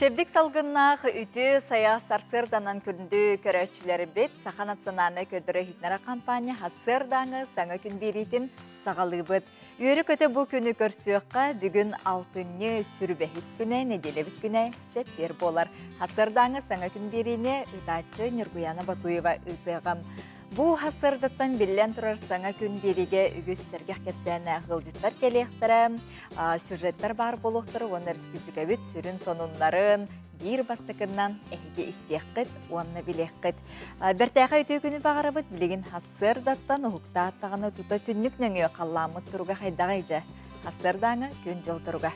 Чэбдик салгыннаах үтүө сайа сарсыарданан күндү көрөөччүлэрбит Саха национальнай көрдөрө-иһитиннэрэ компания сарсыардааҥы саҥа күн биэриитин саҕалыыбыт. Үөрэ-көтө бу күнү көрсүөххэ бүгүн алтынньы сүрбэһис күнэ, нэдиэлэбит күнэ чэппиэр буолар. Сарсыардааҥы саҥа күн биэриини ыытааччы Ньургуяна Батуева ыытыаҕым. Бу сарсыардаттан биллэн турар саҥа күн биэриигэ үгүс сэргэх кэпсээннээх ыалдьыттар кэлиэхтэрэ, сюжеттар баар буолуохтара уонна республикабыт сүрүн сонуннарын биир бастакыннан эһиги истиэххит уонна билиэххит. Бэртээхэй үтүө күнү баҕарабыт. Билигин сарсыардаттан уһуктааттаҕына тута түннүк нөҥүө халлааммыт туруга хайдаҕый дьэ? Сарсыардааҥы күн-дьыл туруга.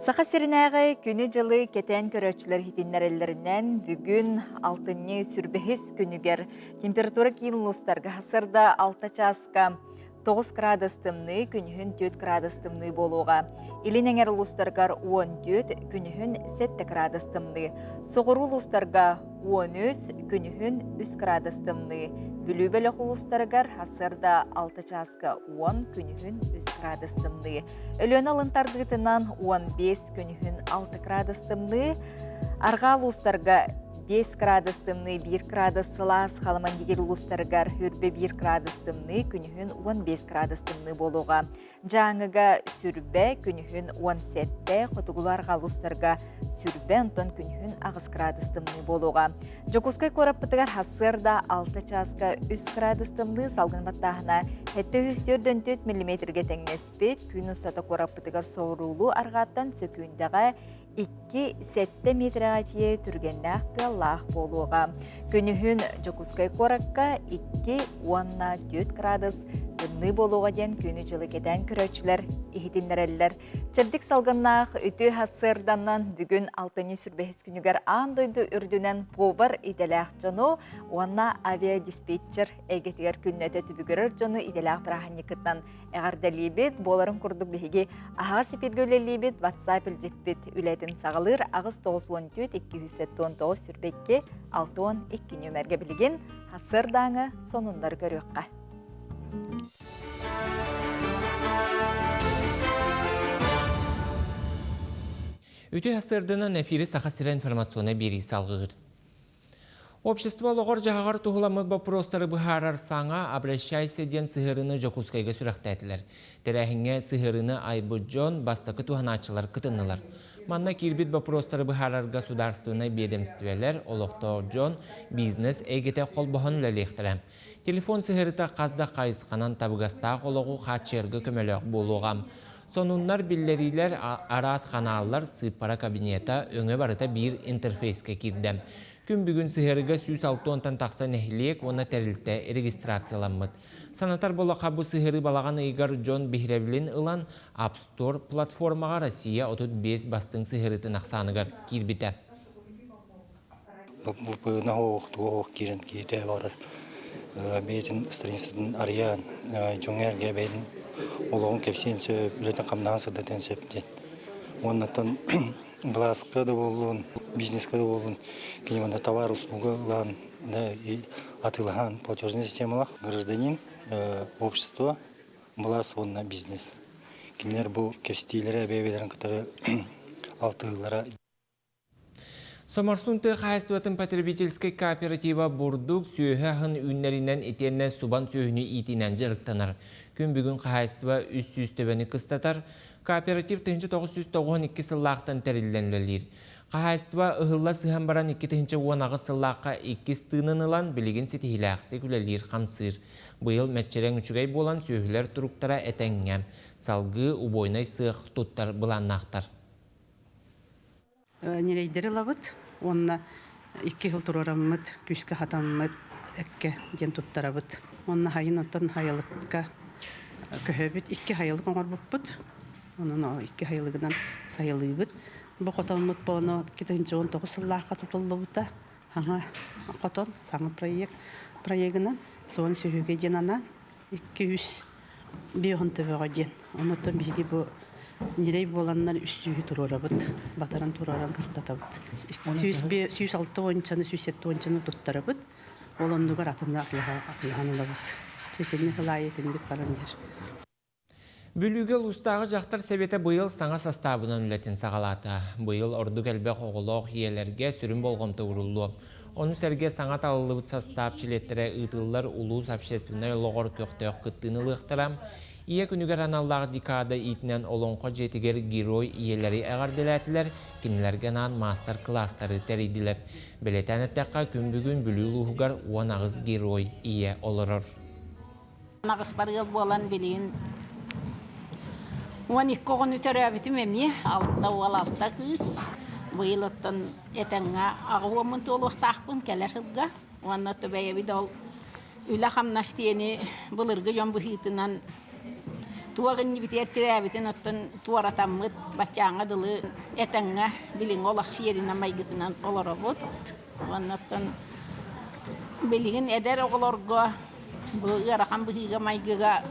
Саха сиринээҕи күнү-дьылы кэтээн көрөөччүлэр иһитиннэрэллэринэн, бүгүн алтынньы сүрбэһис күнүгэр температура киин улуустарга сарсыарда 6 чааска 9 градус тымныы, күнүһүн 4 градус тымныы буолуоҕа. Илин эҥэр улуустаргар 14, күнүһүн 7 градус тымныы. Соҕуруу улуустарга 13, күнүһүн 3 градус тымныы. Бүлүү бөлөх улуустарыгар сарсыарда 6 чааска 10, күнүһүн 3 градус тымныы. Өлүөнэ алын тардыытынан 15, күнүһүн 6 градус тымныы. Арҕаа улуустарга 5 градус тымныы, 1 градус сылаас, Халымандигир улуустарыгар үрбэ 1 градус тымныы, күнүһүн 15 градус тымныы буолуоҕа. Дьааҥыга сүрбэ, күнүһүн 17, хотугулуу-арҕаа улуустарга сүрбэ, онтон күнүһүн 8 градус тымныы буолуоҕа. Дьокуускай куораппытыгар сарсыарда 6 чааска 3 градус тымныы, салгын баттааһына 744 миллиметргэ тэҥнэспит. Күн устата куораппытыгар соҕуруулуу арҕааттан сөкүүндэҕэ 2-7 миэтэрэҕэ тиийэ түргэннээх тыаллаах буолуоҕа. Күнүһүн Дьокуускай куоракка 2 уонна 4 градус тымныы буолуоҕа диэн күнү-дьылы кэтээн көрөөччүлэр иһитиннэрэллэр. Чэбдик салгыннаах үтүө сарсыарданан бүгүн алтынньы сүрбэһис күнүгэр аан дойду үрдүнэн повар идэлээх дьону уонна авиадиспетчер эйгэтигэр күннэтэ түбүгүрэр дьону идэлээх бырааһынньыккытынан эҕэрдэлиибит. Буоларын курдук биһиги аһаҕас эпиргэ үлэлиибит. WhatsApp илдьиппит үлэтин саҕалыыр 8 94 279 22 62 нүөмэргэ билигин сарсыардааҥы сонуннары көрүөххэ. Үтүө сарсыарданан эфири Саха сирэ информационнай биэрии салгыыр. Общество олоҕор-дьаһаҕар туһуламмыт боппуруостары быһаарар саҥа «Обращайся» диэн сыһыарыыны Дьокуускайга сүрэхтээтилэр. Тэрээһиҥҥэ сыһыарыыны айбыт дьон бастакы туһанааччылар кытыннылар. Манна киирбит боппуруостары быһаарарга судаарыстыбаннай биэдэмистибэлэр, олохтоох дьон, бизнес эйгэтэ холбоһон үлэлиэхтэрэ. Телефон сыһыарыта хас да хайысханан табыгастаах олоҕу хааччыйарга көмөлөөх буолуоҕа. Сонуннар, биллэриилэр, араас ханааллар, сыыппара кабинета, өҥө барыта биир интерфейскэ киирдэ. Күн бүгүн сыһыарыга 160-тан тахса нэһилиэк уонна тэрилтэ регистрацияламмыт. Санатар буоллахха, бу сыһыарыы балаҕан ыйыгар дьон биһирэбилин ылан, App Store платформаҕа Россия 35 бастыҥ сыһыарыытын ахсааныгар киирбитэ. Быына оһох, туох оһох киирэн киһитэ барар бэйэтин страницатын арыйан, дьоҥҥо-эргэ бэйэтин олоҕун кэпсиэн сөп, үлэтин-хамнаһын сырдатыан сөп диэн. Уоннаттан былааска да буоллун, бизнеска да буоллун, кини манна товар, услуга ылан, да, и атыылаһан платежный системалаах гражданин, общество, былаас уонна бизнес. Кинилэр бу кэпсэтиилэрэ бэйэ-бэйэлэрин кытары алтыһыылара Соморсун тыа хаһаайыстыбатын потребительскай кооператива бурдук, сүөһү аһын үүннэринэн итиэннэ субан сүөһүнү иитиинэн дьарыктанар. Күн бүгүн хаһаайыстыба 300 төбөнү кыстатар. Кооператив 1992 сыллаахтан тэриллэн үлэлиир. Хаһаайыстыба ыһылла сыһан баран 2018 сыллаахха иккис тыынын ылан билигин ситиһиилээхтик үлэлиир-хамсыыр. Быйыл мэччирэҥ үчүгэй буолан сүөһүлэр туруктара этэҥҥэ. Салгыы убойнай сыах туттар былааннаахтар. Ньирэйдэри ылабыт уонна икки сыл туруораммыт, күүскэ хатаммыт эккэ диэн туттарабыт. Уонна хайын оттон хайылыкка көһөбүт. Икки хайылык оҥорбуппут. Онон ол икки хайылыгынан сайылыыбыт. Бу хотоммут болоно 2019 сыллаахха тутуллубута. Саҥа хотон, саҥа проект проегынан суон сүһүгэ диэн анаан 205 төбөҕө диэн. Онуттан биһиги бу ньирэй буоланнар үс сүүһү туруорабыт, батаран туруоран кыстатабыт. 106 уончаны, 107 уончаны туттарабыт. Ол оннугар атын атылаһан ылабыт. Ситинник ылаайы итинник баран иһэр. Бүлүүгэ улуустааҕы дьахтар сэбиэтэ быйыл саҥа састаабынан үлэтин саҕалаата. Быйыл ордук элбэх оҕолоох ийэлэргэ сүрүн болҕомто ууруллуо. Ону сэргэ саҥа талыллыбыт састаап чилиэттэрэ ыытыллар улуус общественнай олоҕор көхтөөх кыттыыны ылыахтара. Ийэ күнүгэр аналлаах декада иитинэн Олоҥхо дьиэтигэр герой ийэлэри эҕэрдэлээтилэр, кинилэргэ анаан маастар-кылаастары тэрийдилэр. Бэлиэтээн эттэххэ, күн бүгүн Бүлүү улууһугар 18 герой ийэ олорор. Аҕыспар ыал буолан билигин 12 оҕону төрөөбүтүм эмиэ алта уол алта кыыс быйыл оттон этэҥҥэ аҕа уоммун туолуохтаахпын кэлэр сылга уонна бэйэбит ол үлэ-хамнас диэни былыргы дьон быһыытынан туох иннибитигэр тирээбитин оттон туоратаммыт баччааҥҥа дылы этэҥҥэ билиҥҥи олох сиэринэн майгытынан олоробут уонна оттон билигин эдэр оҕолорго бу ыарахан быһыыга-майгыга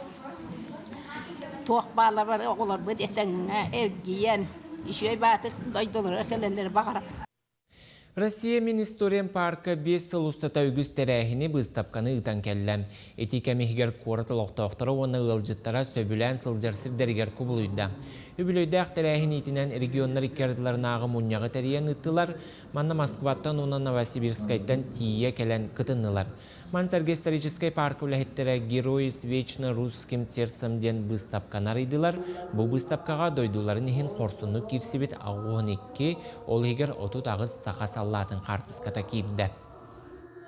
туох баалар бары оҕолорбут этэҥҥэ эргийэн үчүгэй баатык дойдуларыгар кэлэллэр баҕарабыт. Россия мин историям парка 5 сыл устата үгүс тэрээһини, быыстапканы ыытан кэллэ. Ити кэм иһигэр куорат олохтоохторо уонна ыалдьыттара сөбүлээн сылдьар сирдэригэр кубулуйда. Үбүлүөйдээх тэрээһин иитинэн регионнар икки ардыларынааҕы мунньаҕы тэрийэн ыыттылар. Манна Москваттан уонна Новосибирскайтан тиийэ кэлэн кытыннылар. Мансарга историческай парка үлэһиттэрэ «Герои с вечно русским сердцем» диэн быыстапканы арыйдылар. Бу быыстапкаҕа дойдуларын иһин хорсуннук киирсибит 82, ол иһигэр 38 саха саллаатын хаартыската киирдэ.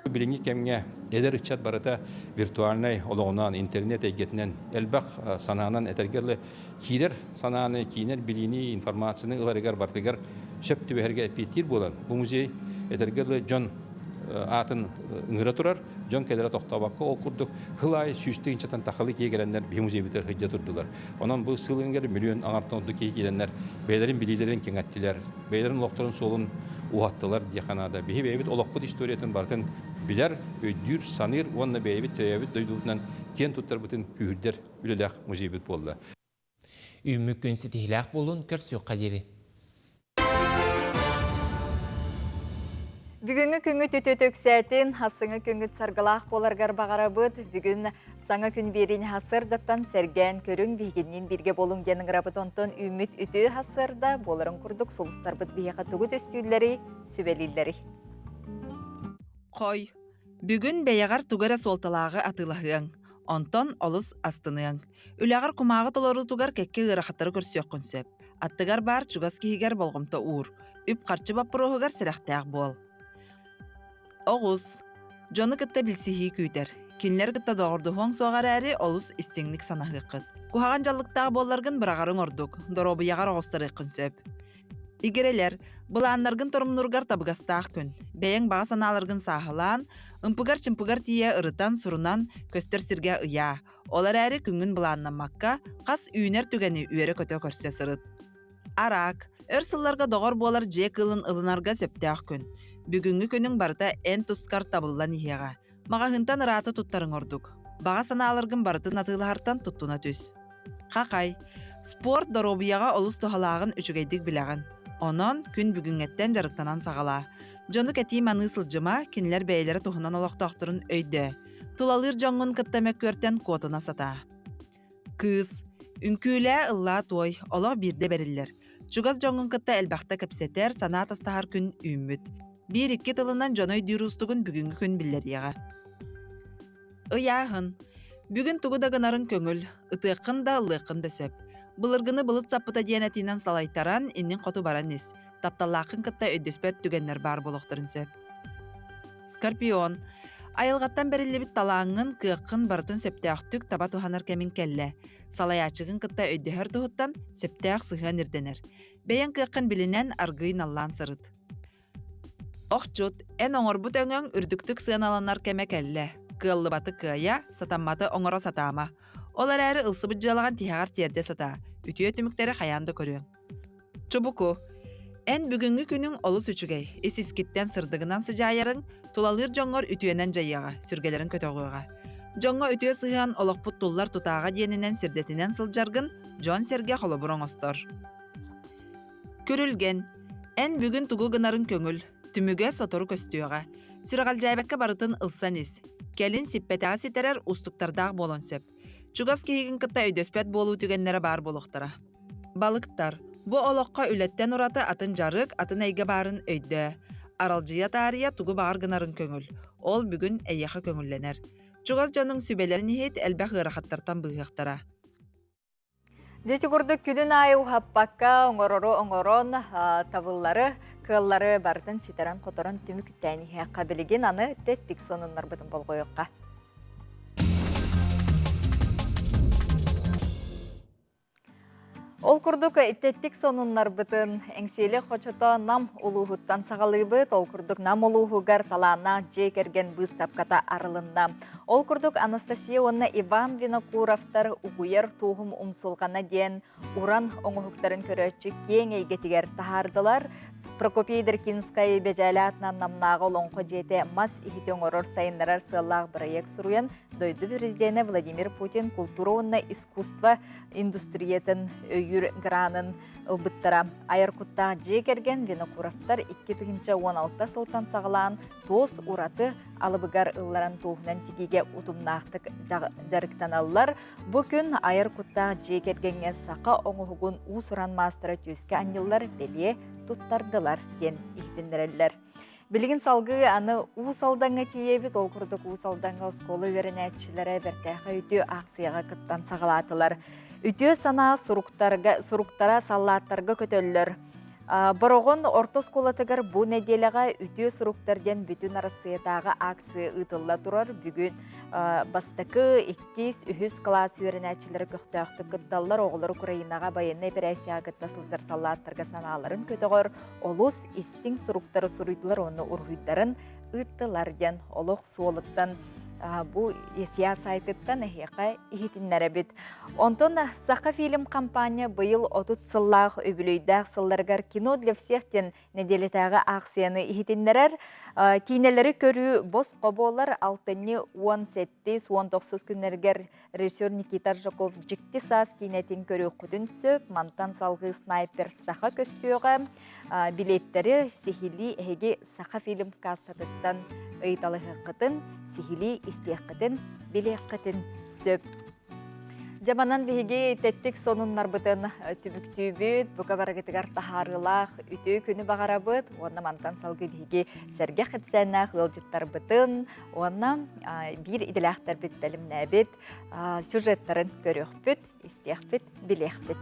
Билиҥҥи кэмҥэ эдэр ыччат барыта виртуальнай олоҕунан, интернет эйгэтинэн элбэх санаанан этэргэ дылы киирэр санааны, киинэр билиини, информацияны ыларыгар барытыгар сөп түбэһэргэ эппиэттиир буолан, бу музей этэргэ дылы дьон аатын ыҥыра турар, дьон кэлэрэ тохтообокко ол курдук сыл аайы сүүстүү инчэтэн тахалы киһи кэлэннэр биһи музейбытыгар сылдьа турдулар. Онон бу сыл иһигэр миллион аҥартан ордук киһи киирэннэр бэйэлэрин билиилэрин кэҥэттилэр, бэйэлэрин олохторун суолун уһаттылар диэххэ наада. Биһи бэйэбит олохпут историятын барытын билэр, өйдүүр, саныыр уонна бэйэбит төрөөбүт дойдубутунан киэн туттарбытын күүһүрдэр үлэлээх музейбыт буолла. Үүммүт күн ситиһилээх буолун көрсүөххэ диэри. Бүгүҥҥү күҥҥүт үтүө үксээтин, ассыҥы күҥҥүт саргылаах буоларгар баҕарабыт. Бүгүн саҥа күн биэриини сарсыардаттан сэргээн көрүҥ, биһигинниин бииргэ буолуҥ диэн ыҥырабыт. Онтон үүммүт үтүө сарсыарда буоларын курдук сулустарбыт биһиэхэ тугу төстүүллэрий, сүбэлииллэрий? Хой, бүгүн бэйэҕэр тугу эрэ суолталааҕы атыылаһыаҥ, онтон олус астыныаҥ. Үлэҕэр кумааҕы толоруутугар кэккэ ыарахаттары көрсүөххүн сөп. Аттыгар баар чугас киһигэр болҕомто уур. Үп-харчы боппуруоһугар сэрэхтээх буол. Оҕус. Дьону кытта билсиһии күүтэр. Кинилэр кытта доҕордоһуоҥ суоҕа эрээри олус истиҥник санаһыаххыт. Куһаҕан дьаллыктаах буолларгын быраҕарыҥ ордук, доруобуйаҕар оҕустарыаххын сөп. Игирэлэр, былааннаргын торумнуургар табыгастаах күн. Бэйэҥ баҕа санааларгын сааһылаан, ымпыгар-чымпыгар тиийэ ырытан, сурунан, көстөр сиргэ ыйаа. Ол эрээри күҥҥүн былааннаммакка, хас үүнэр түгэни үөрэ-көтө көрсө сырыт. Араак, өр сылларга доҕор буолар дьиэ кыылын ылынарга сөптөөх күн. Бүгүҥҥү күнүҥ барыта эн тускар табыллан иһиэҕэ. Маҕаһыынтан ыраата туттарыҥ ордук. Баҕа санааларгын барытын атыылаһартан туттуна түс. Хахай, спорт доруобуйаҕа олус туһалааҕын үчүгэйдик билэҕин. Онон күн бүгүҥҥэттэн дьарыктанан саҕалаа. Дьону кэтии-маныы сылдьыма, кинилэр бэйэлэрэ туһунан олохтоохторун өйдөө. Тулалыыр дьоҥҥун кытта мөккүөртэн куотуна сатаа. Кыыс, үҥкүүлээ, ыллаа туой, олох биирдэ бэриллэр. Чугас дьоҥҥун кытта элбэхтэ кэпсэтэр, санаа атастаһар күн үүммүт. Биир-икки тылынан дьону өйдүүр уустугун бүгүҥҥү күн биллэриэҕэ. Ыйааһын. Бүгүн тугу да гынарыҥ көҥүл, ытыаххын да, ыллыаххын да сөп. Былыргыны былыт саппыта диэн этиинэн салайтаран, иннин хоту баран ис. Тапталлааххын кытта өйдөспөт түгэннэр баар буолуохтарын сөп. Скорпион. Айылҕаттан бэриллибит талааҥҥын, кыаххын барытын сөптөөхтүк таба туһанар кэмиҥ кэллэ. Салайааччыгын кытта өйдөһөр туһуттан сөптөөх сыһыан ирдэнэр. Бэйэҥ кыаххын билинэн аргыый наллаан сырыт. Охчут, эн оҥорбут өҥөҥ үрдүктүк сыаналанар кэмэ кэллэ. Кыаллыбаты кыайа, сатамматы оҥоро сатаама. Ол эрээри ылсыбыт дьыалаҕын тиһэҕэр тиэрдэ сатаа. Үтүө түмүктэри хайаан да көрүөҥ. Чубуку, эн бүгүҥҥү күнүҥ олус үчүгэй. Ис-искиттэн сырдыгынан сыдьаайарыҥ, тулалыыр дьоҥҥор үтүөнэн дьайыаҕа, сүргэлэрин көтөҕүөҕэ. Дьоҥҥо үтүө сыһыан олохпут туллар тутааҕа диэнинэн сирдэтинэн сылдьаргын дьон-сэргэ холобур оҥостор. Күрүлгэн, эн бүгүн тугу гынарыҥ көҥүл, түмүгэ сотору көстүөҕэ. Сүрэҕэлдьээбэккэ барытын ылсан ис. Кэлин сиппэтэҕи ситэрэр уустуктардаах буолуон сөп. Чугас киһигин кытта өйдөспөт буолуу түгэннэрэ баар буолуохтара. Балыктар. Бу олоххо үлэттэн ураты атын дьарык, атын эйгэ баарын өйдөө. Аралдьыйа таарыйа тугу баҕар гынарын көҥүл. Ол бүгүн эйиэхэ көҥүллэнэр. Чугас дьонуҥ сүбэлэрин иһит элбэх ыарахаттартан быыһыахтара. Дьити курдук күнүн аайы уһаппакка оҥорору оҥорон табыллары, кыаллары барытын ситэрэн-хоторон түмүктээн иһиэххэ билигин аны тэттик сонуннарбытын болҕойуохха. Ол курдук тэттик сонуннарбытын Эҥсиэли хочото Нам улууһуттан саҕалыыбыт. Ол курдук Нам улууһугар талааннаах дьиэ кэргэн быыстапката арылынна. Ол курдук Анастасия уонна Иван Винокуровтар угуйар туоһум умсулҕана диэн уран оҥоһуктарын көрөөччү киэҥ эйгэтигэр таһаардылар. Прокопий Деркинскай Бэдьээлэ аатынан Намнааҕы Олоҥхо дьиэтэ мас иһити оҥорор сайыннарар сыаллаах бырайыак суруйан дойду президенэ Владимир Путин култуура уонна искусство индустриятын өйүүр гранын ылбыттара. Айар куттаах дьиэ кэргэн Винокуровтар 2016 сылтан саҕалаан туос ураты алыбыгар ылларан туоһунан тигиигэ утумнаахтык дьарыктаналлар. Бу күн айар куттаах дьиэ кэргэҥҥэ саха оҥоһугун уус-уран маастара түөскэ анньыллар бэлиэ туттардылар диэн иһитиннэрэллэр. Билигин салгыы аны Уус Алдаҥҥа тиийэбит. Ол курдук Уус Алдаҥҥа оскуола үөрэнээччилэрэ бэртээхэй үтүө аахсыйаҕа кыттан саҕалаатылар. Үтүө санаа суруктарга, суруктара саллааттарга көтөллөр. Бороҕон орто оскуолатыгар бу нэдиэлэҕэ үтүө суруктар диэн бүтүн Арассыыйатааҕы акция ыытылла турар. Бүгүн бастакы, иккис, үһүс кылаас үөрэнээччилэрэ көхтөөхтүк кытталлар. Оҕолор Украинаҕа байыаннай эпэрээссийэҕэ кытта сылдьар саллааттарга санааларын көтөҕөр олус истиҥ суруктары суруйдулар уонна уруһуйдарын ыыттылар диэн олох суолуттан бу ЕСИА сайтыттан эһиэхэ иһитиннэрэбит. Онтон Саха фильм компания быйыл 30 сыллаах үбүлүөйдээх сылларыгар «Кино для всех» диэн нэдиэлэтээҕи аахсыйаны иһитиннэрэр. Киинэлэри көрүү босхо буолар алтынньы 17-19 күннэригэр Режиссер Никита Аржаков «Дьикти саас» киинэтин көрүөххүтүн сөп. Мантан салгыы «Снайпер саха» көстүөҕэ. Билеттэри сиһилии эһиги Саха фильм кассатыттан ыйыталаһыаххытын, сиһилии истиэххитин, билиэххитин сөп. Дьэ манан биһиги тэттик сонуннарбытын түмүктүүбүт, бука барыгытыгар таһаарыылаах үтүө күнү баҕарабыт уонна мантан салгыы биһиги сэргэх кэпсээннээх ыалдьыттарбытын уонна биир идэлээхтэрбит бэлэмнээбит сюжеттарын көрүөхпүт, истиэхпит, билиэхпит.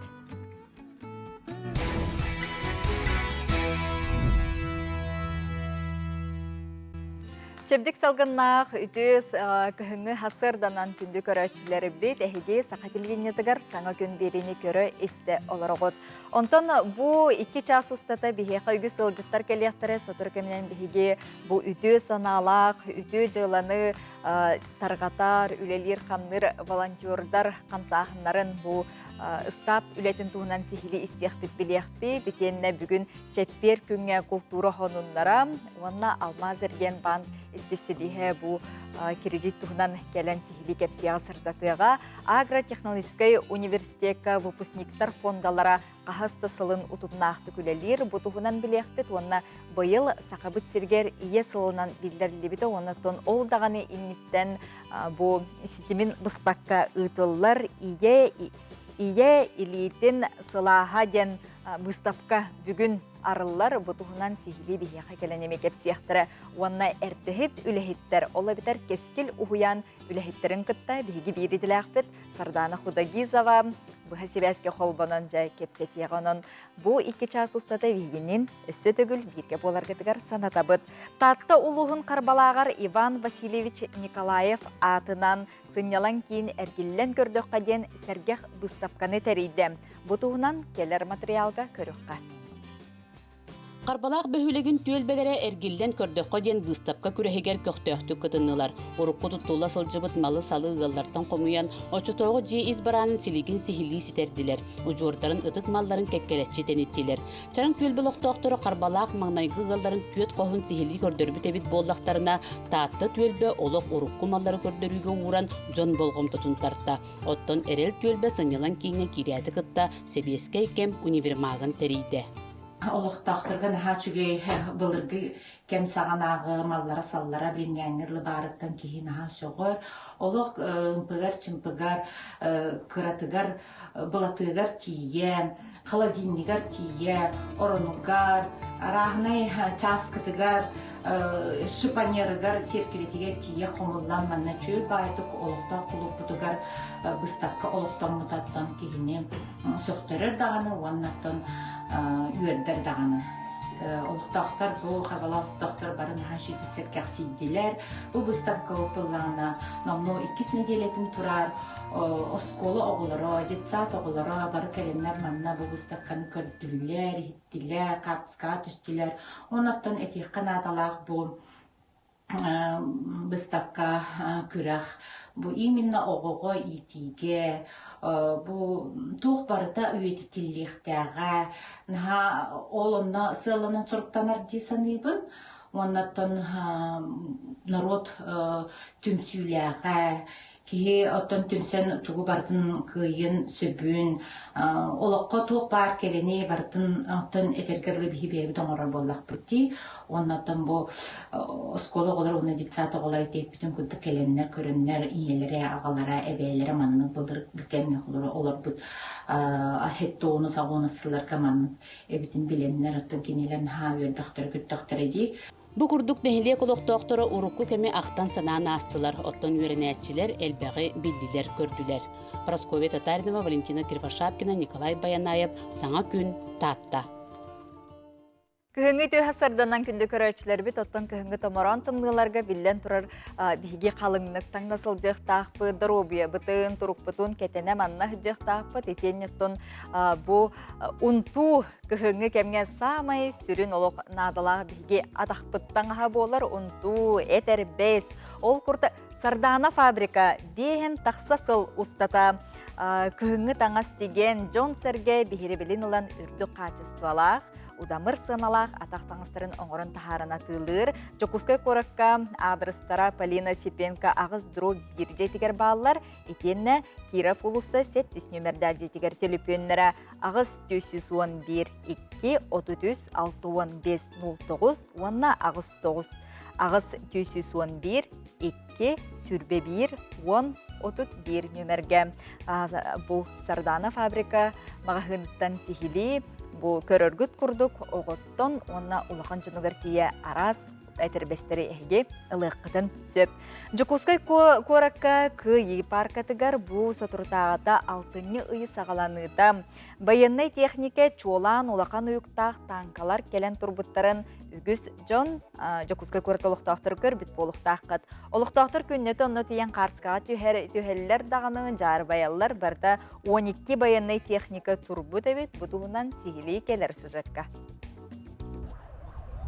Чэбдик салгыннаах үтүө кыһыҥҥы сарсыарданан күндү көрөөччүлэрбит эһиги саха телевидениетыгар саҥа күн биэриини көрө истэ олороҕут. Онтон бу икки чаас устата биһиэхэ үгүс ыалдьыттар кэлиэхтэрэ, сотору кэминэн биһиги бу үтүө санаалаах, үтүө дьыаланы тарҕатар, үлэлиир-хамныыр волонтердар хамсааһыннарын бу ыстаап үлэтин туһунан сиһилии истиэхпит билиэхпит. Итиэннэ бүгүн чэппиэр күҥҥэ култуура хонуннара уонна Алмаз Эргиэнбанк исписэлииһэ бу кредит туһунан кэлэн сиһилии кэпсиэҕэ сырдатыаҕа. Агротехнологическай университекка выпускниктар фондалара хаһыс да сылын утумнаахтык үлэлиир. Бу туһунан билиэхпит уонна быйыл Сахабыт сиригэр Ийэ сылынан биллэриллибитэ уонна ол даҕаны инниттэн бу ситимин быспакка ыытыллар Ийэ Ийэ илиитин сылааһа диэн выставка бүгүн арыллар. Бу туһунан сиһилии биһиэхэ кэлэн эмиэ кэпсиэхтэрэ уонна эрдэһит үлэһиттэр, ол эбэтэр Кэскил уһуйаан үлэһиттэрин кытта биһиги биир идэлээхпит Сардаана Худогизова быһа сибээскэ холбонон дьэ кэпсэтиэҕэ. Онон бу икки чаас устата биһигинин өссө төгүл бииргэ буоларгытыгар санатабыт. Таатта улууһун Харбалааҕар Иван Васильевич Николаев аатынан сынньалаҥ киин эргиллэн көрдөххө диэн сэргэх быыстапканы тэрийдэ. Бу туһунан кэлэр материалга көрүөххэ. Харбалаах бөһүөлэгин түөлбэлэрэ эргиллэн көрдөххө диэн быыстапка күрэһигэр көхтөөхтүк кытыннылар. Урукку туттулла сылдьыбыт малы-салы ыаллартан хомуйан, оччотооҕу дьиэ ис бараанын силигин сиһилии ситэрдилэр, удьуордарын ытык малларын кэккэлэччи тэниттилэр. Чараҥ түөлбэ олохтоохторо Харбалаах маҥнайгы ыалларын түөрт хоһун сиһилии көрдөрбүт эбит буоллахтарына, Таатта түөлбэ олох урукку маллары көрдөрүүгэ ууран дьон болҕомтотун тарта. Оттон Эрэл түөлбэ сынньалаҥ кииҥҥэ киирээти кытта сэбиэскэй кэм универмагын тэрийдэ. Олохтоохторго наһаа үчүгэй былыргы кэм саҕанааҕы маллара-саллара билиҥҥээҥҥи лыбаарыттан киһи наһаа сөҕөр. Олох ымпыгар-чымпыгар, кыратыгар, былатыгар тиийэ, холодильнигар тиийэ, оронугар, арааһынай чааскытыгар, шифонерыгар, сиэркилэтигэр тиийэ хомуллан манна үчүгэй баайдык олохтоох кулууппутугар быыстапка олохтоммутаттан киһини сөхтөрөр даҕаны уонна оттон үөрдэр даҕаны. Олохтоохтор бу Харбалаах олохтоохтор бары наһаа үчүгэй сэргэхсийдилэр. Бу быыстапка тыллаҕына номнуо иккис нэдиэлэтин турар оскуола оҕолоро, детсад оҕолоро бары кэлэннэр манна бу быыстапканы көрдүлэр, иһиттилэр, хаартыскаҕа түстүлэр. Онон этиэххэ наадалаах бу быыстапка күрэх бу именно оҕоҕо иитиигэ бу туох барыта үйэтитиллиэхтээҕэ наһаа ол онно сыалланан суруктанар дии саныыбын уонна оттон норуот түмсүүлээҕэ Киһи оттон түмсэн тугу барытын кыайыан сөбүн, олоххо туох баар кэрэни барытын оттон этэргэ дылы биһи бэйэбит оҥорор буоллахпыт дии. Уонна оттон бу оскуола оҕолоро уонна детсад оҕолоро этиэппитин курдук кэлэннэр, көрөннөр ийэлэрэ, аҕалара, эбээлэрэ маннык былыргы кэмҥэ олорбут хеттону саҕуону сылларга маннык эбитин билэннэр оттон кинилэр наһаа үөрдэхтэрэ көттөхтөрө дии. Бу курдук нэһилиэк олохтоохторо урукку кэми ахтан-санаан аастылар, оттон үөрэнээччилэр элбэҕи биллилэр-көрдүлэр. Прасковья Татаринова, Валентина Кривошапкина, Николай Баянаев «Саҥа күн, Таатта». Кыһыҥҥы түһэ сарданан күндү көрөөччүлэрбит оттон кыһыҥҥы томороон тымныыларга биллэн турар биһиги халыҥнык таҥна сылдьыахтаахпыт, доруобуйабытын, турукпутун кэтэнэ манна сылдьыахтаахпыт. Итиэннэ оттон бу унтуу Кыһыҥҥы кэмҥэ саамай сүрүн олох наадалаах биһиги атахпыт таҥаһа буолар унтуу, этэрбэс. Ол курдук Сардаана фабрика биэһин тахса сыл устата кыһыҥҥы таҥас тигэн, дьон-сэргэ биһирэбилин ылан үрдүк хаачыстыбалаах, удамыр сыаналаах атах таҥастарын оҥорон таһааран атыылыыр. Дьокуускай куоракка аадырыстара Полина Сипенко аҕыс дробь биир дьиэтигэр бааллар. Итиэннэ Киров уулусса сэттис нүөмэрдээх дьиэтигэр төлөпүөннэрэ 8 111 2 33 65 09 уонна 89 8 411 2 21 10 31 нүөмэргэ бу Сардана фабрика маҕаһыыныттан сиһилии бу көрөргүт курдук оҕоттон уонна улахан дьонугар тиийэ араас этэрбэстэри эһиги ылыаххытын сөп. Дьокуускай куоракка Кыайыы пааркатыгар бу соторутааҕыта алтынньы ый саҕаланыыта байыаннай техникэ чуолаан улахан уйуктаах тааҥкалар кэлэн турбуттарын үгүс дьон Дьокуускай куорат олохтоохтору көрбүт буолуохтааххыт. Олохтоохтор күннэтэ онно тиийэн хаартыскаҕа түһэр түһэллэр даҕаны дьаарбайаллар барыта 12 байыаннай техника турбут эбит. Бу туһунан сиһилии кэлэр сюжетка.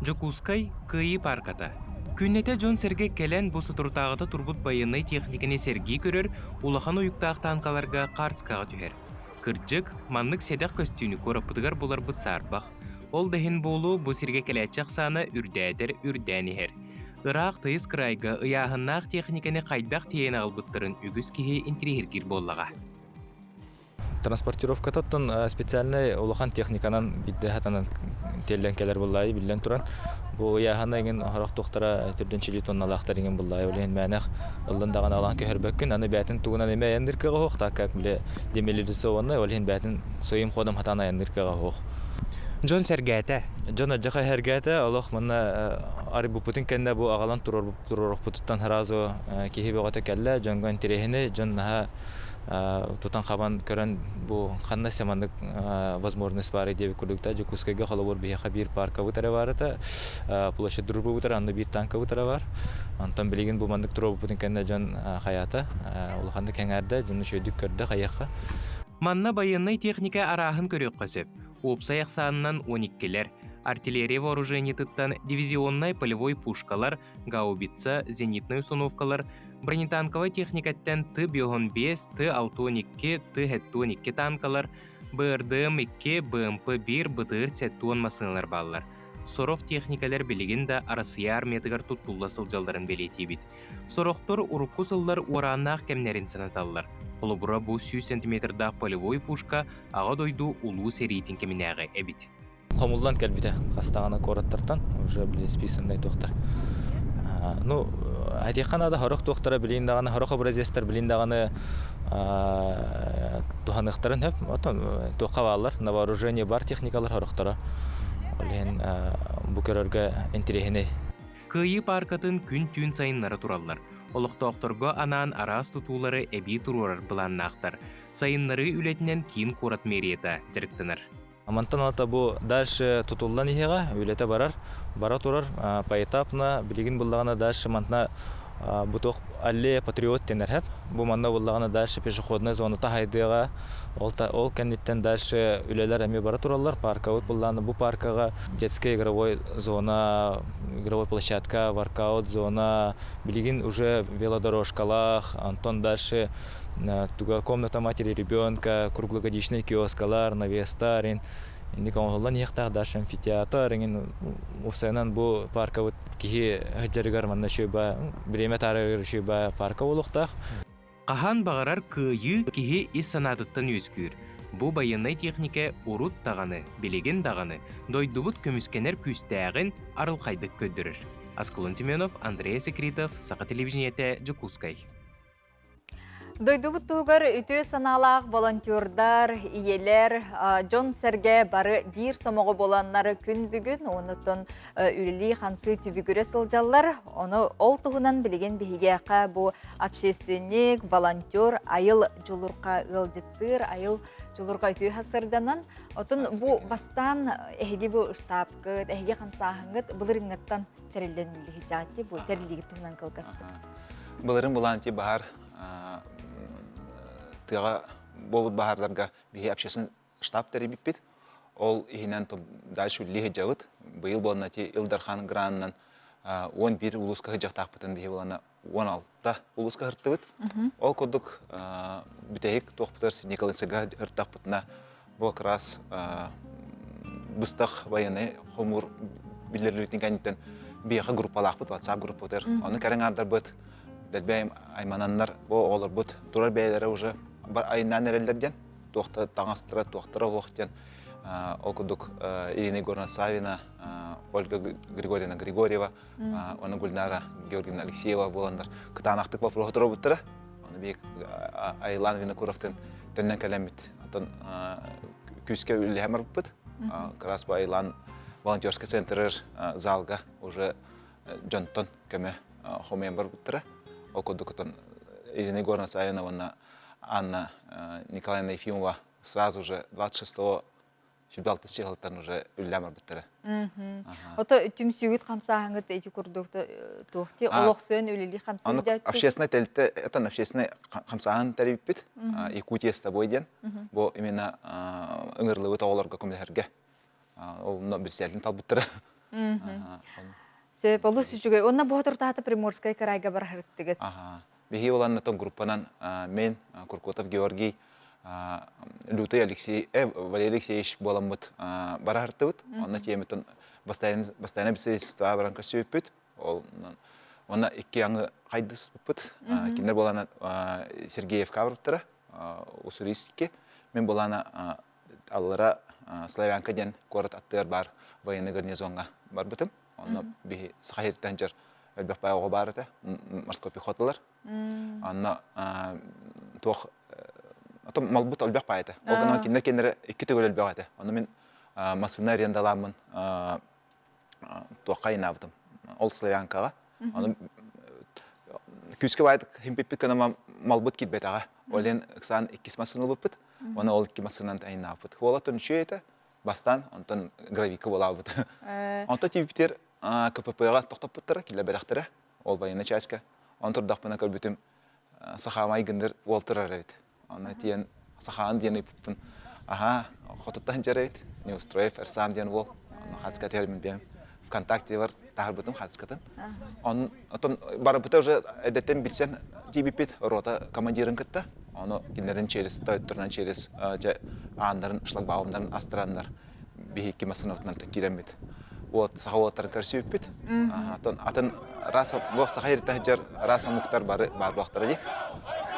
Дьокуускай Кыайыы паарката. Күннэтэ дьон-сэргэ кэлэн бу соторутааҕыта турбут байыаннай техниканы сэргии көрөр, улахан уйуктаах таанкаларга хаартыскаҕа түһэр. Кырдьык, маннык сэдэх көстүүнү куораппытыгар буларбыт саарбах. Ол да иһин буолуо, бу сиргэ кэлээччи ахсаана үрдээтэр үрдээн иһэр. Ыраах тыйыс кыраайга ыйааһыннаах техниканы хайдах тиэйэн аҕалбыттарын үгүс киһи интириэһиргиир буоллаҕа. Транспортировкатыттан специальнай улахан техниканан биирдэ хатанан тиэллэн кэлэр буллаайы биллэн туран бу ыйааһына иҥин оһорох туохтара түрдэнчилии тонналаахтар иҥин буллаайы ол иһин мээнэх ыллын даҕаны алаан көһөрбөккүн аны бээтин тугунан эмэ айанныыр кыаҕа суох так как бile демилитаризованный ол иһин бээтин своим ходом хатаан айанныыр кыаҕа суох. Дьон сэргээтэ. Дьон адьаха сэргээтэ олох манна арыйбыппытын кэннэ бу аҕалан туруорукпутуттан сразу киһи бөҕөтө кэллэ дьоҥҥо интэриэһинэй дьон наһаа тутан-хабан көрөн бу ханна өссө маннык возможность баарый диэбит курдук да Дьокуускайга холобур биһиэхэ биир паркабыт эрэ баар этэ площадь дружбабыт эрэ онно биир танкабыт эрэ баар онтон билигин бу маннык туруорбуппутун кэннэ дьон хайаата улаханнык сэҥээрдэ дьон үчүгэйдик көрдө хайыахха Манна байыаннай техника арааһын көрүөххэ сөп. Уопсай ахсаанынан 12-лэр, артиллерия вооружениетыттан дивизионнай полевой пушкалар, гаубица, зенитнай установкалар, бронетанковай техникаттан Т-5 Т-62, Т-72 танкалар, БРДМ-2, БМП-1, БТР-70 массыыналар бааллар. Сорох техникалар билигин да Арассыйа армиятыгар туттулла сылдьалларын бэлиэтиибит. Сорохтор урукку сыллар уорааннаах кэмнэрин санаталлар. Холобура, бу 100 сантиметрдаах полевой пушка Аҕа дойду Улуу сэриитин кэминээҕи эбит. хомуллан кэлбитэ хастаҕына куораттартан уже били списаннай туохтар. Ну, этиэххэ наада сорох туохтара билин даҕаны сорох образецтар билин даҕаны туһаныахтарын сөп. Оттон туохха бааллар на вооружение бар техникалар сорохторо. Ол иһин бу көрөргө интэриэһинэй. Кыайыы пааркатын күн-түүн сайыннара тураллар. Олохтоохторго анаан араас тутуулары эбии туруорар былааннаахтар. Сайыннарыы үлэтинэн киин куорат мэрията дьарыктанар. Мантан ылата бу дальше тутуллан иһиэҕэ, үлэтэ барар, бара турар поэтапно билигин буллаҕына дальше мантна бу туох аллея патриот дэнэр һэп. Бу манна буллаҕына дальше пешеходная зона таһайдыаҕа. Ол, ол кэнниттэн дальше үлэлэр эмиэ бара тураллар. Паркабыт буллаҕына бу паркаҕа детская игровой зона, игровой площадка, воркаут зона, билигин уже велодорожкалаах, онтон дальше туга комната матери ребенка, круглогодичный киоскалар, навестар, инник оҥоһуллан иһиэхтээх дальше амфитеатр, иҥин уопсайынан бу паркабыт киһи сылдьарыгар манна үчүгэй бириэмэ таарыгар үчүгэй парка буолуохтаах. Хаһан баҕарар кыайыы киһи ис санаатыттан үөскүүр. Бу байыаннай техникэ урут даҕаны, билигин даҕаны дойдубут көмүскэнэр күүстээҕин арылхайдык көрдөрөр. Аскалон Семенов, Андрей Секритов, Саха телевидениетэ, Дьокуускай. Дойдубут туһугар үтүө санаалаах волонтердар, ийэлэр, дьон-сэргэ бары биир сомоҕо буоланнар күн бүгүн оннуттан үлэлии-хамсыы түбүгүрэ сылдьаллар. Ону ол туһунан билигин биһигэхэ бу общественник, волонтер Айыл Дьулурха ыалдьыттыыр, Айыл Дьулурха үтүө сырданан. Отун бу бастаан эһиги бу штабкыт, эһиги хамсааһыҥҥыт былырыҥҥыттан тэриллэн билиһи бу тэриллиги туһунан кылгастык. Былырын булаан ти баһар тыаҕа буолбут баһаардарга биһи общественный штаб тэрийбиппит. Ол иһинэн дальше үлэлии сылдьабыт. Быйыл буолна ти Ил Дархан гранынан 11 улууска сылдьахтаахпытын биһи булана 16 улууска сырттыбыт. Ол курдук бүтэһик туохпутар Николаевскайга ыртахпытына бу как раз быстах военный хомуур биллэрилбитин кэнниттэн биһиэхэ группалаахпыт WhatsApp группатыгар. Ону кэрэҥ аардарбыт дэлбэй аймананнар бу оҕолорбут турар бэйэлэрэ уже айаннаан эрэллэр диэн туохта таҥастара туохтара оһуох диэн ол курдук Ирина Егоровна Савина, Ольга Григорьевна Григорьева, уонна Гульнара Георгиевна Алексеева буоланнар кытаанахтык вопроһу туруорбуттара. Аны биһик Айлан Винокуровтын төннөн кэлэммит. Оттон күүскэ үлэлэһэн барбыппыт. Как раз бу Айлан волонтерский центрыр залга уже дьонтон көмө хомуйан барбыттара. Ол курдук оттон Ирина Егоровна Савина уонна Анна Николаевна Ефимова сразу же 26 сүбэ-алтыс чыһылтан уже үллээн барбыттара. Ото түмсүүгүт хамсааһыҥыт ити курдук туох ти олохсуйан үлэлии хамсыыр Общественный тэрилтэ это общественный хамсааһын тэрийбиппит Якутия с тобой диэн бу именно ыҥырыллыбыт оҕолорго көмөлөһөргө ол билсээлин талбыттара. Сөп, олус үчүгэй. Онно бу туртаата Приморскай кырайга бараһырыттыгыт. Биһи уланнатон группанан мен Куркутов Георгий Лютый Алексей, Валерий Алексеевич буоламмыт бараһыртыбыт. Онно тиэмитин постоянно беседительство баран көрсүбүппүт. Ол онно икки аҥы хайдыспыппыт. Кинилэр буолана Сергеевка барбыттара, Уссурийский. Мен буолана аллара Славянка диэн куорат аттыгар баар военный гарнизоҥҥа барбытым. Онно биһи Саха сириттэн дьэр элбэх баай оҕо баар этэ, морской пехоталар. Онно туох ото малбыт элбэх баай этэ. Ол гынан кинилэр кинилэрэ икки төгүл элбэх этэ. Ону мин массыына арендаламмын туохха айнаабытым. Ол Славянкаҕа. Ону күүскэ баайдык химпиппит гына малбыт киирбэтэҕэ. Ол иһин ыксаан иккис массыына ылбыппыт. Уонна ол икки массыынан айнаабыппыт. Уола түнчү этэ. Бастаан онтон гравика буолаабыт. Онтон тиийбитигэр КПП-га тохтоппуттара, киллэрбэтэхтэрэ. Ол военный чааска. Онон турдахпына көрбүтүм сахаамай гынныр уол турар эбит. Онно тиийэн сахаан диэн ыйыппыппын аһаа хотуттан дьэр эбит. Неустроев Эрсан диэн уол. Онно хаацка түһэр мин бэйэм ВКонтакте таһарбытым хаацкатын. Он отон барыбыта уже эдэттэн билсэн тиийбиппит рота командирын кытта. Ону кинилэрин через тойтторунан через дьэ ааннарын шлагбаумнарын астыраннар биһикки массыынабытынан киирэммит. Вот саха уолаттарын көрсүбүппүт. Атын атын раса бу саха ириттэн сылдьар раса омуктар бары баар буолахтара дии.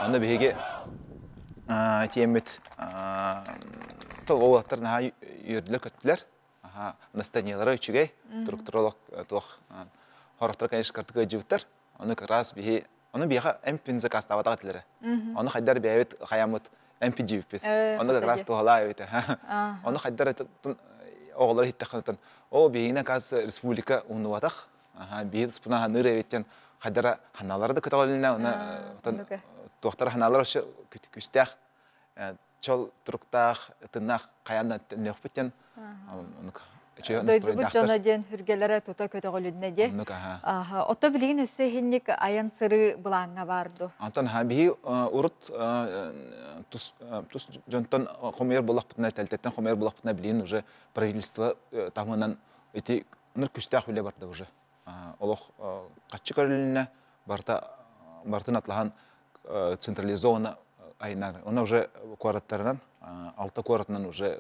Онно биһиги тиэммит тыл уолаттар наһаа үөрдүлэр-көттүлэр. Настроениелара үчүгэй, туруктуролог туох хорохтор, конечно, картык ыдьыбыттар. Ону как раз биһи ону биһиэхэ эмпин заказтаабатах этилэрэ. Ону хайдар бэйэбит хаяммыт эмпи жибиппит. Ону как раз туһалаа эбит. Ону хайдар оҕолор иһиттэххинэтэн о биһигини оказывается республика умнубатах. Биһи туспуна ханыыр эбиттен хайдара ханалары да көтөҕөлүнэ оны туохтара ханалар вообще күстээх чол туруктаах тыннаах хайаан да төннүөхпүт диэн Дойдубут дьоно диэн хүргэлэрэ тута көтөҕүлүннэ диэ. Ото билигин өссө иһинник айан сырыы былааҥҥа баар ду? Антон биһи урут тус тус дьонтон хомуйар буоллахпытына, тэлтэттэн хомуйар буоллахпытына, билигин уже правительство таһымынан ити ныр күстээх үлэ барда уже. Олох хаччы көрүлүннэ, барыта барытын атлаһан централизованно айнар. Оны уже куораттарынан, алта куоратынан уже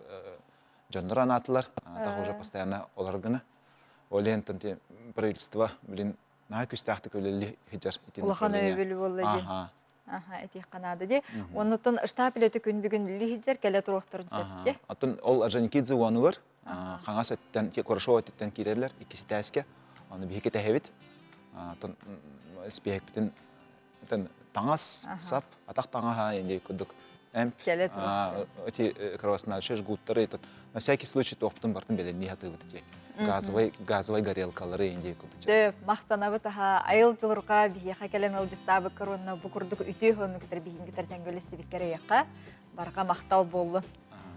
дьоннор анаатылар. Так уже постоянно олар гына. Ол иһин правительство билин наһаа күстээхтик үлэлии сылдьар. Улахан өйөбүл буолла диэн. Аха, этиэх наада ди. Оннуттан штаб үлэтэ күн бүгүн үлэлии сылдьар кэлэ туруохтарын сөп ди. Атын ол Орджоникидзе уонугар хаҥас өттүттэн Курашова өттүттэн киирэллэр иккис этээскэ. Аны биһиги тэһэбит. Атын испиэһэкпитин таҥас, сап, атах таҥаһа инде курдук эмп, эти кровоостанавливающие жгуттары, на всякий случай туохпутун бартын бэлэмнии сатыыбыт ити. Газовый, газовый горелкалары инде курдук. Сөп, махтанабыт аха айыл дьулурга биһиэхэ кэлэн ылдьыттаабыккар уонна бу курдук үтүө хоннуктар биһингитер тэҥгөлөстүбүккэр эйэххэ барҕа махтал буоллун.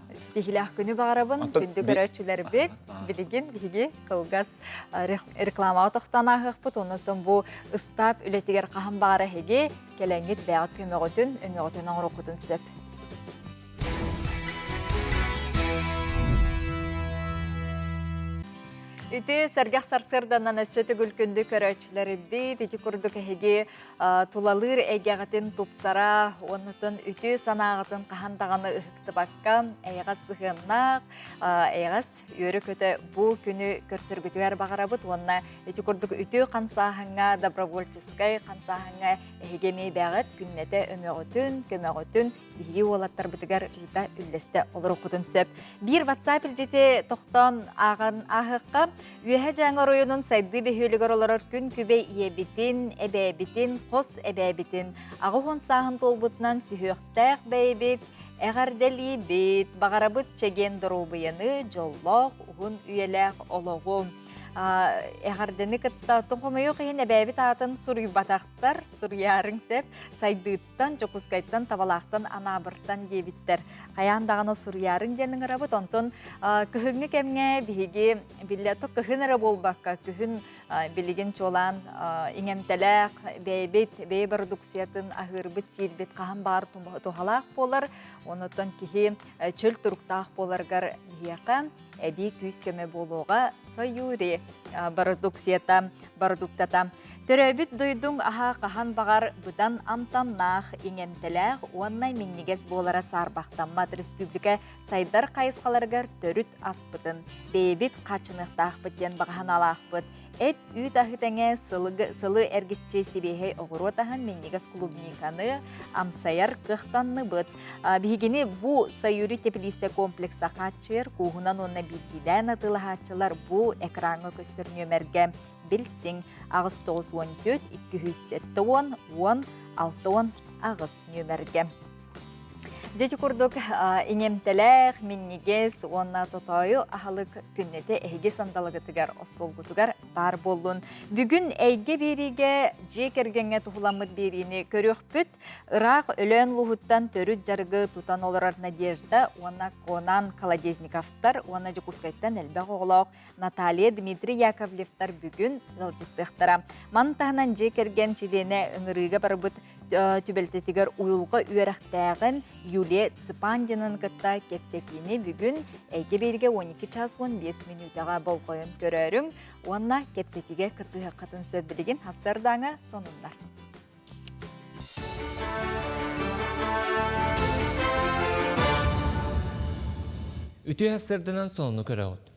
Ситиһилээх күнү баҕарабын, күндү көрөөччүлэрбит. Билигин биһиги кылгас рекламаҕа тохтоон ааһыахпыт. Оннуттан бу ыстаап үлэтигэр хаһан баҕара эһиги кэлэҥҥит бэйэҕит көмөҕүтүн, өҥөҕүтүн оҥоруоххутун сөп. Үтүө сэргэх сарсыарданан өссө төгүл күндү көрөөччүлэрбит, ити курдук эһиги тулалыыр эйгэҕитин тупсара, уоннутун үтүө санааҕытын хаһан даҕаны ыһыктыбакка, эйэҕэс сыһыаннаах, эйэҕэс үөрэ-көтө бу күнү көрсөргүтүгэр баҕарабыт уонна ити курдук үтүө хамсааһыҥҥа, добровольческай хамсааһыҥҥа эһиги эмиэ бэҕэт күннэтэ өҥөҕүтүн, көмөҕүтүн биһиги уолаттарбытыгар ыыта үллэстэ олоруоххутун сөп. Биир WhatsApp илдьити тохтоон ааҕан ааһыахха, Үөһэ Дьааҥы оройуонун Сайдыы бөһүөлэгэр олорор күн күбэй ийэбитин, эбээбитин, хос эбээбитин 80 сааһын туолбутунан сүһүөхтээх бэйэбит эҕэрдэлиибит, баҕарабыт чэгиэн доруобуйаны, дьоллоох, уһун үйэлээх олоҕу. Эҕэрдэни кытта хомойуох иһин эбээбит аатын суруйбатахтар, суруйаарыҥ сөп, сайдыыттан Дьокуускайтан, Табалаахтан, Анаабыртан диэбиттэр. Хайаан даҕаны суруйаарыҥ диэн ыҥырабыт. Онтон кыһыҥҥы кэмҥэ биһиги биллэ кыһын эрэ буолбакка, күһүн билигин чуолаан иҥэмтэлээх бэйэбит бэйэ бородууксуйатын аһыырбыт, сиирбит хаһан баар туһалаах буолар. Онуттан киһи чөл туруктаах буоларыгар биһиэхэ эбии күүс-көмө буолуоҕа Сойуури бородууксуйата бородууктата. Төрөөбүт дойдуҥ аһа хаһан баҕар быдан амтаннаах, иҥэмтэлээх уонна минньигэс буолара саарбахтаммат республика сайдар хайысхаларыгар төрүт аспытын бэйэбит хааччыныахтаахпыт диэн баҕа санаалаахпыт. Эт үүт аһы тэҥэ сылы эргиччи сибиэһэй оҕуруот аһын минньигэс клубниканы амсайар кыахтанныбыт. Биһигини бу Саюри теплица комплекса хааччыйар кууһунан уонна биирдиилээн атыылаһааччылар бу экраҥҥа көстөр нүөмэргэ билсиҥ 894 270 10 68 нүөмэргэ. Дьэ курдук иҥэмтэлээх, минньигэс уонна тотоойу аһылык күннэтэ эһиги сандалыгытыгар, остуолгутугар баар буоллун. Бүгүн эйгэ биэриигэ дьиэ кэргэҥҥэ туһуламмыт биэриини көрүөхпүт. Ыраах Өлөөн улууһуттан төрүт дьарыгы тутан олорор Надежда уонна Конан Колодезниковтар уонна Дьокуускайтан элбэх оҕолоох Наталья Дмитрий Яковлевтар бүгүн ыалдьыттыахтара. Маны таһынан дьиэ кэргэн чилиэнэ ыҥырыыга барбыт түбэлтэтигэр уйулҕа үөрэхтээҕин Юлия Цыпандинаны кытта кэпсэтиини бүгүн эйгэ биэргэ 12 час 15 мүнүүтэҕэ болҕойон көрөөрүҥ уонна кэпсэтиигэ кыттыһыаххытын сөп билигин сарсыардааҥы сонуннар. Үтүө сырдынан сонуну көрөҕүт.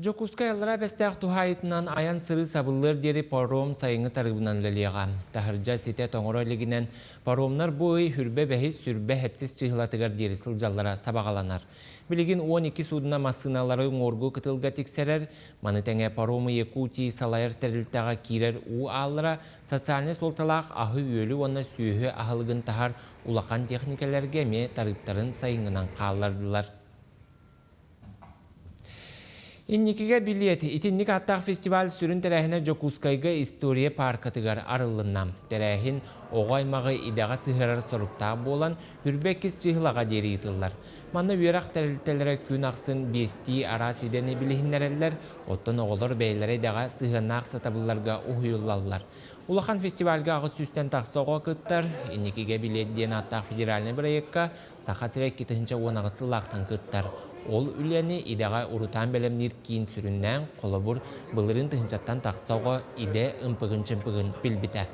Дьокуускай Аллараа Бэстээх туһаайытынан айан-сырыы сабыллыар диэри паром сайыҥҥы тарыыбынан үлэлиэҕэ. Таһырдьа ситэ тоҥоро илигинэн паромнар бу ый хүрбэ бэһис, сүрбэ сэттис чыыһылатыгар диэри сылдьаллара сабаҕаланар. Билигин 12 суудуна массыыналары уҥуоргу кытылга тиксэрэр, маны тэҥэ паромы Якутии салайар тэрилтэҕэ киирэр уу ааллара социальнай суолталаах аһы-үөлү уонна сүөһү аһылыгын таһар улахан техникэлэргэ эмиэ тарыыптарын сайыҥҥынан хааллардылар. Инникигэ билиэт итинник ааттаах фестиваль сүрүн тэрээһинэ Дьокуускайга история пааркатыгар арыллынна. Тэрээһин оҕо аймаҕы идэҕэ сыһыарар соруктаах буолан, Хүрбэ иккис чыыһылаҕа диэри ыытыллар. Манна үөрэх тэрилтэлэрэ күн ахсын биэстии араас идэни билиһиннэрэллэр, оттон оҕолор бэйэлэрэ идэҕэ сыһыаннаах сатабылларга уһуйуллаллар. Улахан фестивальга аҕыс сүүстэн тахса оҕо кыттар. Инникигэ билиэт диэн ааттаах федеральнай бырайыакка Саха сирэ 2018 сыллаахтан кыттар. Ол үлэни идэҕэ урутаан бэлэмниир киин сүрүннээн, холобур, былырыын тыһыынчаттан тахса оҕо идэ ымпыгын-чымпыгын билбитэ.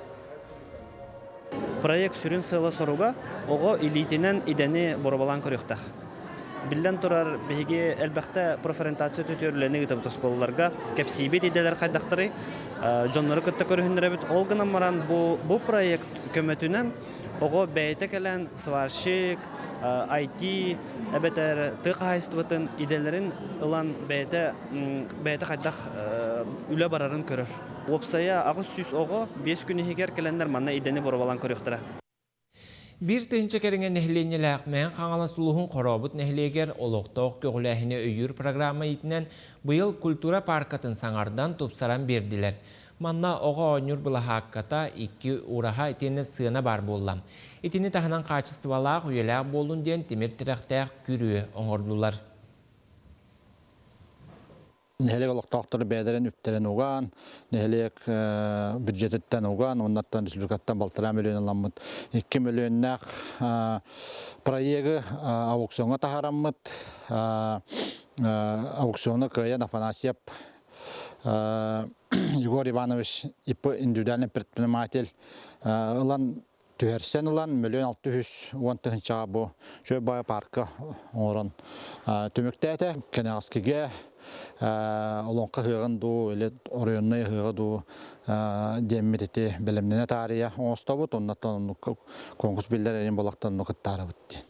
Проект сүрүн сыала-соруга оҕо илиитинэн идэни боруобалаан көрүөхтээх. Биллэн турар, биһиги элбэхтэ профориентация төтүөрүлэни ыытабыт оскуолаларга, кэпсиибит идэлэр хайдахтарый, дьоннору кытта көрүһүннэрэбит. Ол гынан баран бу, бу проект көмөтүнэн Оҕо бэйэтэ кэлэн сварщик, IT эбэтэр тыа хаһаайыстыбатын идэлэрин ылан бэйэтэ бэйэтэ хайдах үлэ барарын көрөр. Уопсайа 800 оҕо 5 күн иһигэр кэлэннэр манна идэни боруобалаан көрүөхтэрэ. Биир тыһыынча кэриҥэ нэһилиэнньэлээх Мэҥэ Хаҥалас улууһун Хорообут нэһилиэгэр олохтоох көҕүлээһини өйүүр программа иитинэн быйыл культура пааркатын саҥардан, тупсаран биэрдилэр. Манна оҕо оонньуур былаһаакката, икки ураһа итиэннэ сыана баар буолла. Итини таһынан хаачыстыбалаах, үйэлээх буоллун диэн тимир тирэхтээх күрүө оҥордулар. Нэһилиэк олохтоохторо бэйэлэрин үптэрин угаан, нэһилиэк бюджетиттэн угаан, уоннаттан республикаттан балтараа мөлүйүөн ыламмыт 2 мөлүйүөннээх проегы аукциоҥҥа таһаараммыт. Аукциону кыайан Афанасьев Егор Иванович ИП индивидуальный предприниматель ылан түһэрсэн ылан 1 610 тыһыынчаҕа бу Чөй баай парка оҥорон түмүктээтэ. Кэнэҕэскигэ Олоҥхо ыһыаҕын дуу или оройуоннай ыһыаҕы дуу диэммит ити бэлэмнэнэ таарыйа оҥостобут. Оннуттан оннук конкурс биллэр эрин буолахтан онну кыттаарабыт диэн.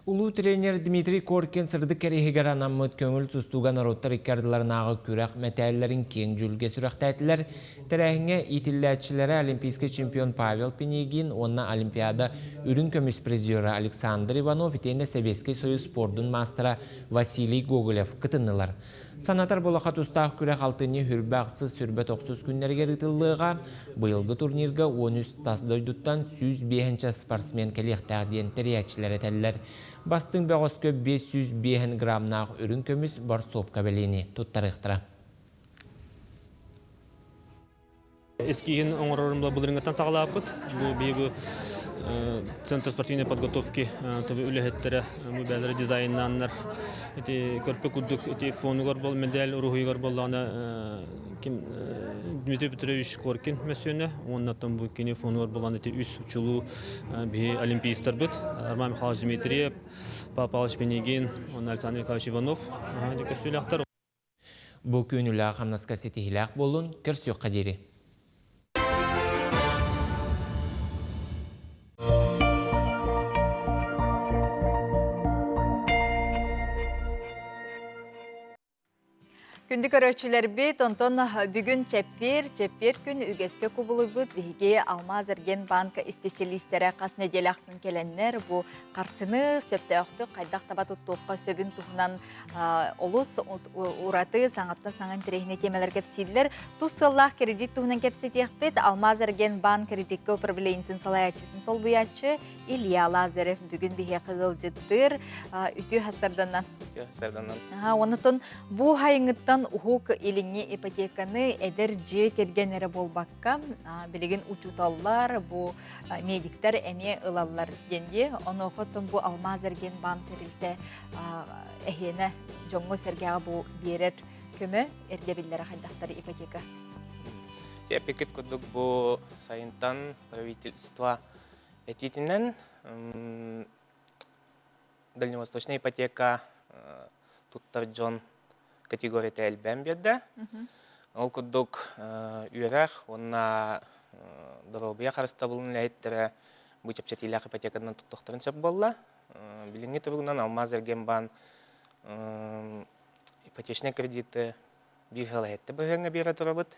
Улуу тренер Дмитрий Коркин сырдык кэриэһигэр анаммыт көҥүл тустууга норуоттар икки ардыларынааҕы күрэх мэтээллэрин киэҥ дьүүлгэ сүрэхтээтилэр. Тэрээһиҥҥэ иитиллээччилэрэ олимпийскай чемпион Павел Пинигин уонна Олимпиада үрүҥ көмүс призера Александр Иванов итиэннэ Сэбиэскэй Союз спордун маастара Василий Гоголев кытыннылар. Санатар буоллахха тустаах күрэх алтынньы хүрбэ ахсыс сүрбэ тохсус күннэригэр ыытыллыаҕа. Быйылгы турнирга 13 тас дойдуттан 105 спортсмен кэлиэхтээх диэн тэрийээччилэр этэллэр. Бастыҥ бөҕөскө 505 граммнаах үрүҥ көмүс борсуопка бэлиэни туттарыахтара. Эскиһин оҥорорум былырыҥҥыттан саҕалаабыт. Бу биһиги Центр спортивной подготовки үлэһиттэрэ бу бээлэрэ дизайннааннар ити көрпө курдук ити фонугар бол медаль уруһуйугар боллаҕына ким Дмитрий Петрович Коркин мөссүөнэ уонна бу кини фонугар болан ити үс чулуу биһи олимпийстарбыт Роман Михайлович Дмитриев, Павел Павлович Пинигин уонна Александр Николаевич Иванов көссүүлэхтэр. Бу күн үлэҕэ-хамнаска ситиһиилээх буоллун, көрсүөххэ диэри. Күндү көрөөччүлэрбит, онтон бүгүн чэппиэр, чэппиэр күн үгэскэ кубулуйбут биһиги Алмаз Эргенбанк исписэлиистэрэ хас нэдиэлэ ахсын кэлэннэр бу харчыны сөптөөхтүк хайдах таба туттуохха сөбүн туһунан олус ураты саҥаттан саҥа интэриэһинэй тиэмэлэр кэпсииллэр. Тус сыаллаах кредит туһунан кэпсэтиэхпит. Алмаз Эргенбанк кредиккэ управлениетын салайааччытын солбуйааччы Илья Лазарев бүгүн биһиэхэ ыалдьыттыыр. Үтүө хастарданан. Үтүө хастарданан. Онутун бу хайыҥыттан уһук илиҥҥи ипотеканы эдэр дьиэ кэргэн эрэ буолбакка, билигин учууталлар, бу медиктэр эмиэ ылаллар диэн дии. Онуоха бу Алмаз Эргенбанк тэрилтэ эһиэнэ дьоҥҥо-сэргэҕэ бу биэрэр көмө ирдэбиллэрэ хайдахтар ипотека? Эпикит курдук бу сайынтан правительство этиитинэн дальневосточная ипотека туттар дьон категорията элбээн биэрдэ. Ол курдук үөрэх уонна доруобуйа харыстабылын үлэһиттэрэ бу чэпчэтиилээх ипотеканан туттуохтарын сөп буолла. Билиҥҥи туругунан Алмаз Эргенбаан ипотечнай кредиты биир сыл эһэтте быһыаҥҥа биэрэ турабыт.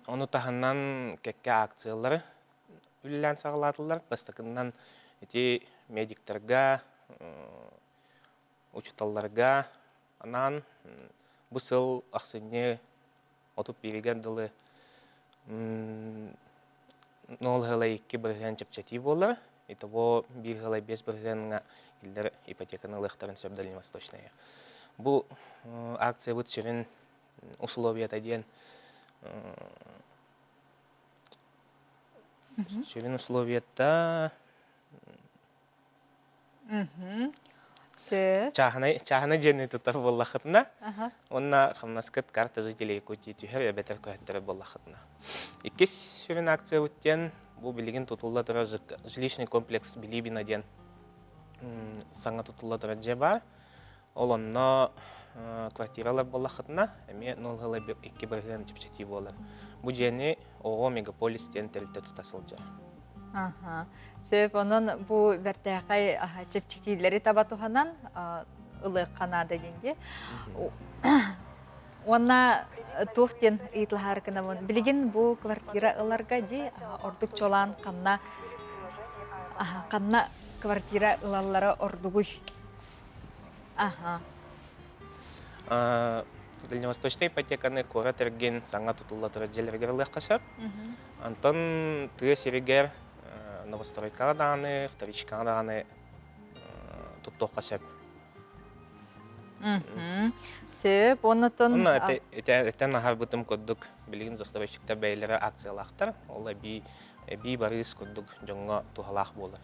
Ону таһынан кэккэ акциялары үлэлээн саҕалаатылар. Бастакыннан ити медиктарга, учууталларга анаан бу сыл ахсынньы 31-гэр дылы 0,2% чэпчэтии буолар. Итого 1,5% иллэр ипотеканы ылыахтарын сөп Дальневосточная. Бу акциябыт сүрүн условията диэн сүрүн условията Чааһынай чааһынай дьиэни тутар буоллаххытына, уонна хамнаскыт карта жителей Якутии түһэр эбэтэр көһөттөрөр буоллаххытына. Иккис сүрүн акциябыт диэн бу билигин тутулла турар жилищный комплекс Билибина диэн саҥа тутулла турар дьиэ баар. Ол онно квартиралар буоллаххытына, эмиэ 0,2% чэпчэтии буолар. Бу дьиэни оҕо мегаполис диэн тэрилтэ тута сылдьар. Аха. Сөп, онон бу бэртээхэй чэпчэтиилэри таба туһанан ылыахха наада диэн дии. Уонна туох диэн ыйыталаһаары гынабын. Билигин бу квартира ыларга дии ордук чуолаан ханна ханна квартира ылаллара ордугуй? Аха. Дальневосточнай ипотеканы куорат эргин саҥа тутулла турар дьиэлэригэр ылыахха сөп. Онтон тыа сиригэр новостройкаҕа даҕаны, вторичкаҕа даҕаны туттуохха сөп. Сөп, оннотон... Онно этэн аһарбытым курдук, билигин застройщиктар бэйэлэрэ акциялаахтар. Ол эбии, эбии барыыс курдук дьоҥҥо туһалаах буолар.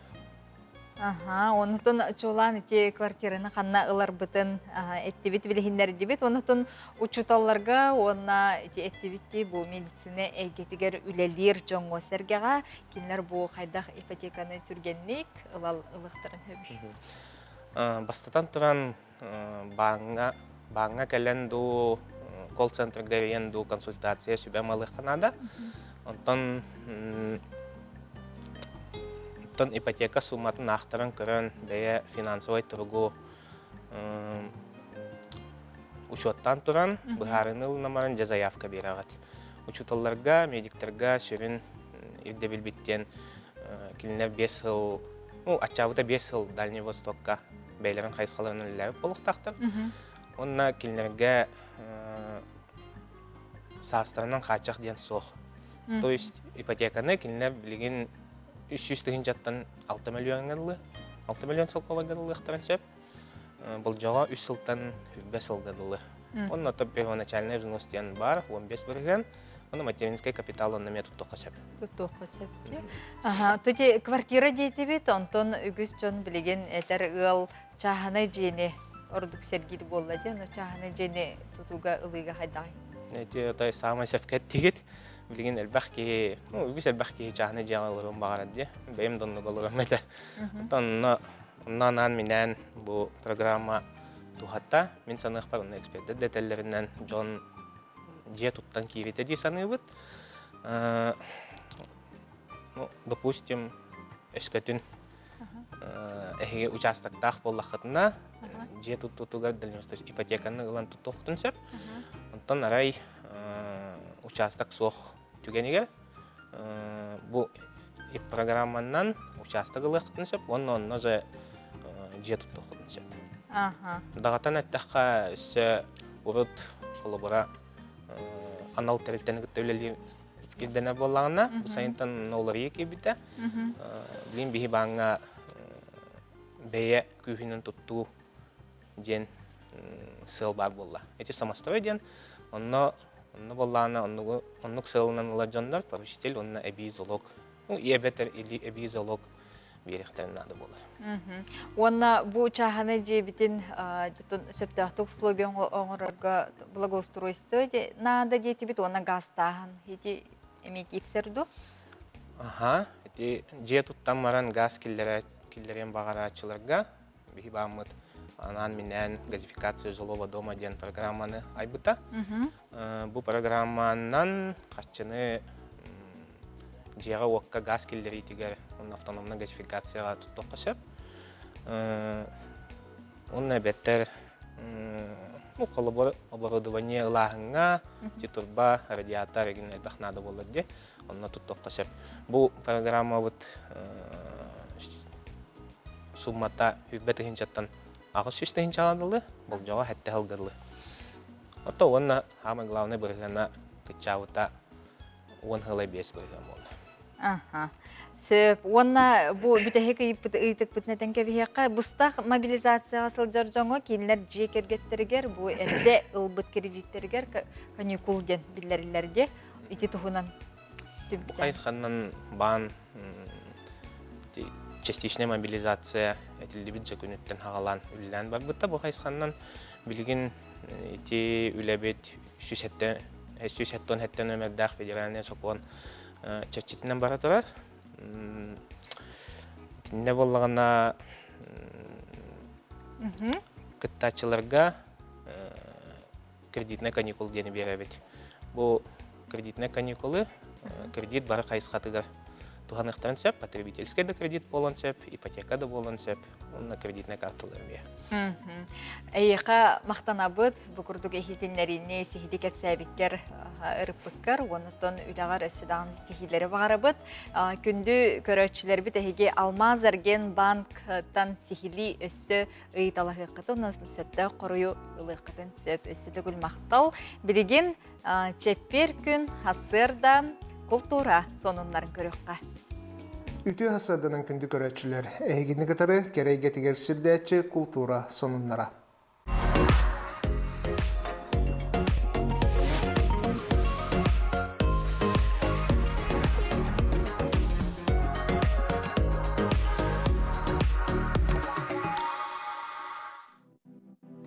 Аха, онутун чуолаан ити квартираны ханна ыларбытын эттибит билиһиннэрдибит. Онутун учууталларга уонна ити эттибит бу медицина эйгэтигэр үлэлиир дьоҥҥо сэргэҕэ кинилэр бу хайдах ипотеканы түргэнник ылал ылыхтарын сөбүй? Бастатан туран бааҥҥа бааҥҥа кэлэн дуу колл-центрга эрийэн дуу консультация сүбэ малыахха наада. Онтон оттон ипотека сууматын аахтаран көрөн бэйэ финансовай туругу учуоттаан туран быһаарыыны ылынамарын дьэ заявка биэрэҕит. Учууталларга, медиктарга сүрүн ирдэбилбит диэн кинилэр 5 сыл, ну, аччаабыта 5 сыл Дальний Востокка бэйэлэрин хайысхаларынан үлэлээбит буолуохтаахтар. Уонна кинилэргэ саастарынан хааччах диэн суох. То есть ипотеканы кинилэр билигин 300 тыһыынчаттан 6 миллионҥа дылы, 6 миллион солкуобайга дылыахтарын сөп. Болдьоҕо 3 сылтан 5 сылга дылы. Онно первоначальный взнос диэн баар, 15 бырыһыан. Ону материнский капитал онно эмиэ туттуохха сөп. Туттуохха сөп дии. Аха, тути квартира диэтибит, онтон үгүс дьон билигин этэр ыал чааһынай дьиэни ордук сэргиир буолла диэн, но чааһынай дьиэни тутууга ылыыга хайдаҕый? Эти это самое сөпкө эттигит. Билигин элбэх киһи, ну, үгүс элбэх киһи чааһынай дьиэҕэ олоруон баҕарар дии. Бэйэм да оннук олоруом этэ. Оттон онно онно анаан-минээн бу программа туһата, мин саныахпар онно экспердэр да этэллэринэн дьон дьиэ туттан кииритэ дии саныыбыт. Ну, допустим, өскөтүн эһиги участоктаах буоллаххытына, дьиэ туттуутугар ипотеканы ылан туттуоххутун сөп. Онтон арай участок суох түгэнигэр бу программанан участок ылыаххытын сөп уонна онно же дьиэ туттуоххутун сөп. Даҕатан эттэххэ, өссө урут холобура анал тэрилтэни кытта үлэлиир ирдэнэр буоллаҕына, бу сайынтан уларыйыы киирбитэ. Билигин биһи бааҥҥа бэйэ күүһүнэн туттуу диэн сыал баар буолла. Эти самострой диэн, онно онно буоллаҕына оннугу оннук сыалынан ылар дьоннор поручитель уонна эбии залог, ну, эбэтэр эбии залог биэриэхтэрин наада буолар. Уонна бу чааһынай дьиэбитин сөптөөхтүк условия оҥорорго благоустройство наада диэтибит уонна газтааһын ити эмиэ киирсэр дуу? Аха, ити дьиэ туттан баран газ киллэриэн баҕарааччыларга биһи бааммыт. Анаан-минээн газификация жилого дома диэн программаны айбыта. Бу программанан харчыны дьиэҕэ-уокка газ киллэриитигэр уонна автономнай газификацияҕа туттуохха сөп. Уонна эбэтэр ну, холобур, оборудование ылааһыҥҥа, турба, радиатор игин элбэх наада буолар дии. Онно туттуохха сөп. Бу программабыт суммата 100 тыһыынчаттан 800 тыһыынчаҕа дылы, болдьоҕо 7 сылга дылы. Ото уонна самый главный бырыһыана кыччаабыта 10 сылай 5 бырыһыан буолла. Аха. Сөп. Уонна бу бүтэһик ыйыппыт ыйытыкпытын этэн кэбиһиэххэ, быстах мобилизацияҕа сылдьар дьоҥҥо кинилэр дьиэ кэргэттэригэр бу эрдэ ылбыт кредиттэригэр каникул диэн биллэриллэр дии. Ити туһунан Бу хайысханан баан частичная мобилизация этиллибит дьэ күнүттэн хаҕалаан үлэлээн барбыта. Бу хайысханан билигин ити үлэбит 177 номердаах федеральный сокуон чэрчитинэн бара турар. Итиннэ буоллаҕына кыттааччыларга кредитный каникул диэни биэрэбит. Бу кредитный каникулы кредит бары хайысхатыгар туһаныахтарын сөп, потребительскай да кредит буолуон сөп, ипотека да буолуон сөп, уонна кредитная карталар эмиэ. Эйиэхэ махтанабыт, бу курдук иһитиннэриини сиһилии кэпсээбиккэр, ырыппыккар, уонна үлэҕэр өссө даҕаны ситиһиилэри баҕарабыт. Күндү көрөөччүлэрбит эһиги Алмаз Арген банктан сиһилии өссө ыйыталаһыаххытын уонна сөптөөх хоруйу ылыаххытын сөп. Өссө төгүл махтал. Билигин чэппиэр күн сарсыарда култуура сонуннарын көрүөххэ. Үтүө сарсыарданан күндү көрөөччүлэр, эһигини кытары кэрэ эйгэтигэр сирдээччи култуура сонуннара.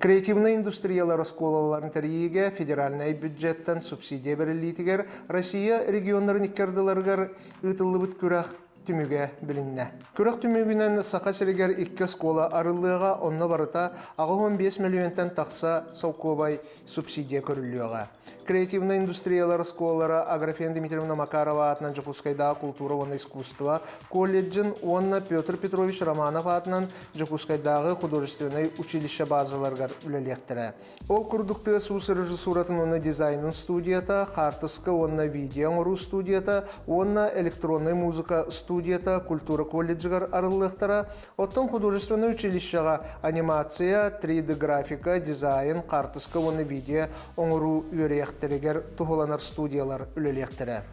Креативнай индустриялар оскуолаларын тэрийиигэ федеральнай бюджеттан субсидия бэриллиитигэр Россия регионнарын икки ардыларыгар ыытыллыбыт күрэх түмүгэ билиннэ. Күрэх түмүгүнэн Саха сиригэр икки оскуола арыллыаҕа, онно барыта 85 мөлүйүөнтэн тахса солкуобай субсидия көрүллүөҕэ. Креативнай индустриялар оскуолалара Аграфена Дмитриевна Макарова аатынан Дьокуускайдааҕы култуура уонна искусство колледжын уонна Петр Петрович Романов аатынан Дьокуускайдааҕы художественнай училище базаларыгар үлэлиэхтэрэ. Ол курдук тыас-уус режиссуратын уонна дизайнын студията, хаартыска уонна видео оҥоруу студията уонна электроннай музыка студията культура колледжыгар арыллыахтара. Оттон художественнай училищеҕа анимация, 3D-графика, дизайн, хаартыска уонна видео оҥоруу үөрүйэхтэригэр туһуланар студиялар үлэлиэхтэрэ.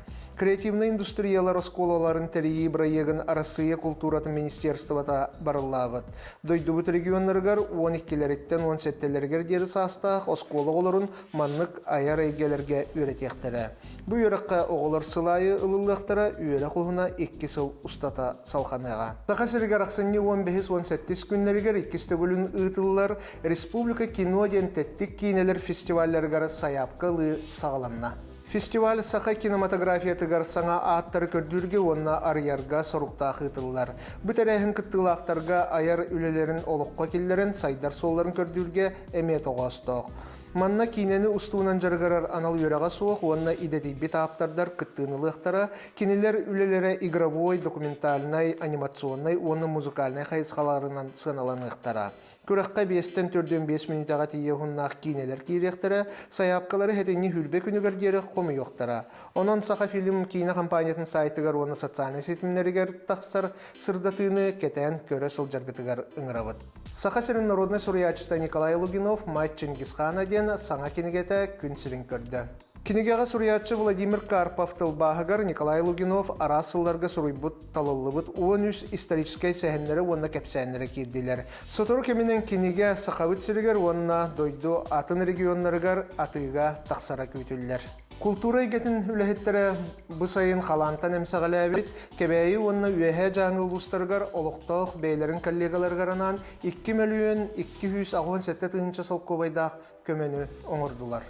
Креативнай индустриялар оскуолаларын тэрийии бырайыагын Арассыыйа култууратын министерствота барыллаабыт. Дойдубут регионнарыгар 12-лэриттэн 17-лэригэр диэри саастаах оскуола оҕолорун маннык айар эйгэлэргэ үөрэтиэхтэрэ. Бу үөрэххэ оҕолор сыл аайы ылыллыахтара, үөрэх уһуна 2 сыл устата салҕаныаҕа. Саха сиригэр ахсынньы 15-17 күннэригэр иккис төгүлүн ыытыллар Республика кино диэн тэттик киинэлэр фестивалларыгар сайаапка ылыы саҕаланна. Фестиваль саха кинематографиятыгар саҥа ааттары көрдүүргэ уонна арыйарга соруктаах ыытыллар. Бу тэрээһин кыттыылаахтарга айар үлэлэрин олоххо киллэрэн сайдар суолларын көрдүүргэ эмиэ тоҕоостоох. Манна киинэни устуунан дьарыгырар анал үөрэҕэ суох уонна идэтийбит ааптардар кыттыыны ылыахтара, кинилэр үлэлэрэ игровой, документальнай, анимационнай уонна музыкальнай хайысхаларынан сыаналаныахтара. Күрэххэ биэстэн төрдүөн биэс мүнүүтэҕэ тиийэ уһуннаах киинэлэр киириэхтэрэ, сайаапкалары сэтинньи сүүрбэ күнүгэр диэри хомуйуохтара. Онон Сахафильм киинэ компаниятын сайтыгар уонна социальнай ситимнэригэр тахсар сырдатыыны кэтээн көрө сылдьаргытыгар ыҥырабыт. Саха сирин народнай суруйааччыта Николай Лугинов «Мать Чингисхана» диэн саҥа кинигэтэ күн сирин көрдө. Кинигэҕэ суруйааччы Владимир Карпов тылбааһыгар Николай Лугинов араас сылларга суруйбут талыллыбыт 13 историческай сэһэннэрэ уонна кэпсээннэрэ киирдилэр. Сотору кэминэн кинигэ Сахабыт сиригэр уонна дойду атын регионнарыгар атыыга тахсара күүтүллэр. Култуура эйгэтин үлэһиттэрэ бу сайын халаантан эмсэҕэлээбит Кэбээйи уонна Үөһээ Дьааҥы улуустарыгар олохтоох бэйэлэрин коллегаларыгар анаан 2 мөлүйүөн 287 тыһыынча солкуобайдаах көмөнү оҥордулар.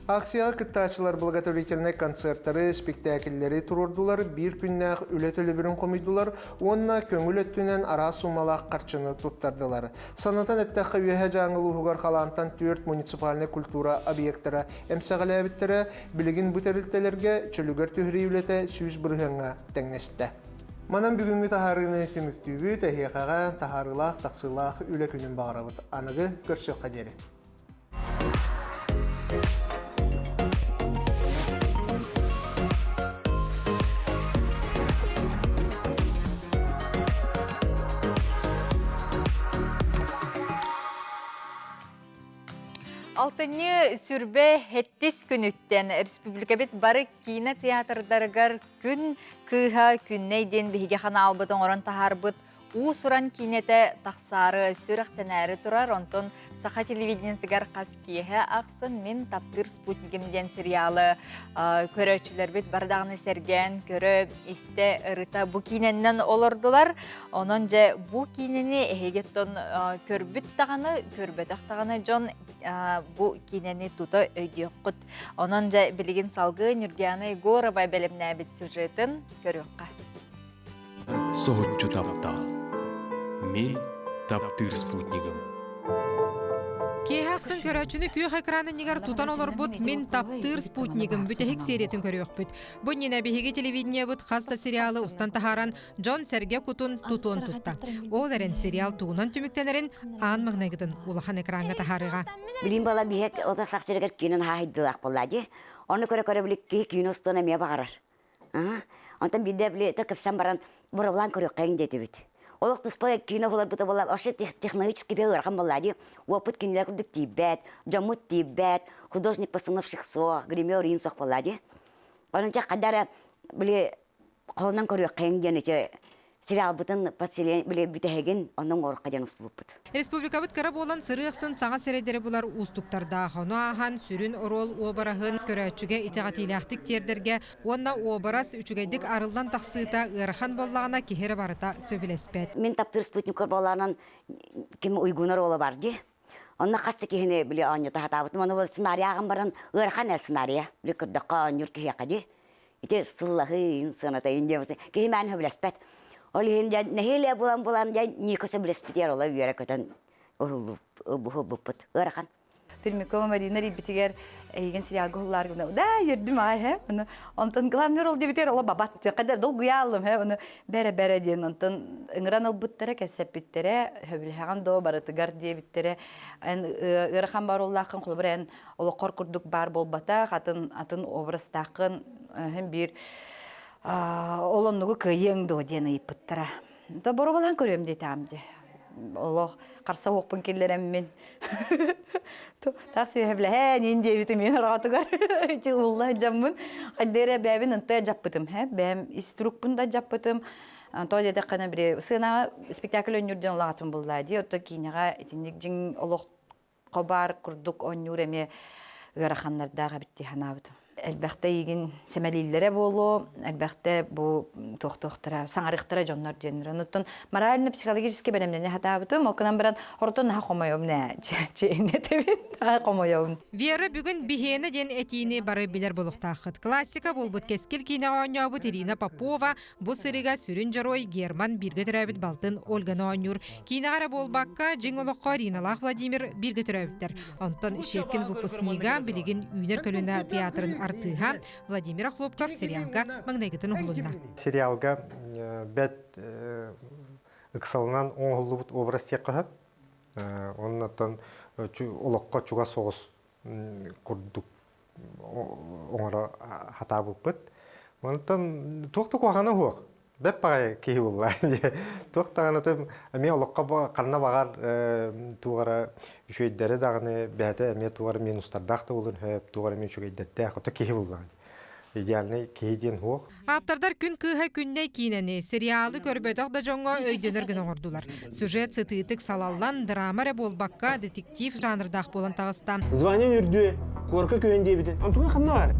Акцияҕа кыттааччылар благотворительнай концертары, спектакльлэри туруордулар, биир күннээх үлэ төлөбүрүн хомуйдулар уонна көҥүл өттүнэн араас суммалаах харчыны туттардылар. Санатан эттэххэ, Үөһээ Дьааҥы улууһугар халаантан түөрт муниципальнай культура объектара эмсэҕэлээбиттэрэ, билигин бу тэрилтэлэргэ чөлүгэр түһэрии үлэтэ 100% тэҥнэстэ. Манан бүгүҥҥү таһаарыыны түмүктүүбүт, эһиэхэҕэ таһаарыылаах, тахсыылаах үлэ күнүн баҕарабыт. Аныгы көрсүөххэ диэри. Алтынньы сүрбэ хэттис күнүттэн республикабит бары киинэ театрдарыгар күн кыыһа күннэй диэн биһиги ханаалбыт оҥорон таһаарбыт уус-уран киинэтэ тахсаары, сүрэхтэнээри турар. Онтон саха телевидениетыгар хас киэһэ ахсын мин таптыыр спутнигим диэн сериалы көрөөччүлэрбит бары даҕаны сэргээн көрө, истэ, ырыта бу киинэннэн олордулар. Онон дьэ бу киинэни эһиги оттон көрбүт даҕаны, көрбөтөх даҕаны дьон бу киинэни тута өйдүөххүт. Онон дьэ билигин салгыы Нюргиана Егорова бэлэмнээбит сюжетын көрүөххэ. Соһуччу таптал. Мин таптыыр спутнигым. Киэһэ ахсын көрөөччүнү күөх экран иннигэр тутан олорбут Мин таптыыр спутнигым бүтэһик сериятын көрүөхпүт. Бу иннинэ биһиги телевидениебыт хас да сериалы устан таһааран дьон-сэргэ кутун тутуон тутта. Ол эрэн сериал тугунан түмүктэнэрин аан маҥнайгытын улахан экраҥҥа таһаарыаҕа. Билим бала биһиэк ота сах сиригэр киинэн хаһайдылаах буолла дии. Ону көрө-көрө били киһи киинэ устуон эмиэ баҕарар. Онтон биирдэ били кэпсэн баран боровлаан көрүөххэйиҥ диэтибит. Олох туспа киинэ буларбыта буолла вообще технологически бе ыарахан буолла дии. Уоппут кинилэр курдук тиийбэт, дьоммут тиийбэт, художник постановщик суох, гример иин суох буолла дии. Онон чэ хайда эрэ били холунан көрүөххэйиҥ диэн ичи сериалбытын подселение били бүтэһигин онно оҥоруохха диэн устубуппут. Республикабыт кыра буолан сырыы-ахсын саҥа сирэйдэри булар уустуктардаах. Ону ааһан сүрүн оруол уобараһын көрөөччүгэ итэҕэтиилээхтик тиэрдэргэ уонна уобарас үчүгэйдик арыллан тахсыыта ыарахан буоллаҕына киһи эрэ барыта сөбүлэспэт. Мин таптыыр спутниккар буолаанан ким уйгунар уола бар дии. Онно хас да киһини били оонньото сатаабытым. Ону сценарий ааҕан баран ыарахан эр сценарийа. Били көрдөххө оонньуур киһиэхэ дии. Ити сыллаһыы сыаната иин диэбит киһи мээн сөбүлэспэт. Ол иһин дьэ нэһиилэ булан-булан дьэ Ника сөбүлэспитигэр ола үөрэ көтөн уһулбуппут. Ыарахан. Пермякова Марина рийбитигэр эйигин сериалга уһуллаар гына да үөрдүм аҕай һэ ону онтон главный роль диэбитигэр ола бабат кадер долгуйаалым һэ ону бэрэ бэрэ диэн онтон ыҥыран ылбыттара кэпсэппиттэрэ сөбүлэһэҕин доо барытыгар диэбиттэрэ эн ыарахан баар оллааххын холобур эн олоххор курдук баар буолбатах атын атын образтааххын һин биир ол оннугу кыайыаҥ дуо диэн ыйыппыттара то боруобалаан көрүөм диэтэҕим дии олох харса уохпун киллэрэммин тас үөһэблэһэн иин диэбитим мин ороҕотугар ити уулла дьаммын хайдыра бэйэбин ынтая дьаппытым һэ бэйэм ис турукпун да дьаппытым то диэтэххинэ бири сыанаҕа спектакль өнньүр диэн улаҕатын буллаа дии отто киинэҕэ итинник дьиҥ олох хобаар курдук оонньуур эмиэ ыараханнардаах эбит дии санаабытым. Элбэхтэ эйигин сэмэлииллэрэ буолуо, элбэхтэ бу туох-туохтара, саҥарыахтара дьоннор диэннэр. Онуттан морально-психологически бэлэмнэнэ сатаабытым. Ол гынан баран орто наһаа хомойобун ээ, чиэҥнэтэбин, наһаа хомойобун. Вера бүгүн биһиэнэ диэн этиини бары билэр буолуохтааххыт. Классика буолбут Кэскил киинэҕэ оонньообут Ирина Попова Бу сырыыга сүрүн дьоруой Герман бииргэ төрөөбүт балтын Ольганы оонньуур. Киинэҕэ эрэ буолбакка, дьиҥ олоххо Риналаах Владимир бииргэ төрөөбүттэр. Онтон Щепкин выпускнига, билигин Үүнэр көлүөнэ театрын артыыһа Владимир Охлопков сериалга маҥнайгытын уһулунна. Сериалга бэт ыксалынан оҥоһуллубут образ диэххэ сөп. Оннуттан олоххо чугас соҕус курдук оҥоро сатаабыппыт. Онтон туох да куһаҕана суох. Бэп баҕайы киһи буолла. Туох даҕаны эмиэ олоххо ханна баҕар туох эрэ үчүгэйдэри даҕаны бэйэтэ эмиэ туох эрэ минустардаах да буолуон сөп, туох эрэ эмиэ үчүгэйдэрдээх. Ото киһи буоллаҕа дии. Идеальный киһи диэн суох. Ааптардар Күн кыыһа Күннэй киинэни, сериалы көрбөтөх да дьоҥҥо өйдөнөр гына оҥордулар. Сюжет сытыытык салаллан, драма эрэ буолбакка, детектив жанрдаах буолан таҕыста. Звание үрдүө, куорка күһүн диэбитин. Онтуга ханна бар?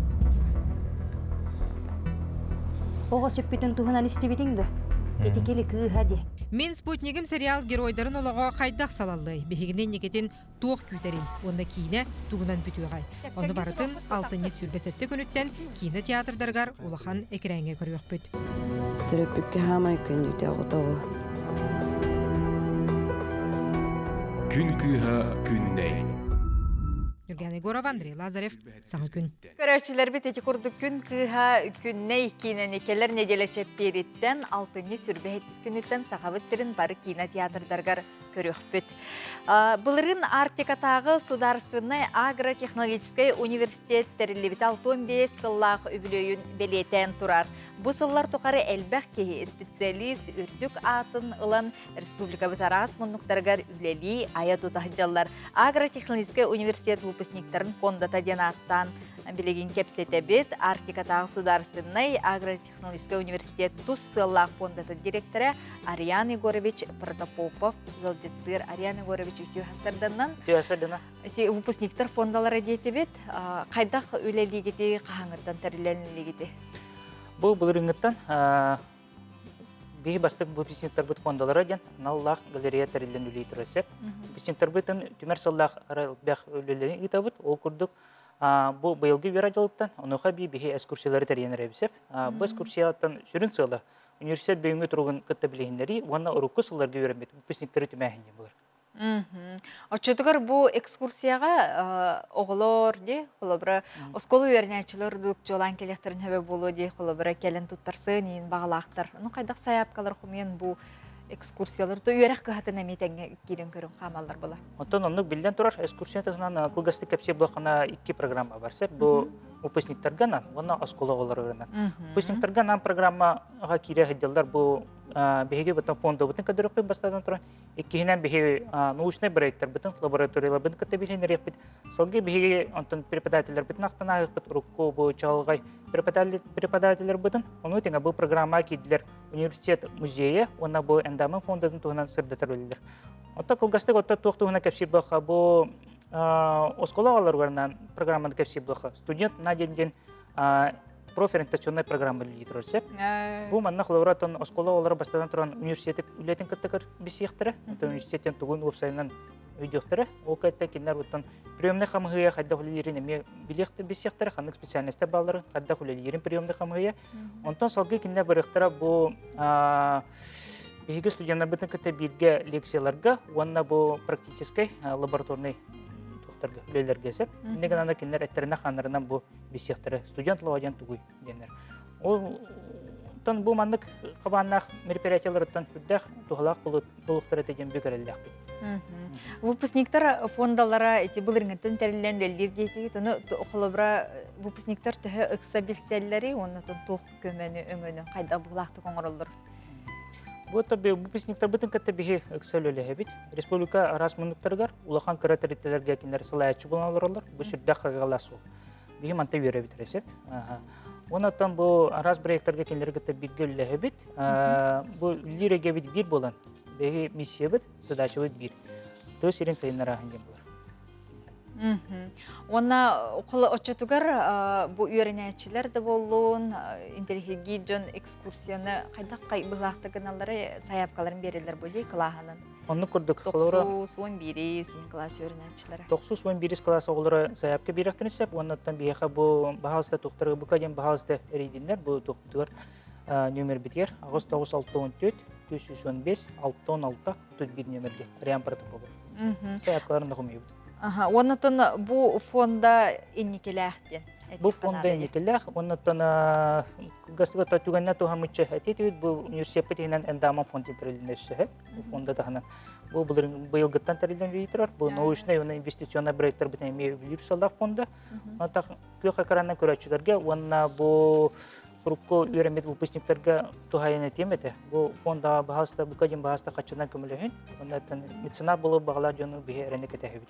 Оҕо сүппүтүн туһунан истибитиҥ да? Ити кили кыыһа дии. Мин спутнигым сериал геройдарын олоҕо хайдах салаллыай? Биһигини инникитин туох күүтэрий уонна киинэ тугунан бүтүөҕэй? Ону барытын алтынньы 27 күнүттэн киинэ театрдарыгар улахан экирээҥҥэ көрүөхпүт. Төрөппүккэ хаамай күндүтэ оҕото ол. Күн кыыһа күннэй. Нюргана Егорова, Андрей Лазарев, Саҥа күн. Көрөөччүлэрбит ити курдук күн кыыһа күннэй киинэни кэлэр нэдиэлэ чэппиэриттэн алтынньы сүрбэһит күнүттэн Сахабыт сирин бары киинэ театрдарыгар көрүөхпүт. Былырыын Арктикатааҕы судаарыстыбаннай агротехнологическай университет тэриллибитэ 65 сыллаах үбүлүөйүн бэлиэтээн турар. Бу сыллар тухары элбэх киһи специалист үрдүк аатын ылан республикабыт араас муннуктарыгар үлэлии айа-тута сылдьаллар. Агротехнологическай университет выпускниктарын фондата диэн ааттаан билигин кэпсэтэбит. Арктикатааҕы судаарыстыбаннай агротехнологическай университет тус сыаллаах фондатын директора Ариан Егорович Протопопов ыалдьыттыыр. Ариан Егорович үтүө сарданнан. Үтүө сардана. Ити выпускниктар фондалара диэтибит. Хайдах үлэлиигити, хаһаҥыттан тэрилэнилигити? Бу былырыыҥҥыттан биһи бастык выпускниктарбыт фондалара диэн аналлаах галерея тэриллэн үлэлии турар сөп. Выпускниктарбытын түмэр сыллаах элбэх үлэлэри ыытабыт. Ол курдук бу быйылгы үөрэх дьылыттан онуоха эбии биһи экскурсиялары тэрийэн эрэбит сөп. Бу экскурсияттан сүрүн сыала университет бүгүҥҥү туругун кытта билиһиннэрии уонна урукку сылларга үөрэммит выпускниктары түмээһин диэн буолар. Оччотугар бу экскурсияҕа оҕолор дии, холобура, оскуола үөрэнээччилэр ордук дьуолаан кэлиэхтэрин сөбө буолуо дии, холобура, кэлэн туттарсыан иһин баҕалаахтар. Ну, хайдах сайаапкалар хомуйан бу экскурсиялар то үөрэх кыһатын эмиэ тэҥҥэ киирэн көрөн хаамаллар була. Оттон оннук биллэн турар, экскурсия туһунан кылгастык кэпсиир буоллаххына икки программа бар. Сөп бу выпускниктарга анаан уонна оскуола оҕолоругар анаан. Выпускниктарга анаан программаҕа киирэ сылдьаллар бу биһиги бытын фондабытын көрдөрүөхпүт бастатан туран Иккиһинэн биһиги научнай проекттарбытын, лабораторияларбытын кытта билиһиннэриэхпит. Салгыы биһиги онтон преподавателлэрбитин ахтан ааһыахпыт урукку бу чаҕылҕай преподавателлэрбитин. Ону тэҥэ бу программаҕа киирдилэр университет музейа уонна бу эндамент фондатын туһунан сырдатар үлэлэр. Оттон кылгастык отто туох туһунан кэпсиир буолха бу оскуола оҕолоругар программаны кэпсиир буолха студент на день диэн профориентационнай программа үлэлии турар сөп. Бу манна холобура оскуола оҕолоро бастатан туран университет үлэтин кытта билсиэхтэрэ. Оттон университеттен тугун уопсайынан өйдүөхтэрэ. Ол кэнниттэн кинилэр оттон приемнай хамыһыйа хайдах үлэлиирин эмиэ билиэхтэр билсиэхтэрэ, ханнык специальностар баалларын, хайдах үлэлиирин приемнай хамыһыйа. Онтон салгыы кинилэр барыахтара бу биһиги студеннарбытын кытта бииргэ лекцияларга уонна бу практическай лабораторнай туохтарга үлэлэргэ сөп. Инньэ гынан кинилэр эттэринэ-хааннарынан бу билсиэхтэрэ студент лова диэн тугуй диэннэр. Ол оттон бу маннык хабааннаах мероприятияларыттан үрдээх туһалаах булуохтара этэ диэн бүк эрэллээхпит. Выпускниктар фондалара ити былырыҥҥыттан тэриллэн үлэлиир диэтигит. Ону холобура выпускниктар төһө ыкса билсэллэри уонна туох көмөнү, өҥөнү хайдах быһыылаахтык оҥороллор? Бу выпускниктарбытын кытта биһи ыкса үлэлэһэбит. Республика араас муннуктарыгар улахан кыра тэрилтэлэргэ кинилэр салайааччы буолан олороллор. Бу сүрдээх хайҕалаах суол. Биһи манта үөрэбит эрэ Уонна оттон бу араас проекттарга кинилэри кытта бииргэ үлэлэһэбит. Бу үлэлиир эйгэбит биир буолан, биһиги миссиябыт, задачабыт биир. Тыа сирин сайыннарааһын диэн буолар. Уонна оччотугар бу үөрэнээччилэр да буоллун, интэриэһиргиир дьон экскурсияны хайдах быһыылаахтык гыналлары сайаапкаларын биэрэллэр бу дии кылааһынан. Оннук курдук. Тохсус уон биирис кылаас үөрэнээччилэрэ. Тохсус уон биирис кылаас оҕолоро сайаапка биэрэхтэрин сөп уонна оттон биһиэхэ бу баһаалыста туохтары БК диэн баһаалыста эрийдиннэр бу туохпутугар нүөмэрбитигэр 8 9 6 14 415 6 16 31 нүөмэргэ Ариан Протопопов. Сайаапкаларын да хомуйбут. Аха, уонна бу фонда инникилээх диэн. Бу фонда инникилээх, уонна кылгастык түгэннэ туһаммычча этитибит бу университеппит иһинэн эндамон фонд тэрилинэ өссөһө. Бу фонда таһынан бу быйылгыттан тэриллэн үлэлии турар. Бу научнай уонна инвестиционнай проекттарбытын эмиэ үбүлүүр сыаллаах фонда. Онтон күөх экранынан көрөөччүлэргэ уонна бу урукку үөрэммит выпускниктарга туһайан этиэм этэ. Бу фондаҕа баһаалыста бука диэн баһаалыста хаччынан көмөлөһүн. Уонна меценат буолуох баҕалаах дьону биһи эрэнэ кэтэһэбит.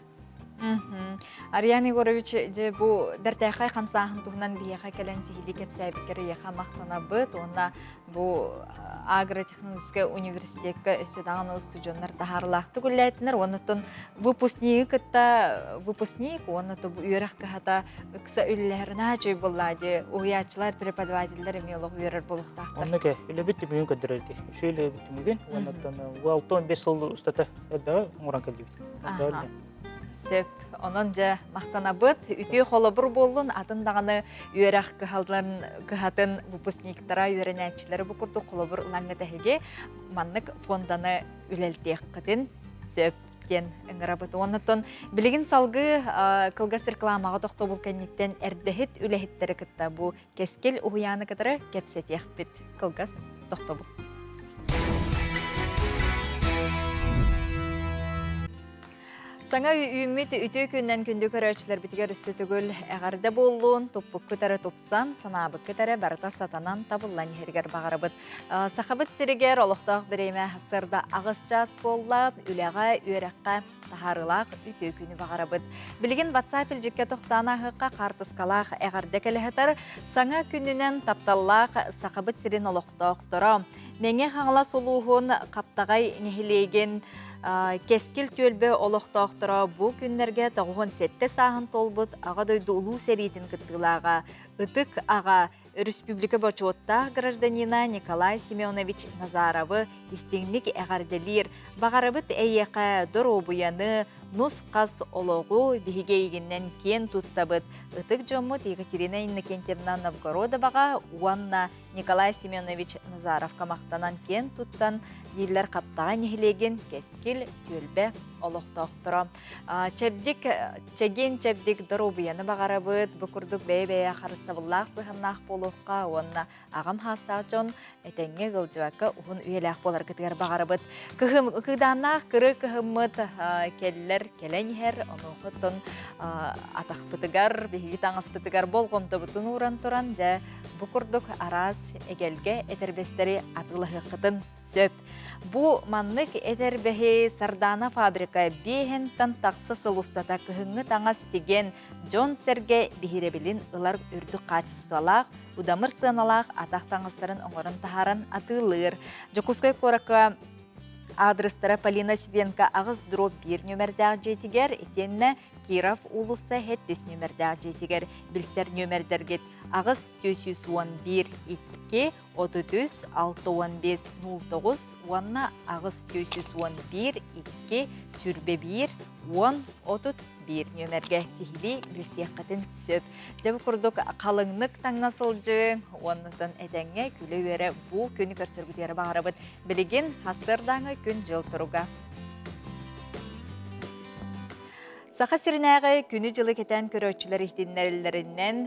Ариан Егорович, дьэ бу бэртээхэй хамсааһын туһунан биһиэхэ кэлэн сиһилии кэпсээбиккэр эйиэхэ махтанабыт уонна бу агротехнологическай университекка өссө даҕаны устудьуоннар таһаарылаахтык үлэлээтинэр уонна оттон выпускнигы кытта выпускник уонна бу үөрэх кыһата ыкса үлэлэһэр наһаа үчүгэй буоллаа дии уһуйааччылар преподавателлэр эмиэ олох үөрэр буолуохтаахтар. Оннук үлэбит түмүгүн көрдөрөр дии. Үчүгэй үлэбит түмүгүн уонна оттон 65 сыл устата элбэҕи оҥорон кэллибит. Сөп. Онон дьэ махтанабыт. Үтүө холобур буоллун, атын даҕаны үөрэх кыһаларын кыһатын выпускниктара, үөрэнээччилэрэ бу курдук холобур ылаҥҥыт эһиги маннык фонданы үлэлтиэххитин сөп диэн ыҥырабыт. Уоннаттан билигин салгыы кылгас рекламаҕа тохтобул кэнниттэн эрдэһит үлэһиттэри кытта бу Кэскил уһуйааны кытары кэпсэтиэхпит. Кылгас тохтобул. Саҥа үүммүт үтүө күннэн күндү көрөөччүлэрбитигэр өссө төгүл эҕэрдэ буоллун, туппуккут эрэ тупсан, санаабыккыт эрэ барыта сатанан табыллан иһэригэр баҕарабыт. Сахабыт сиригэр олохтоох бириэмэ сырда аҕыс чаас буолла, үлэҕэ, үөрэххэ таһаарыылаах үтүө күнү баҕарабыт. Билигин WhatsApp илдьиккэ тохтоон ааһыахха хаартыскалаах эҕэрдэ кэлэ сытар. Саҥа күнүнэн тапталлаах Сахабыт сирин олохтоохторо Мэҥэ Хаҥалас улууһун Хаптаҕай нэһилиэгин Кэскил түөлбэ олохтоохторо бу күннэргэ 97 сааһын туолбут Аҕа дойду Улуу сэриитин кыттыылааҕа Ытык аҕа Өрөспүүбүлүкэ бочуоттаах гражданина Николай Семенович Назаровы истиҥник эҕэрдэлиир. Баҕарабыт эйиэхэ доруобуйаны, нус-хас олоҕу биһиги эйигиннэн киэн туттабыт. Ытык дьоммут Екатерина Иннокентьевна Новгородоваҕа уонна Николай Семенович Назаровка махтанан киэн туттан дииллэр Хаптаҕай нэһилиэгин Кэскил түөлбэ олохтоохторо. Чэбдик, чэгиэн-чэбдик доруобуйаны баҕарабыт. Бу курдук бэйэ-бэйэ харыстабыллаах сыһыаннаах буолуохха уонна аҕам хаастаах дьон этэҥҥэ ыалдьыбакка уһун үйэлээх буоларгытыгар баҕарабыт. Кыһым, кыыдааннаах кыры кыһыммыт кэллэр кэлэн иһэр, онуохуттан атахпытыгар, биһиги таҥаспытыгар болҕомтобутун ууран туран, дьэ, бу курдук араас эгэлгэ этэрбэстэри атыылаһыаххытын сөп. Бу маннык этэрбэһи Сардаана фабрика биэһинтэн тахса сыл устата кыһыҥҥы таҥас тигэн, дьон-сэргэ биһирэбилин ылар үрдүк хаачыстыбалаах, удамыр сыаналаах атах таҥастарын оҥорон таһааран атыылыыр. Дьокуускай куоракка аадырыстара Полина Сибенко аҕыс дробь биир нүөмэрдээх дьиэтигэр итиэннэ Киров уулусса сэттис нүөмэрдээх дьиэтигэр билсэр нүөмэрдэргит 8 411 2 33 65 09 уонна 8 411 2 21 10 31 нүөмэргэ сиһилии билсиэххитин сөп. Дьэ бу курдук халыҥнык таҥна сылдьыҥ, уоннутун этэҥҥэ күлэ-үөрэ бу күнү көрсөргүтүгэр баҕарабыт. Билигин сарсыардааҥы күн-дьыл туруга. Саха сиринээҕи күнү-дьылы кэтээн көрөөччүлэр иһитиннэрэллэринэн,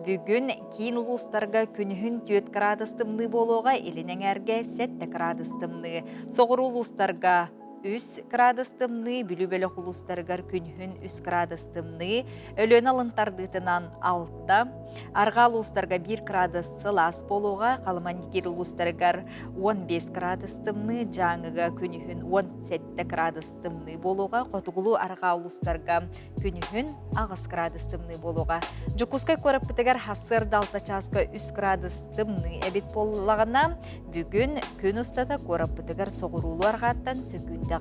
бүгүн киин улуустарга күнүһүн 4 кыраадыс тымныы буолуоҕа, илин эҥээргэ 7 кыраадыс тымныы. Соҕуруу улуустарга 3 кыраадыс тымныы, Бүлүү бөлөх улуустарыгар күнүһүн 3 кыраадыс тымныы, Өлүөнэ алын тардыытынан 6, арҕаа улуустарга 1 кыраадыс сылаас буолуоҕа, Халыма-Нигир улуустарыгар 15 кыраадыс тымныы, Дьааҥыга күнүһүн 17 кыраадыс тымныы буолуоҕа, хотугулуу-арҕаа улуустарга күнүһүн 8 градус тымныы буолуоҕа. Дьокуускай куораппытыгар сарсыарда 6 чааска 3 градус тымныы эбит буоллаҕына, бүгүн күн устата куораппытыгар соҕуруулуу арҕааттан сөкүүндэҕэ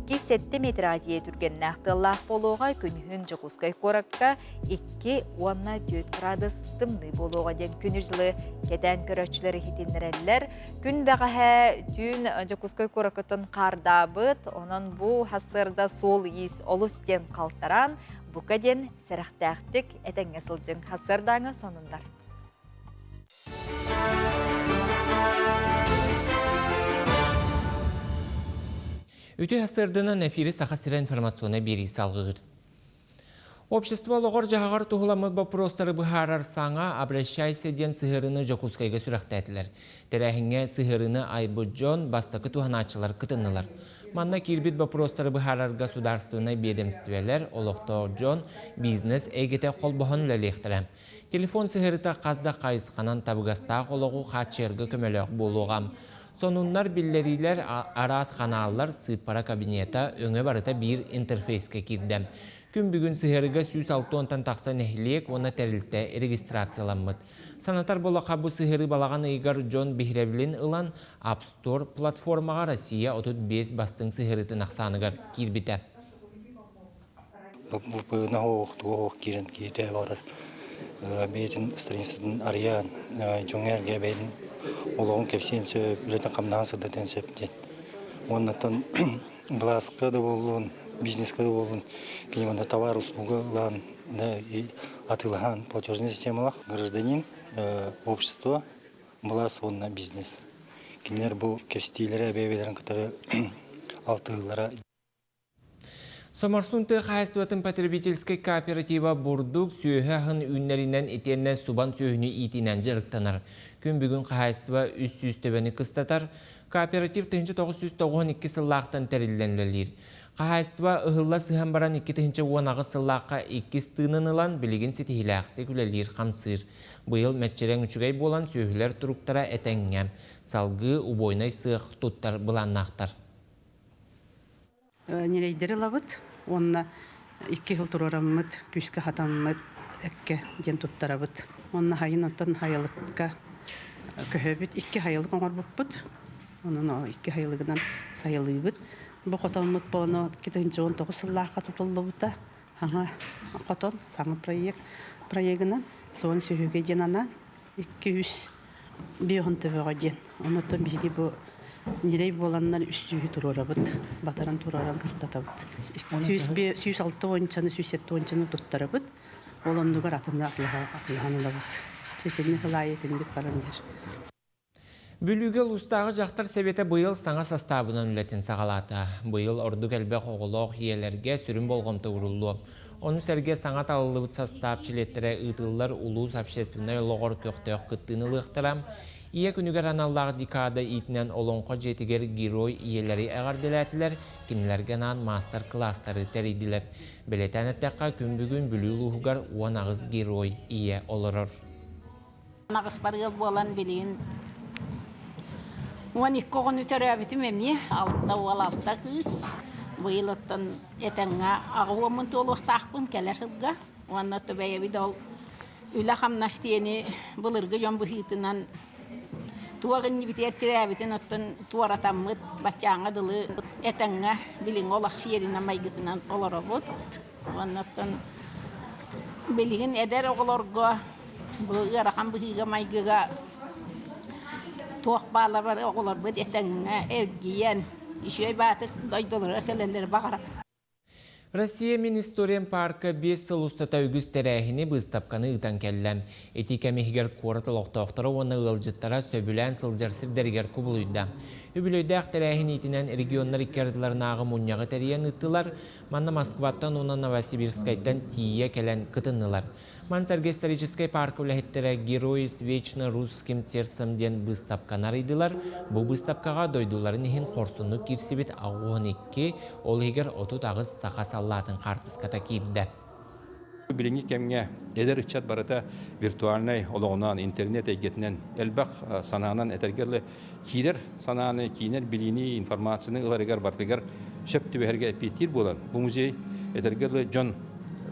2-7 метр тиийэ түргэннээх тыаллаах буолуоҕа, күнүһүн Дьокуускай куоракка 2 уонна 4 градус тымныы буолуоҕа диэн күнү-дьылы кэтээн көрөөччүлэр иһитиннэрэллэр. Күн бэҕэһээ түүн Дьокуускай куораккытын хаардаабыт, онон бу сарсыарда суол-иис олус диэн халтараан, бука диэн сэрэхтээхтик этэҥҥэ сылдьыҥ. Сарсыардааҥы сонуннар. Үтүө сарсыарданан эфири Саха сирэ информационнай биэрии салгыыр. Общество олоҕор-дьаһаҕар туһуламмыт боппуруостары быһаарар саҥа «Обращайся» диэн сыһыарыыны Дьокуускайга сүрэхтээтилэр. Тэрээһиҥҥэ сыһыарыыны айбыт дьон бастакы туһанааччылар кытыннылар. Манна киирбит боппуруостары быһаарарга судаарыстыбаннай биэдэмистибэлэр, олохтоох дьон, бизнес эйгэтэ холбоһон үлэлиэхтэрэ. Телефон сыһыарыыта хас да хайысханан табыгастаах олоҕу хааччыйарга көмөлөөх буолуоҕа. Сонуннар, биллэриилэр, араас ханааллар, сыыппара кабинета, өҥө барыта биир интерфейскэ киирдэ. Күн бүгүн сыһыарыга 160-тан тахса нэһилиэк уонна тэрилтэ регистрацияламмыт. Санатар буоллахха, бу сыһыарыы балаҕан ыйыгар дьон биһирэбилин ылан, App Store платформаҕа Россия 35 бастыҥ сыһыарыытын ахсааныгар киирбитэ. Бу оһох туох киирэн киирэ барар бэйэтин страницатын арыйан дьоҥҥо-эргэ бэйэтин олоҕун кэпсиэн сөп, үлэтин-хамнаһын сырдатыан сөп диэн. Уоннаттан былааска да буоллун, бизнеска да буоллун, кини манна товар, услуга ылан, да, и атыылаһан платежный системалаах гражданин, общество, былаас уонна бизнес. Кинилэр бу кэпсэтиилэрэ бэйэ-бэйэлэрин кытары алтыһыылара Соморсун тыа хаһаайыстыбатын потребительскай кооператива бурдук, сүөһү аһын үүннэринэн итиэннэ субан сүөһүнү иитиинэн дьарыктанар. Күн бүгүн хаһаайыстыба 300 төбөнү кыстатар. Кооператив 1992 сыллаахтан тэриллэн үлэлиир. Хаһаайыстыба ыһылла сыһан баран 2018 сыллаахха иккис тыынын ылан билигин ситиһиилээхтик үлэлиир-хамсыыр. Быйыл мэччирэҥ үчүгэй буолан сүөһүлэр туруктара этэҥҥэ. Салгыы убойнай сыах туттар былааннаахтар. Ньирэйдэри ылабыт уонна икки сыл туруораммыт, күүскэ хатаммыт эккэ диэн туттарабыт. Уонна хайын оттон хайылыкка көһөбүт. Икки хайылык оҥорбуппут. Онон икки хайылыгынан сайылыыбыт. Бу хотоммут болоно 2019 сыллаахха тутуллубута. Саҥа хотон, саҥа проект проегынан суон сүһүгэ диэн анаан 250 төбөҕө диэн. Оннуттан биһиги бу ньирэй буоланнар үс сүүһү туруорабыт, батаран туруоран кыстатабыт. 106 уончаны, 107 уончаны туттарабыт. Ол оннугар атыны атылаһан ылабыт. Итинник ылаайы итинник баран иһэр. Бүлүүгэ улуустааҕы дьахтар сэбиэтэ быйыл саҥа састаабынан үлэтин саҕалаата. Быйыл ордук элбэх оҕолоох ийэлэргэ сүрүн болҕомто ууруллуо. Ону сэргэ саҥа талыллыбыт састаап чилиэттэрэ ыытыллар улуус общественнай олоҕор көхтөөх кыттыыны ылыахтара. Ийэ күнүгэр аналлаах декада иитинэн Олоҥхо дьиэтигэр герой ийэлэри эҕэрдэлээтилэр, кинилэргэ анаан маастар-кылаастары тэрийдилэр. Бэлиэтээн эттэххэ, күн бүгүн Бүлүү улууһугар 18 герой ийэ олорор. Аҕыспар ыал буолан билигин 12 оҕону төрөөбүтүм эмиэ алта уол алта кыыс быйыл оттон этэҥҥэ аҕа уоммун туолуохтаахпын кэлэр сылга уонна бэйэбит ол үлэ-хамнас диэни былыргы дьон быһыытынан туох иннибитигэр тирээбитин оттон туоратаммыт баччааҥҥа дылы этэҥҥэ билиҥҥи олох сиэринэн майгытынан олоробут Уонна оттон билигин эдэр оҕолорго бу ыарахан быһыыга-майгыга туох баалар бары оҕолорбут этэҥҥэ эргийэн, үчүгэй баатык дойдуларыгар кэлэллэрэ баҕарабыт. Россия мин историям парка 5 сыл устата үгүс тэрээһини, быыстапканы ыытан кэллэ. Ити кэм иһигэр куорат олохтоохторо уонна ыалдьыттара сөбүлээн сылдьар сирдэригэр кубулуйда. Үбүлүөйдээх тэрээһин иитинэн регионнар икки ардыларынааҕы мунньаҕы тэрийэн ыыттылар. Манна Москваттан уонна Новосибирскайтан тиийэ кэлэн кытыннылар. Мансарга историческай парка үлэһиттэрэ «Герои с вечно русским сердцем» диэн быыстапканы арыйдылар. Бу быыстапкаҕа дойдуларын иһин хорсуннук киирсибит 82, ол иһигэр 38 саха саллаатын хаартыската киирдэ. Билиҥҥи кэмҥэ эдэр ыччат барыта виртуальнай олоҕунан, интернет эйгэтинэн элбэх санаанан этэргэ дылы киирэр санааны, киинэр билиини, информацияны ыларыгар барытыгар сөп түбэһэргэ эппиэттиир буолан, бу музей этэргэ дылы дьон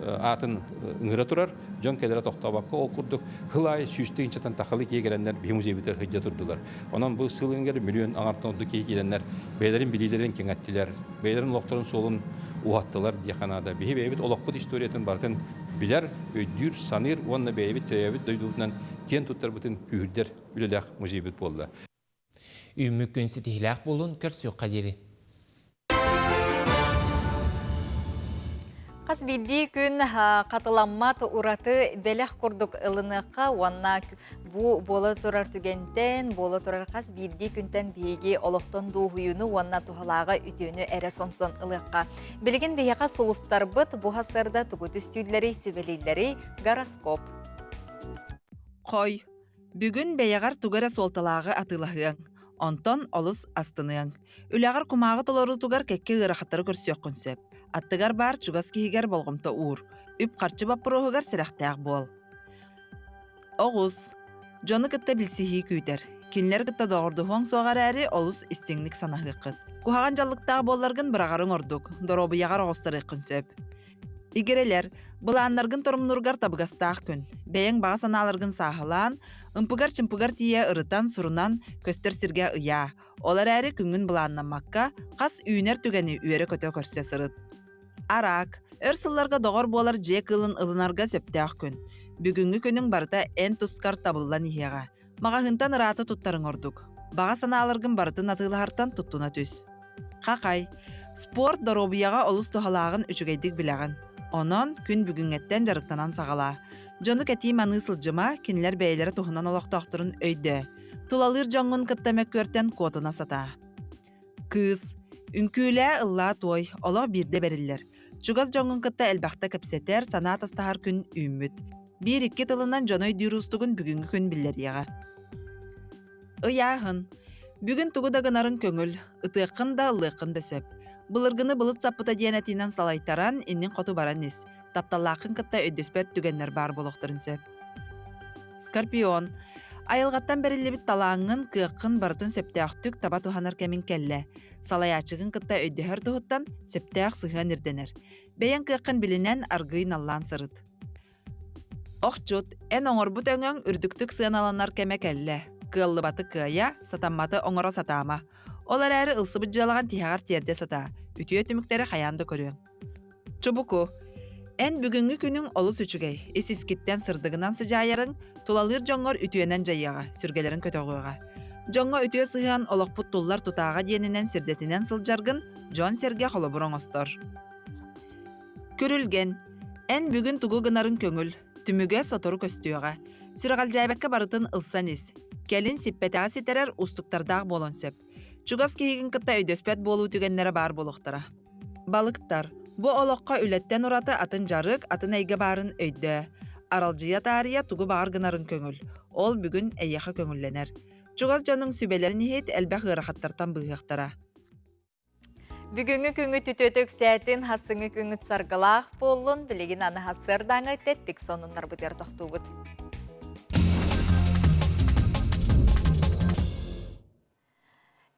аатын ыҥыра турар, дьон кэлэрэ тохтообокко ол курдук сыл аайы сүүстүү инчэтэн тахалы киһи кэлэннэр биһи музейбытыгар сылдьа турдулар. Онон бу сыл иһигэр миллион аҥартан ордук киһи киирэннэр бэйэлэрин билиилэрин кэҥэттилэр, бэйэлэрин олохторун суолун уһаттылар диэххэ наада. Биһи бэйэбит олохпут историятын барытын билэр, өйдүүр, саныыр уонна бэйэбит төрөөбүт дойдубутунан киэн туттарбытын күүһүрдэр үлэлээх музейбыт буолла. Үүммүт күн ситиһилээх буолун, көрсүөххэ диэри. Хас биирдии күн хатыламмат ураты бэлэх курдук ылыныахха уонна бу буола турар түгэнтэн, буола турар хас биирдии күнтэн биһиги олохтон дуоһуйууну уонна туһалааҕы үтүөнү эрэ сомсон ылыахха. Билигин биһиэхэ сулустарбыт бу сарда тугу түстүүллэрий, сүбэлииллэрий гороскоп. Хой, бүгүн бэйэҕэр тугу эрэ суолталааҕы атыылаһыаҥ, онтон олус астыныаҥ. Үлэҕэр кумааҕы толоруутугар кэккэ ыарахаттары көрсүөххүн сөп. Аттыгар баар чугас киһигэр болҕомто уур. Үп-харчы боппуруоһугар сэрэхтээх буол. Оҕус. Дьону кытта билсиһии күүтэр. Кинилэр кытта доҕордоһуоҥ суоҕа эрээри олус истиҥник санаһыаххыт. Куһаҕан дьаллыктаах буолларгын быраҕарыҥ ордук, доруобуйаҕар оҕустарыаххын сөп. Игирэлэр, былааннаргын торумнургар табыгастаах күн. Бэйэҥ баҕа санааларгын сааһылаан, ымпыгар-чымпыгар тиийэ ырытан, сурунан, көстөр сиргэ ыйаа. Ол эрээри күҥҥүн былааннаммакка, хас үүнэр түгэни үөрэ-көтө көрсө сырыт. Араак, өр сылларга доҕор буолар дьиэ кыылын ылынарга сөптөөх күн. Бүгүҥҥү күнүҥ барыта эн тускар табыллан иһиэҕэ. Маҕаһыынтан ыраата туттарыҥ ордук. Баҕа санааларгын барытын атыылаһартан туттуна түс. Хахай, спорт доруобуйаҕа олус туһалааҕын үчүгэйдик билэҕин. Онон күн бүгүҥҥэттэн дьарыктанан саҕалаа. Дьону кэтии-маныы сылдьыма, кинилэр бэйэлэрэ туһунан олохтоохторун өйдөө. Тулалыыр дьоҥҥун кытта мөккүөртэн куотуна сатаа. Кыыс, үҥкүүлээ, ыллаа туой, олох биирдэ бэриллэр. Чугас дьоҥҥун кытта элбэхтэ кэпсэтэр, санаа атастаһар күн үүммүт. Биир-икки тылынан дьону өйдүүр уустугун бүгүҥҥү күн биллэриэҕэ. Ыйааһын. Бүгүн тугу да гынарыҥ көҥүл, ытыаххын да, ыллыаххын да сөп. Былыргыны былыт саппыта диэн этиинэн салайтаран, иннин хоту баран ис. Тапталлааххын кытта өйдөспөт түгэннэр баар буолуохтарын сөп. Скорпион. Айылҕаттан бэриллибит талааҥҥын, кыаххын барытын сөптөөхтүк таба туһанар кэмиҥ кэллэ. Салайааччыгын кытта өйдөһөр туһуттан сөптөөх сыһыан ирдэнэр. Бэйэҥ кыаххын билинэн аргыый наллаан сырыт. Охчут, эн оҥорбут өҥөҥ үрдүктүк сыаналанар кэмэ кэллэ. Кыаллыбаты кыайа, сатамматы оҥоро сатаама. Ол эрээри ылсыбыт дьыалаҕын тиһэҕэр тиэрдэ сатаа, үтүө түмүктэри хайаан да көрүөҥ. Чубуку, эн бүгүҥҥү күнүҥ олус үчүгэй. Ис-искиттэн сырдыгынан сыдьаайарыҥ, тулалыыр дьоҥҥор үтүөнэн дьайыаҕа, сүргэлэрин көтөҕүөҕэ. Дьоҥҥо үтүө сыһыан олохпут туллар тутааҕа диэнинэн сирдэтинэн сылдьаргын дьон-сэргэ холобур оҥостор. Күрүлгэн, эн бүгүн тугу гынарыҥ көҥүл, түмүгэ сотору көстүөҕэ. Сүрэҕэлдьээбэккэ барытын ылсан ис. Кэлин сиппэтэҕи ситэрэр уустуктардаах буолуон сөп. Чугас киһигин кытта өйдөспөт буолуу түгэннэрэ баар буолуохтара. Балыктар, бу олоххо үлэттэн ураты атын дьарык, атын эйгэ баарын өйдөө. Аралдьыйа таарыйа тугу баҕар гынарыҥ көҥүл. Ол бүгүн эйиэхэ көҥүллэнэр. Чугас дьонуҥ сүбэлэрин иһит, элбэх ыарахаттартан быыһыахтара. Бүгүҥҥү күҥҥүт үтүөтэ үксээтин, хассыҥҥы күҥҥүт саргылаах буоллун, билигин аны сарсыардааҥы тэттик сонуннарбытыгар тохтуубут.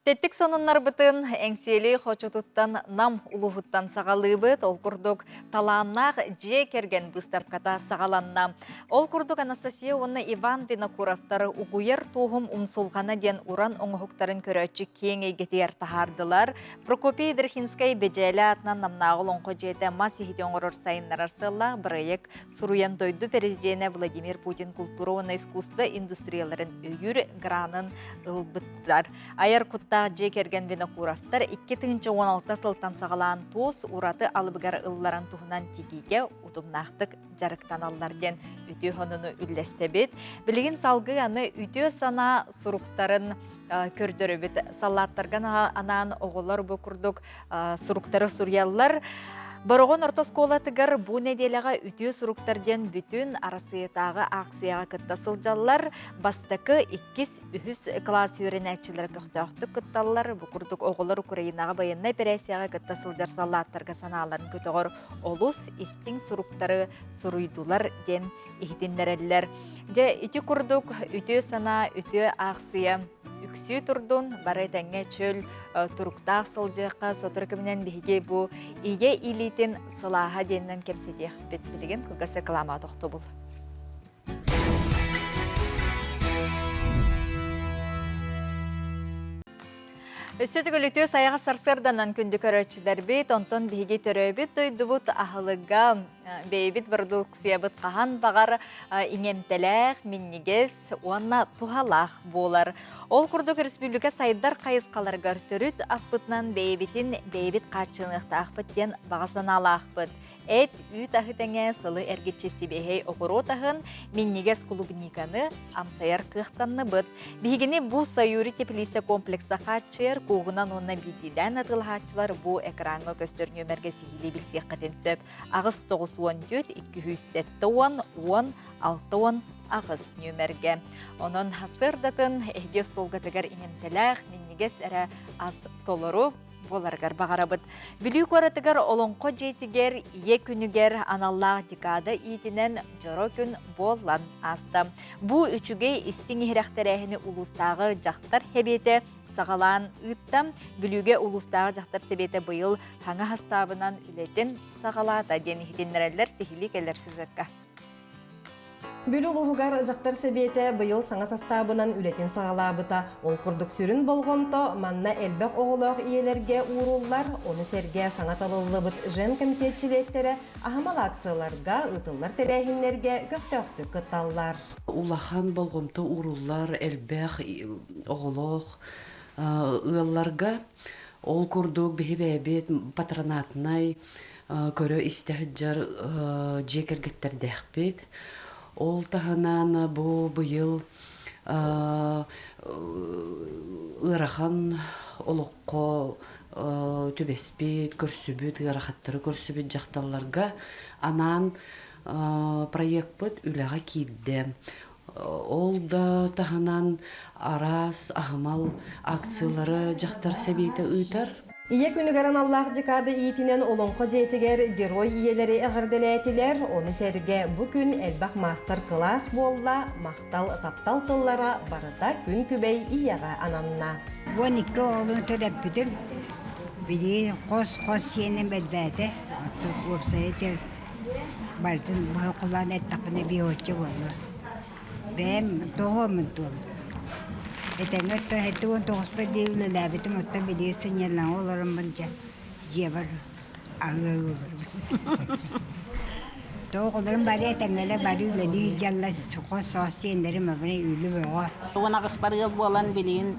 Тэттик сонуннарбытын Эҥсиэли хочотуттан Нам улууһуттан саҕалыыбыт. Ол курдук талааннаах дьиэ кэргэн быыстапката саҕаланна. Ол курдук Анастасия уонна Иван Винокуровтар угуйар туоһум умсулҕана диэн уран оҥоһуктарын көрөөччү киэҥ эйгэтигэр таһаардылар. Прокопий Драхинскай Бэдьээлэ аатынан Намнааҕы олоҥхо дьиэтэ мас иһити оҥорор сайыннарар сыаллаах бырайыак суруйан дойду президенэ Владимир Путин култуура уонна искусство индустрияларын өйүүр гранын ылбыттар. Айар куттаах дьиэ кэргэн Винокуровтар 2016 сылтан саҕалаан туос ураты алыбыгар ылларан туһунан тигиигэ утумнаахтык дьарыктаналлар диэн үтүө сонуну үллэстэбит. Билигин салгыы аны үтүө санаа суруктарын көрдөрөбүт. Саллааттарга анаан оҕолор бу курдук суруктары суруйаллар. Бороҕон орто оскуолатыгар бу нэдиэлэҕэ үтүө суруктар диэн бүтүн Арассыыйатааҕы ааксыйаҕа кытта сылдьаллар. Бастакы, иккис, үһүс кылаас үөрэнээччилэрэ көхтөөхтүк кытталлар. Бу курдук оҕолор Украинаҕа байыаннай эпэрээссийэҕэ кытта сылдьар саллааттарга санааларын көтөҕөр олус истиҥ суруктары суруйдулар диэн иһитиннэрэллэр. Дьэ, ити курдук үтүө санаа, үтүө аахсыйа үксүү турдун, бары этэҥҥэ чөл туруктаах сылдьыахха, сотору кэминэн биһиги бу ийэ илиитин сылааһа диэнинэн кэпсэтиэхпит. Билигин кылгас реклама тохтобул. Өссө төгүл үтүө сайаҕа сарсыарданан күндү көрөөччүлэрбит, онтон биһиги төрөөбүт дойдубут аһылыга бэйэбит бородууксуйабыт хаһан баҕар иҥэмтэлээх, минньигэс уонна туһалаах буолар. Ол курдук республика сайдар хайысхаларыгар төрүт аспытынан бэйэбитин бэйэбит хааччыныахтаахпыт диэн баҕа санаалаахпыт. Эт, үүт аһы тэҥэ сылы эргиччи сибиэһэй оҕуруот аһын, минньигэс клубниканы амсайар кыахтанныбыт. Биһигини бу Саюри теплица комплекса хааччыйар кууһунан уонна биирдиилээн атыылаһааччылар бу экраҥҥа көстөр нүөмэргэ сиһилии билсиэххитин сөп. 8 94 270 10 68 нүөмэргэ. Онон сарсыардатын эһиги остуолгатыгар иҥэмтэлээх, минньигэс эрэ ас толору буоларыгар баҕарабыт. Бүлүү куоратыгар Олоҥхо дьиэтигэр Ийэ күнүгэр аналлаах декада иитинэн дьоро күн буолан ааста. Бу үчүгэй истиҥ иһирэх тэрээһини улуустааҕы дьахтар сэбиэтэ саҕалаан ыытта. Бүлүүгэ улуустааҕы дьахтар сэбиэтэ быйыл саҥа хастаабынан үлэтин саҕалаата диэн иһитиннэрэллэр сиһилии кэлэр сюжекка. Бүлүү улууһугар дьахтар сэбиэтэ быйыл саҥа састаабынан үлэтин саҕалаабыта. Ол курдук сүрүн болҕомто манна элбэх оҕолоох ийэлэргэ ууруллар, ону сэргэ саҥа талыллыбыт женкомитет чилиэттэрэ аһымал акцияларга, ыытыллар тэрээһиннэргэ көхтөөхтүк кытталлар. Улахан болҕомто ууруллар элбэх оҕолоох ыалларга. Ол курдук биһи бэйэбит патронатнай көрө-истэ сылдьар дьиэ кэргэттэрдээхпит. Ол таһынан бу быйыл ыарахан олоххо түбэспит, көрсүбүт, ыарахаттары көрсүбүт дьахталларга анаан проекпыт үлэҕэ киирдэ. Ол да таһынан араас аһымал акциялары дьахтар сэбиэтэ ыытар. Ийэ күнүгэр аналлаах декада иитинэн Олоҥхо дьиэтигэр герой ийэлэри эҕэрдэлээтилэр. Ону сэргэ бу күн элбэх маастар-кылаас буолла, махтал, таптал тыллара барыта күн күбэй ийэҕэ ананна. 12 оҕолуун төрөппүтүм. Билигин хос-хос сиэним элбээтэ. Оттон уопсайа дьэ Барытын быһа эттэхпинэ биэһочча буолла. Бэйэм тоҕуоммун туом. Этэҥҥэ оттон 79-пар диэри үлэлээбитим, оттон билигин сынньалаҥа олороммун дьэ дьиэбэр аһыы олоробун. Тоҕо оҕолорум бары этэҥҥэлэр бары үлэлии дьаллар хос-хос сиэннэрим абырай үлү бөҕө. 18 барыал буолан билигин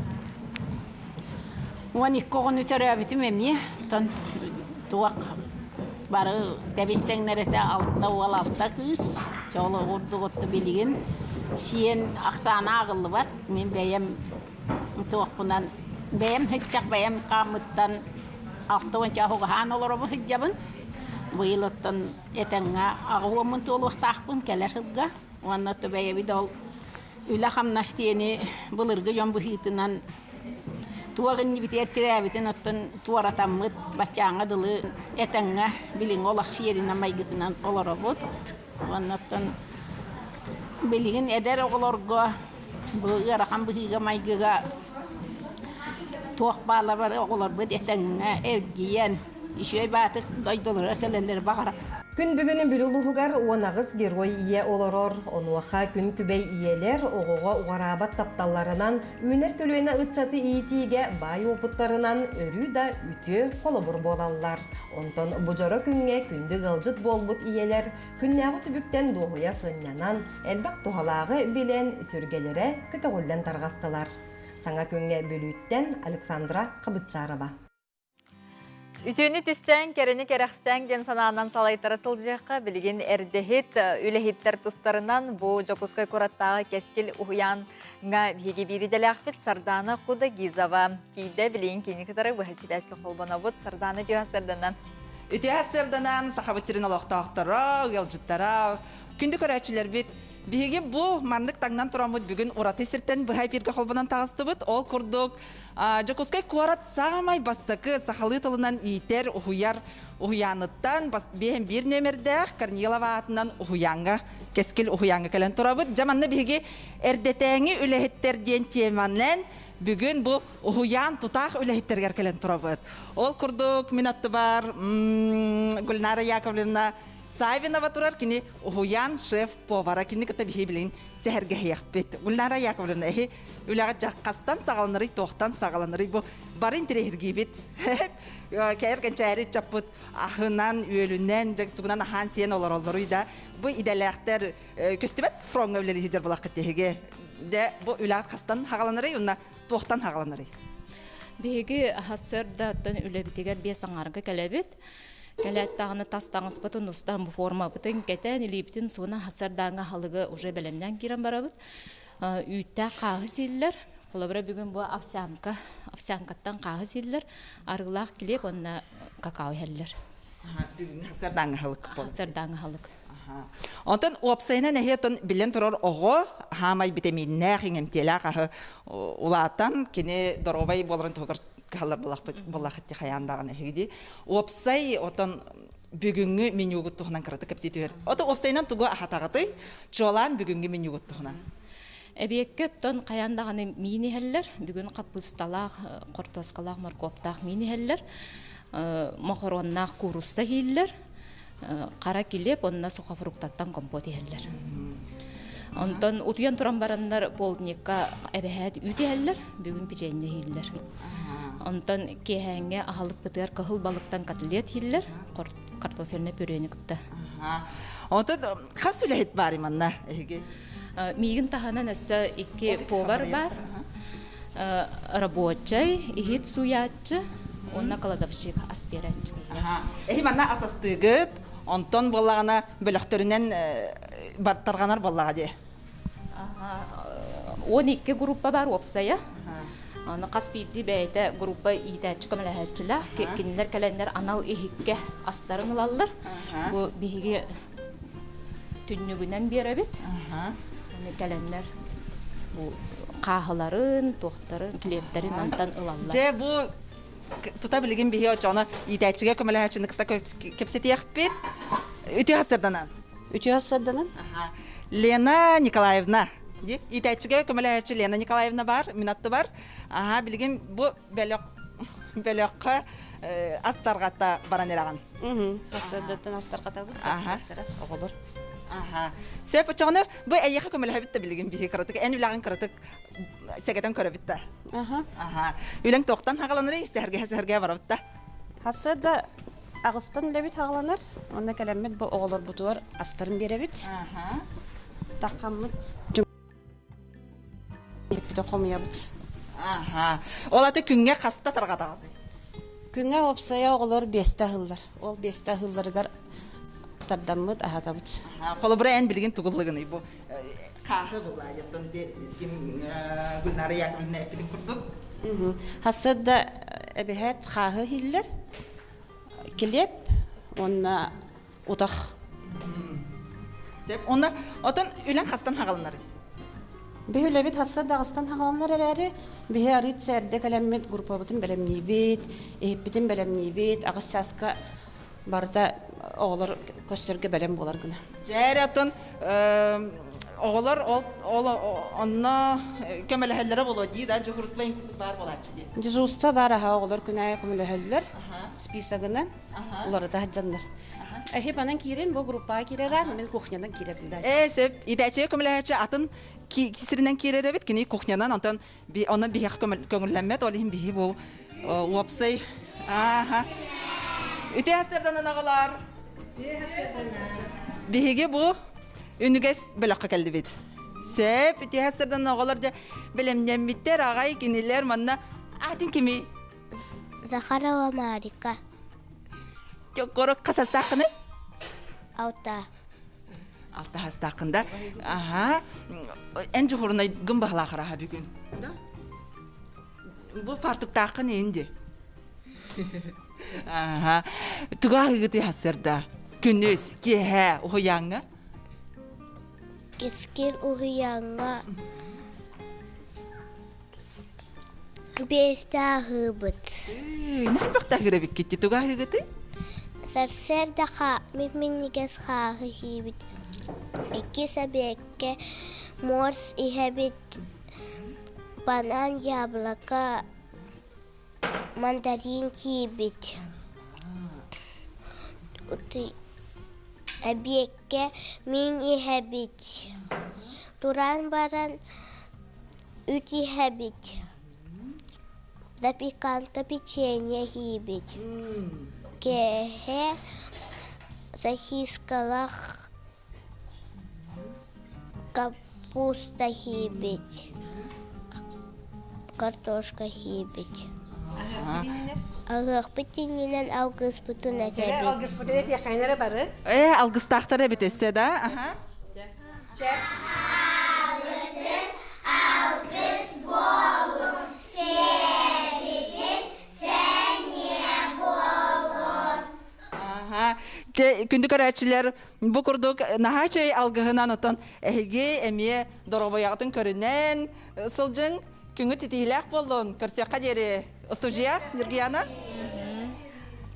12 оҕону төрөөбүтүм эмиэ. Оттон туох бары тэбис-тэҥнэр этэ алта уол, алта кыыс. Чооло курдук отто билигин сиэн ахсаана ааҕыллыбат. Мин бэйэм туохпунан бэйэм сыччах бэйэм хааммыттан 60 угаһаан олоробун сылдьабын. Быйыл оттон этэҥҥэ аҕа уоммун туолуохтаахпын кэлэр сылга. Уонна бэйэбит ол үлэ-хамнас диэни былыргы дьон быһыытынан туох иннибитигэр тирээбитин оттон туоратаммыт баччааҥҥа дылы этэҥҥэ билиҥҥи олох сиэринэн майгытынан олоробут. Уонна оттон билигин эдэр оҕолорго бу ыарахан быһыыга-майгыга туох баалар бары оҕолорбут этэҥҥэ эргийэн үчүгэй баатык дойдуларыгар кэлэллэр баҕарабыт. Күн бүгүн Бүлүү улууһугар 18 герой ийэ олорор. Онуоха күн күбэй ийэлэр оҕоҕо уҕараабат тапталларынан, үүнэр көлүөнэ ыччаты иитиигэ баай уопуттарынан өрүү да үтүө холобур буолаллар. Онтон бу дьоро күҥҥэ күндү ыалдьыт буолбут ийэлэр күннээҕи түбүктэн дуоһуйа сынньанан, элбэх туһалааҕы билэн, сүргэлэрэ көтөҕүллэн тарҕастылар. Саҥа күҥҥэ Бүлүүттэн Александра Хабытчарова. Үтүөнү түстээн, кэрэни кэрэхсээҥ диэн санаанан салайтара сылдьыахха билигин эрдэһит үлэһиттэр тустарынан бу Дьокуускай куораттааҕы Кэскил уһуйааҥҥа биһиги биир идэлээхпит Сардаана Худагизова тиийдэ. Билигин кини кытары быһа сибээскэ холбонобут. Сардаана үтүө сарданан. Үтүө сарданан Сахабыт сирин олохтоохторо, ыалдьыттара, күндү көрөөччүлэрбит Биһиги бу маннык таҥнан тураммыт бүгүн ураты сиртэн быһа эпииргэ холбонон таҕыстыбыт. Ол курдук Дьокуускай куорат саамай бастакы сахалыы тылынан иитэр, уһуйар уһуйааныттан биэһин биир нүөмэрдээх Корнилова аатынан уһуйааҥҥа, Кэскил уһуйааҥҥа кэлэн турабыт. Дьэ манна биһиги эрдэтээҥи үлэһиттэр диэн тиэманан бүгүн бу уһуйаан тутаах үлэһиттэригэр кэлэн турабыт. Ол курдук мин аттыбар Гульнара Яковлевна Савинова турар, кини уһуйаан шеф-повара, кини кытта биһи билигин сэһэргэһиэхпит. Гульнара Яковлевна, эһи үлэҕэ дьаххастан саҕаланарый, туохтан саҕаланарый бу бары интэриэһиргиибит. Кээр кэнчээри ыччаппыт аһынан, үөлүнэн, тугунан аһаан сиэн олороллоруй да, бу идэлээхтэр көстүбэт фроҥҥа үлэлии сылдьар булаххыт тиһиги. Дэ бу үлэҕит хастан хаҕаланарый уонна туохтан хаҕаланарый? Биһиги сарсыардаттан үлэбитигэр биэс аҥаарга кэлэбит. Кэлээт даҕаны тас таҥаспытын устан бу формабытын кэтэн, илиибитин сууна сарсыардааҥҥы аһылыгы уже бэлэмнээн киирэн барабыт. Үүттээх хааһы сииллэр. Холобура бүгүн бу овсянка, овсянкаттан хааһы сииллэр, арыылаах килиэп уонна какао иһэллэр. Бүгүҥҥү сарсыардааҥҥы аһылык буолар. Сарсыардааҥҥы аһылык. Онтон уопсайынан эһи отон биллэн турар оҕо хаамай битэмииннээх, иҥэмтиэлээх аһы улаатан кини доруобай буоларын туһугар кыһаллар буоллахыт хайаан даҕаны эһиги Уопсай отон бүгүҥҥү менюгут туһунан кыратык кэпсии түһэр. Ото уопсайынан тугу аһатаҕытый? Чуолаан бүгүҥҥү менюгут туһунан. Эбиэккэ оттон хайаан даҕаны миин иһэллэр. Бүгүн хаппыысталаах, хортуоскалаах, моркуоптаах миин иһэллэр. Мохоруоннаах куурусса иһиллэр. Хара килиэп уонна сухофруктаттан компот иһэллэр. Онтон утуйан туран бараннар полдникка эбэһээт үүт иһэллэр, бүгүн печенье иһиллэр. Онтон киэһээҥҥэ аһылыкпытыгар кыһыл балыктан котлет иһиллэр, картофельнай пюрени кытта. Онтон хас үлэһит баар манна эһиги? Миигин таһынан өссө икки повар бар. Рабочай, иһит суйааччы уонна кладовщик ас биэрээччи. Эһи манна ас астыыгыт, онтон буоллаҕына бөлөхтөрүнэн тарҕанар буоллаҕа дии. 12 группа бар уопсайа. Аны хас биирдии бэйэтэ группа иитээччи көмөлөһөөччүлээх. Кинилэр кэлэннэр анал иһиккэ астарын ылаллар. Бу биһиги түннүгүнэн биэрэбит. Аны кэлэннэр бу хааһыларын, туохтарын, килиэптэрин мантан ылаллар. Дьэ, бу тута билигин биһи очоҕуна иитээччигэ көмөлөһөөччүнү кытта кэпсэтиэхпит. Үтүө хасырданан. Үтүө хасырданан. Лена Николаевна. Иитээччигэ көмөлөһөөччү Лена Николаевна бар, мин аттыбар. Аха, билигин бу бөлөх бөлөххө астарҕата баран эрэҕин. Сырдаттан астарҕатабыт оҕолор. Аха. Сөп очоҕуна бу эйиэхэ көмөлөһөбүт да билигин биһи кыратык эн үлэҕин кыратык сэгэтэн көрөбүт да. Аха. Аха. Үлэҥ туохтан хаҕаланарый? Сэһэргэһэ сэһэргэһэ барабыт да. Хасса да аҕыстан үлэбит хаҕаланар. Онно кэлэммит бу оҕолорбутугар астарын биэрэбит. Аха. Таххаммыт Эппитэ хомуйабыт. Аха. Ол аты күҥҥэ хаста тарҕатаҕытый? Күҥҥэ уопсайа оҕолор биэстэ аһыыллар. Ол биэстэ аһыылларыгар тардаммыт, аһатабыт. Холобура эн билигин тугуллыгыный бу хааһы булаайаттан ким Гүлнара Яковлевна эппитин курдук. Хасса да эбэһээт хааһы иһиллэр. Килиэп уонна утах. Сөп. Онно отон үлэн хастан хагаланарый? Биһи үлэбит хасса даҕыстан хагаланар эрээри, биһи арыычча эрдэ кэлэммит группабытын бэлэмниибит, иһиппитин бэлэмниибит, аҕыс чааска барыта оҕолор көстөргө бэлэм буолар гына. Дьэ оттон оҕолор ол ол онно көмөлөһөллөрө буолуо дии да дьуһурство баар буолааччы дии. Дежурство баар аһа оҕолор күн аайы көмөлөһөллөр списогынан уларыта сылдьаннар. Эһип анан киирин бу группаҕа киирэрэн мин кухнянан киирэбин да. Ээ сөп иитээччигэ көмөлөһөөччү атын сиринэн киирэр эбит кини кухнянан онтон онон биһиэхэ көҥүллэммэт ол иһин биһи бу уопсай ааха үтүө сырданан оҕолор биһиги бу үнүгэс бөлөххө кэллибит сөп үтүө сырданан оҕолор дьэ бэлэмнэммиттэр аҕай кинилэр манна аатын кими Захарова Марика. Корокка састааххыный? Алта. Алта хастааххын да? Аха. Эн дьуһурунайгын баһылаахараха бүгүн. Да? Бу фартуктааххын инди. Аха. Туга ыгыты хасырда. Күнүс, киэһэ, уһуйааҥҥа? Кискир уһуйааҥҥа Биэстэ аһыыбыт. Наһаа аһыыр эбиккит тугу аһыыгытый? Сарсыарда минньигэс хааһы иһиибит. Иккис эбиэккэ морс иһэбит, банан, яблоко, мандарин сиибит. Эбиэккэ миин иһэбит. Туран баран Үт иһэбит, запеканка печенье иһиибит, киэһэ сосискалаах капуста иһиибит, картошка иһиибит. Аһыахпыт иннинэн алгыспытын этэбит. Алгыспытын этиэххэ эрэ бары. Ээ, алгыстаахтар эбит өссө да. Аха. Алгыс буолун, сиэбитин сэниэ буолун. Аха. Күндү көрөөччүлэр, бу курдук наһаа чэй алгыһынан отон эһиги эмиэ доруобуйаҕытын көрүнэн сылдьыҥ. Күҥҥүт титиһилээх буоллун. Көрсүөххэ диэри. Устудьуйа, Ньургуяна.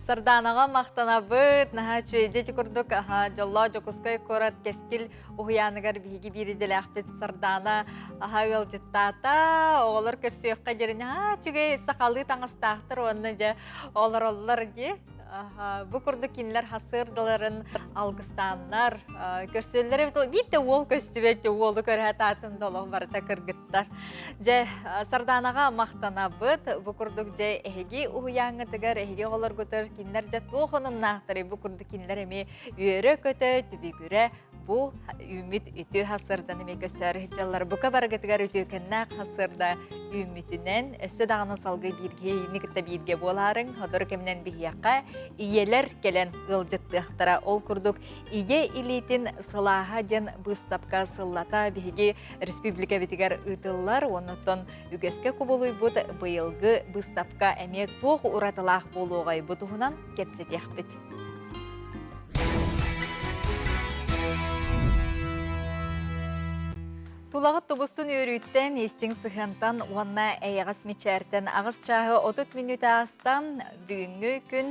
Сардаанаҕа махтанабыт. Наһаа үчүгэй. Дьэ ити курдук дьоллоох Дьокуускай куорат Кэскил уһуйааныгар биһиги биир идэлээхпит Сардаана аһа ыалдьыттаата. Оҕолор көрсүөххэ диэри наһаа үчүгэй сахалыы таҥастаахтар уонна дьэ олороллор дии. Бу курдук кинилэр хасыардаларын алгыстааннар көрсөллөр эбит. Биир да уол көстүбэт, уолу көрө сатаатым да олох барыта кыргыттар. Дьэ, Сардаанаҕа махтанабыт. Бу курдук дьэ эһиги уһуйааҥҥытыгар, эһиги оҕолоргутугар кинилэр дьэ туох онуннаахтарый? Бу курдук кинилэр эмиэ үөрэ-көтө, түбүгүрэ бу үүммүт үтүө хасырдан эмиэ көсөөр сылдьаллар. Бука барыгытыгар үтүөкэннээх хасырда үүммүтүнэн өссө даҕаны салгыы бииргэ ийини кытта бииргэ буолаарыҥ. Сотору кэминэн биһиэхэ ийэлэр кэлэн ыалдьыттыахтара. Ол курдук Ийэ илиитин сылааһа диэн быыстапка сыллата биһиги республикабытыгар ыытыллар. Оннуттан үгэскэ кубулуйбут быйылгы быыстапка эмиэ туох уратылаах буолуоҕай бу туһунан кэпсэтиэхпит. Тулаҕыт тубустун үөрүүттэн, истиҥ сыһыантан уонна эйэҕэс мичээртэн аҕыс чааһы 30 мүнүүтэ аастан бүгүҥҥү күн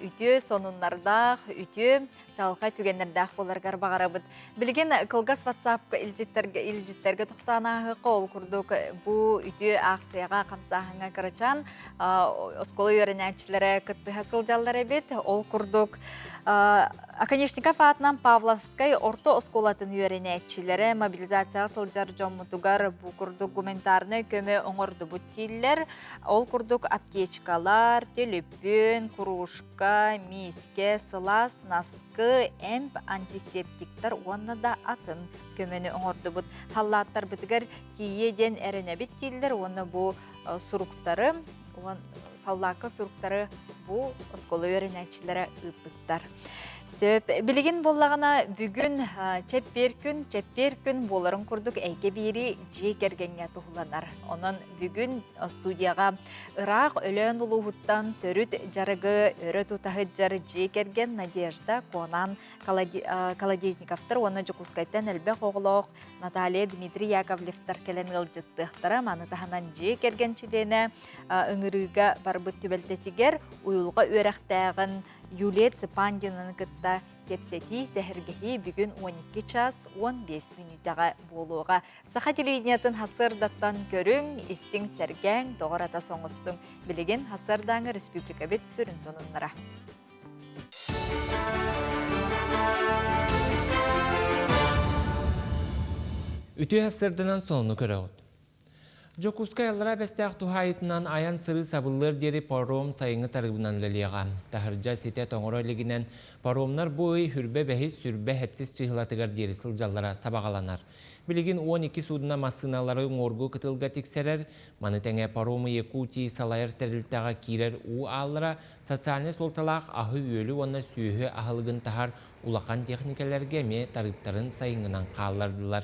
үтүө сонуннардаах, үтүө чаҕылхай түгэннэрдээх буоларгар баҕарабыт. Билигин кылгас WhatsApp илдьиттэргэ, илдьиттэргэ тохтоон ааһыахха ол курдук бу үтүө аахсыйаҕа хамсааһыҥҥа кырачаан оскуола үөрэнээччилэрэ кыттыһа сылдьаллар эбит. Ол курдук Оконешников аатынан Павловскай орто оскуолатын үөрэнээччилэрэ мобилизацияҕа сылдьар дьоммутугар бу курдук гуманитарнай көмө оҥордубут дииллэр. Ол курдук аптечкалар, төлөпүөн, кружка, миискэ, сылаас наскы, эмп, антисептиктар уонна да атын көмөнү оҥордубут. Халлааттарбытыгар тиийиэ диэн эрэнэбит дииллэр уонна бу суруктары саллаакка суруктары бу оскуола үөрэнээччилэрэ ыыппыттар. Сөп. Билигин буоллаҕына бүгүн чэппиэр күн, чэппиэр күн буоларын курдук эйгэ биэрии дьиэ кэргэҥҥэ туһуланар. Онон бүгүн студияҕа ыраах Өлөөн улууһуттан төрүт дьарыгы өрө тута сылдьар дьиэ кэргэн Надежда Конан Колодезниковтар уонна Дьокуускайтан элбэх оҕолоох Наталья Дмитрий Яковлевтар кэлэн ыалдьыттыахтара. Маны таһынан дьиэ кэргэн чилиэнэ ыҥырыыга барбыт түбэлтэтигэр уйулҕа үөрэхтээҕин Юлия Цыпандинаны кытта кэпсэтии, сэһэргэһии бүгүн 12 час 15 мүнүүтэҕэ буолуоҕа. Саха телевидениетын сарсыардаттан көрүҥ, истиҥ, сэргээҥ, доҕор атас оҥостуҥ. Билигин сарсыардааҥы республикабыт сүрүн сонуннара. Үтүө сарсыарданан сонуну көрөҕүт. Дьокуускай Аллараа Бэстээх туһаайытынан айан-сырыы сабыллыар диэри паром сайыҥҥы тарыыбынан үлэлиэҕэ. Таһырдьа ситэ тоҥоро илигинэн паромнар бу ый хүрбэ бэһис, сүрбэ сэттис чыыһылатыгар диэри сылдьаллара сабаҕаланар. Билигин 12 суудуна массыыналары уҥуоргу кытылга тиксэрэр, маны тэҥэ паромы Якутии салайар тэрилтэҕэ киирэр уу ааллара социальнай суолталаах аһы-үөлү уонна сүөһү аһылыгын таһар улахан техникэлэргэ эмиэ тарыыптарын сайыҥҥынан хааллардылар.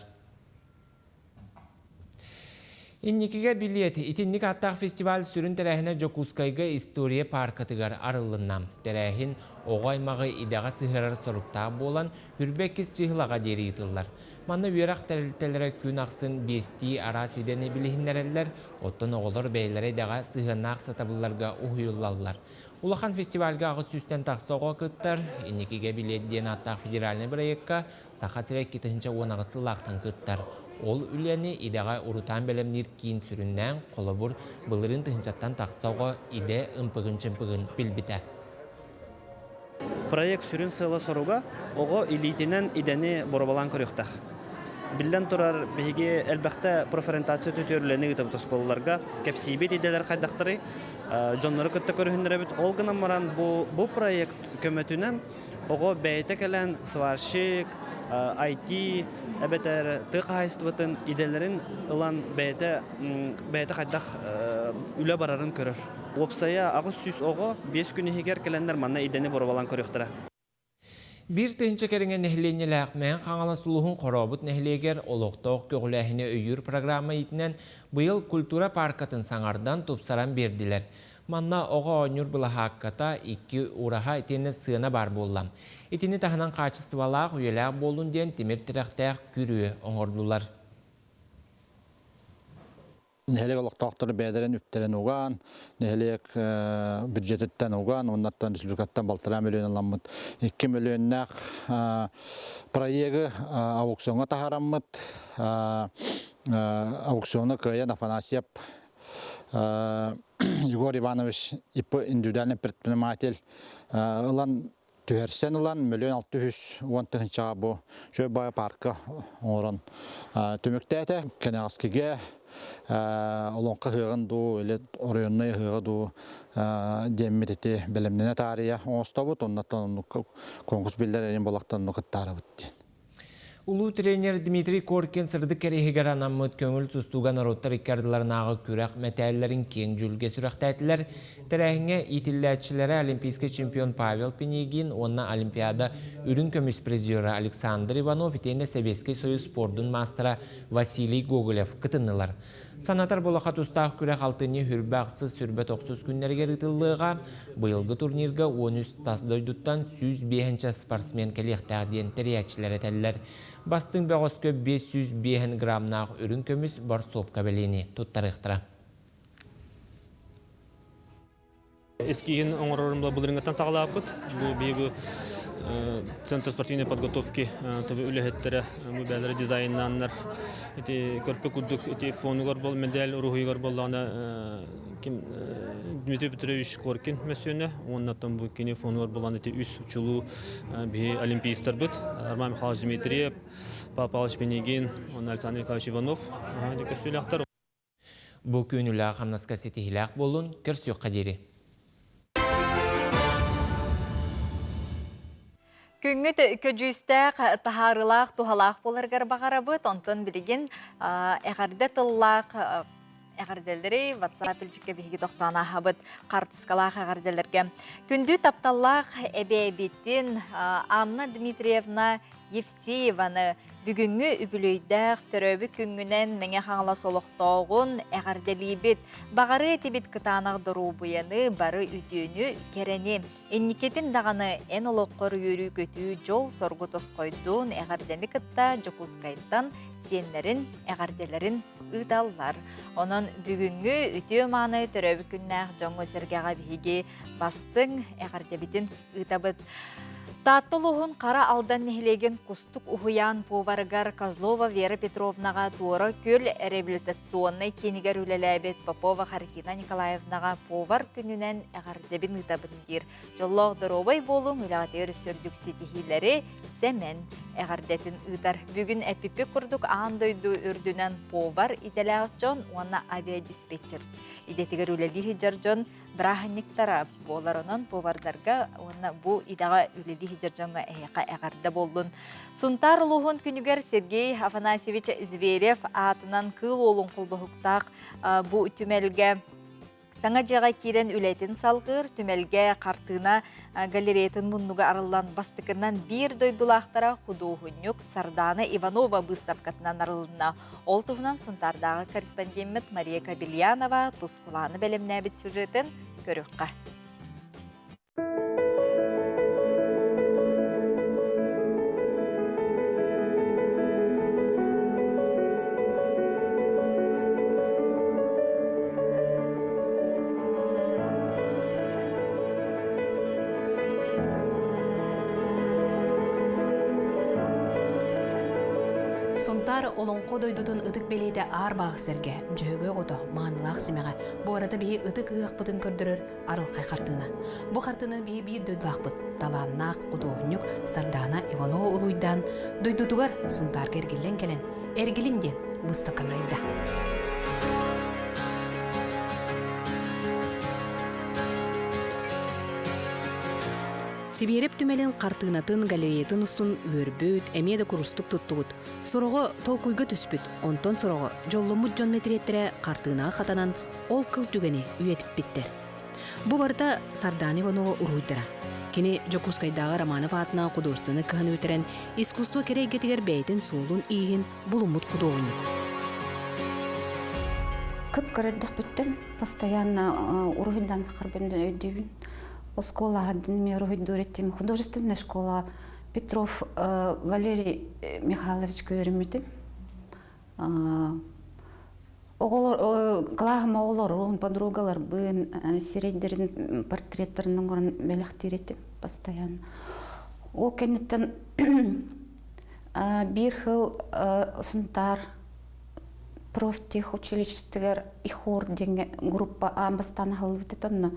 Инникигэ билиэт итинник ааттаах фестиваль сүрүн тэрээһинэ Дьокуускайга история пааркатыгар арыллынна. Тэрээһин оҕо аймаҕы идэҕэ сыһыарар соруктаах буолан, Хүрбэ иккис чыыһылаҕа диэри ыытыллар. Манна үөрэх тэрилтэлэрэ күн ахсын биэстии араас идэни билиһиннэрэллэр, оттон оҕолор бэйэлэрэ идэҕэ сыһыаннаах сатабылларга уһуйуллаллар. Улахан фестивальга аҕыс сүүстэн тахса оҕо кыттар. Инникигэ билиэт диэн ааттаах федеральнай бырайыакка Саха сирэ 2018 сыллаахтан кыттар. Ол үлэни идэҕэ урутаан бэлэмниир киин сүрүннээн, холобур, былырыын тыһыынчаттан тахса оҕо идэ ымпыгын-чымпыгын билбитэ. Проект сүрүн сыала-соруга оҕо илиитинэн идэни боруобалаан көрүөхтээх. Биллэн турар, биһиги элбэхтэ профориентация төтүөрүлэни ыытабыт оскуолаларга, кэпсиибит идэлэр хайдахтарый, дьоннору кытта көрүһүннэрэбит. Ол гынан баран бу, бу проект көмөтүнэн Оҕо бэйэтэ кэлэн сварщик, IT эбэтэр тыа хаһаайыстыбатын идэлэрин ылан бэйэтэ бэйэтэ хайдах үлэ барарын көрөр. Уопсайа 800 оҕо 5 күн иһигэр кэлэннэр манна идэни боруобалаан көрүөхтэрэ. Биир тыһыынча кэриҥэ нэһилиэнньэлээх Мэҥэ Хаҥалас улууһун Хорообут нэһилиэгэр олохтоох көҕүлээһини өйүүр программа иитинэн быйыл культура паркатын саҥардан, тупсаран биэрдилэр. Манна оҕо оонньуур былаһаакката, икки ураһа итиэннэ сыана баар буолла. Итини таһынан хаачыстыбалаах, үйэлээх буоллун диэн тимир тирэхтээх күрүө оҥордулар. Нэһилиэк олохтоохторо бэйэлэрин үптэрин уган, нэһилиэк бюджетиттэн уган, оннуттан республикаттан балтараа мөлүйүөн ыламмыт 2 мөлүйүөннээх проегы аукциоҥҥа таһаараммыт. Аукциону кыайан Афанасьев Егор Иванович ИП индивидуальный предприниматель ылан түһэрсэн ылан 1 610 000-тыһыынчаҕа бу Чөл баай парка оҥорон түмүктээтэ. Кэнэҕэскигэ Олоҥхо ыһыаҕын дуу или оройуоннай ыһыаҕы дуу диэммит ити бэлэмнэнэ таарыйа оҥостобут. Оннуттан оннук конкурс биллэр эрин буолахтан оннук кыттаарабыт диэн. Улуу тренер Дмитрий Коркин сырдык кэриэһигэр анаммыт көҥүл тустууга норуоттар икки ардыларынааҕы күрэх мэтээллэрин киэҥ дьүүлгэ сүрэхтээтилэр. Тэрээһиҥҥэ иитиллээччилэрэ олимпийскай чемпион Павел Пинигин уонна Олимпиада үрүҥ көмүс призера Александр Иванов итиэннэ Сэбиэскэй Союз спордун маастара Василий Гоголев кытыннылар. Санатар буоллахха тустаах күрэх алтынньы хүрбэ ахсыс сүрбэ тохсус күннэригэр ыытыллыаҕа. Быйылгы турнирга 13 тас дойдуттан 105 спортсмен кэлиэхтээх диэн тэрийээччилэр этэллэр. Бастыҥ бөҕөскө 505 граммнаах үрүҥ көмүс борсуопка бэлиэни туттарыахтара. Эскиһин оҥорорум былырыҥҥыттан саҕалаабыт. Бу биһиги Центр спортивной подготовки ТВ үлэһиттэрэ бу бээлэрэ дизайннааннар ити көрпө курдук ити фонугар бол медаль уруһуйугар буоллаҕына ким Дмитрий Петрович Коркин мөссүөнэ уонна бу кини фонугар булан ити үс чулуу биһи олимпийстарбыт Роман Михайлович Дмитриев, Павел Павлович Пинигин уонна Александр Николаевич Иванов көрсүүлэхтэр. Бу күн үлэҕэ-хамнаска ситиһиилээх буоллун, көрсүөххэ диэри. Күҥҥүт көдьүүстээх, таһаарыылаах, туһалаах буоларыгар баҕарабыт. Онтон билигин эҕэрдэ тыллаах эҕэрдэлэри WhatsApp илдьиккэ биһиги тохтоон ааһабыт хаартыскалаах эҕэрдэлэргэ. Күндү тапталлаах эбээбитин Анна Дмитриевна Евсееваны бүгүҥҥү үбүлүөйдээх төрөөбүт күҥҥүнэн Мэҥэ Хаҥалас олохтооҕун эҕэрдэлиибит. Баҕарыы этибит кытаанах доруобуйаны, бары үтүөнү, кэрэни. Инникитин даҕаны эн олоххор үөрүү-көтүү, дьол-соргу тосхойдун, эҕэрдэни кытта Дьокуускайтан сиэннэрин эҕэрдэлэрин ыыталлар. Онон бүгүҥҥү үтүө-мааны төрөөбүт күннээх дьоҥҥо-сэргэҕэ биһиги бастыҥ эҕэрдэбитин ыытабыт. Таатта улууһун Хара Алдан нэһилиэгин Кустук уһуйаан поварыгар Козлова Вера Петровнаҕа Туора Күөл реабилитационнай киинигэр үлэлээбит Попова Харитина Николаевнаҕа повар күнүнэн эҕэрдэбин ыытабын диир. Дьоллоох доруобай буолуҥ, үлэҕитигэр өссө үрдүк ситиһиилэри Сэмэн эҕэрдэтин ыытар. Бүгүн эппиппит курдук аан дойду үрдүнэн повар идэлээх дьон уонна авиадиспетчер идэтигэр үлэлии сылдьар дьон бырааһынньыктара буолар. Онон повардарга уонна бу идэҕэ үлэлии сылдьар дьоҥҥо эһиэхэ эҕэрдэ буоллун. Сунтаар улууһун күнүгэр Сергей Афанасьевич Зверев аатынан Кыыл Уолун холбоһуктаах бу түмэлгэ Саҥа дьиэҕэ киирэн үлэтин салгыыр, түмэлгэ хартыына галереятын муннуга арыллан бастакынан биир дойдулаахтара худуоһунньук Сардаана Иванова быыстапкатынан арылынна. Ол туһунан Сунтаардааҕы корреспондеммыт Мария Кабельянова Тускулааны бэлэмнээбит сюжетын көрүөххэ. Сунтаар олоҥхо дойдутун ытык бэлиэтэ аар баах сэргэ, дьөһөгөй оҕото, маанылаах симэҕэ, бу барыта биһи ытык ыһыахпытын көрдөрөр арылхай хартыына. Бу хартыынаны биһи биир дойдулаахпыт, талааннаах худуоһунньук Сардаана Иванова уруйдаан, дойдутугар Сунтаарга эргиллэн кэлэн, Эргилин диэн быыстапканы айда. Сибиэрэп түмэлин хартыынатын галереятын устун үөрбүт, эмиэ да курустук туттубут. Сороҕо толкуйга түспүт, онтон сороҕо дьолломмут дьон мэтириэттэрэ хартыынаҕа хатанан ол кыл түгэни үйэтиппиттэр. Бу барыта Сардаана Иванова уруһуйдара. Кини Дьокуускайдааҕы Романов аатынан художественнай кыһаны бүтэрэн, искусство кэрэ эйгэтигэр бэйэтин суолун-ииһин булуммут худуоһунньук. Кып-кыра эрдэхпиттэн постоянно уруһуйдаан сахарбын өйдүүбүн. Оскуолаҕа уруһуйдуур этим. Художественная школа Петров Валерий Михайлович көрүммүтүм. Оҕолор кылааһым оҕолорун, подругаларбын, сирэйдэрин портреттарын оҥорон бэлэхтиир этим постоянно. Ол кэнниттэн биир сыл Сунтаар профтехучилищетыгар ихор диэҥҥэ группа аан бастаан аһыллыбыт этэ онно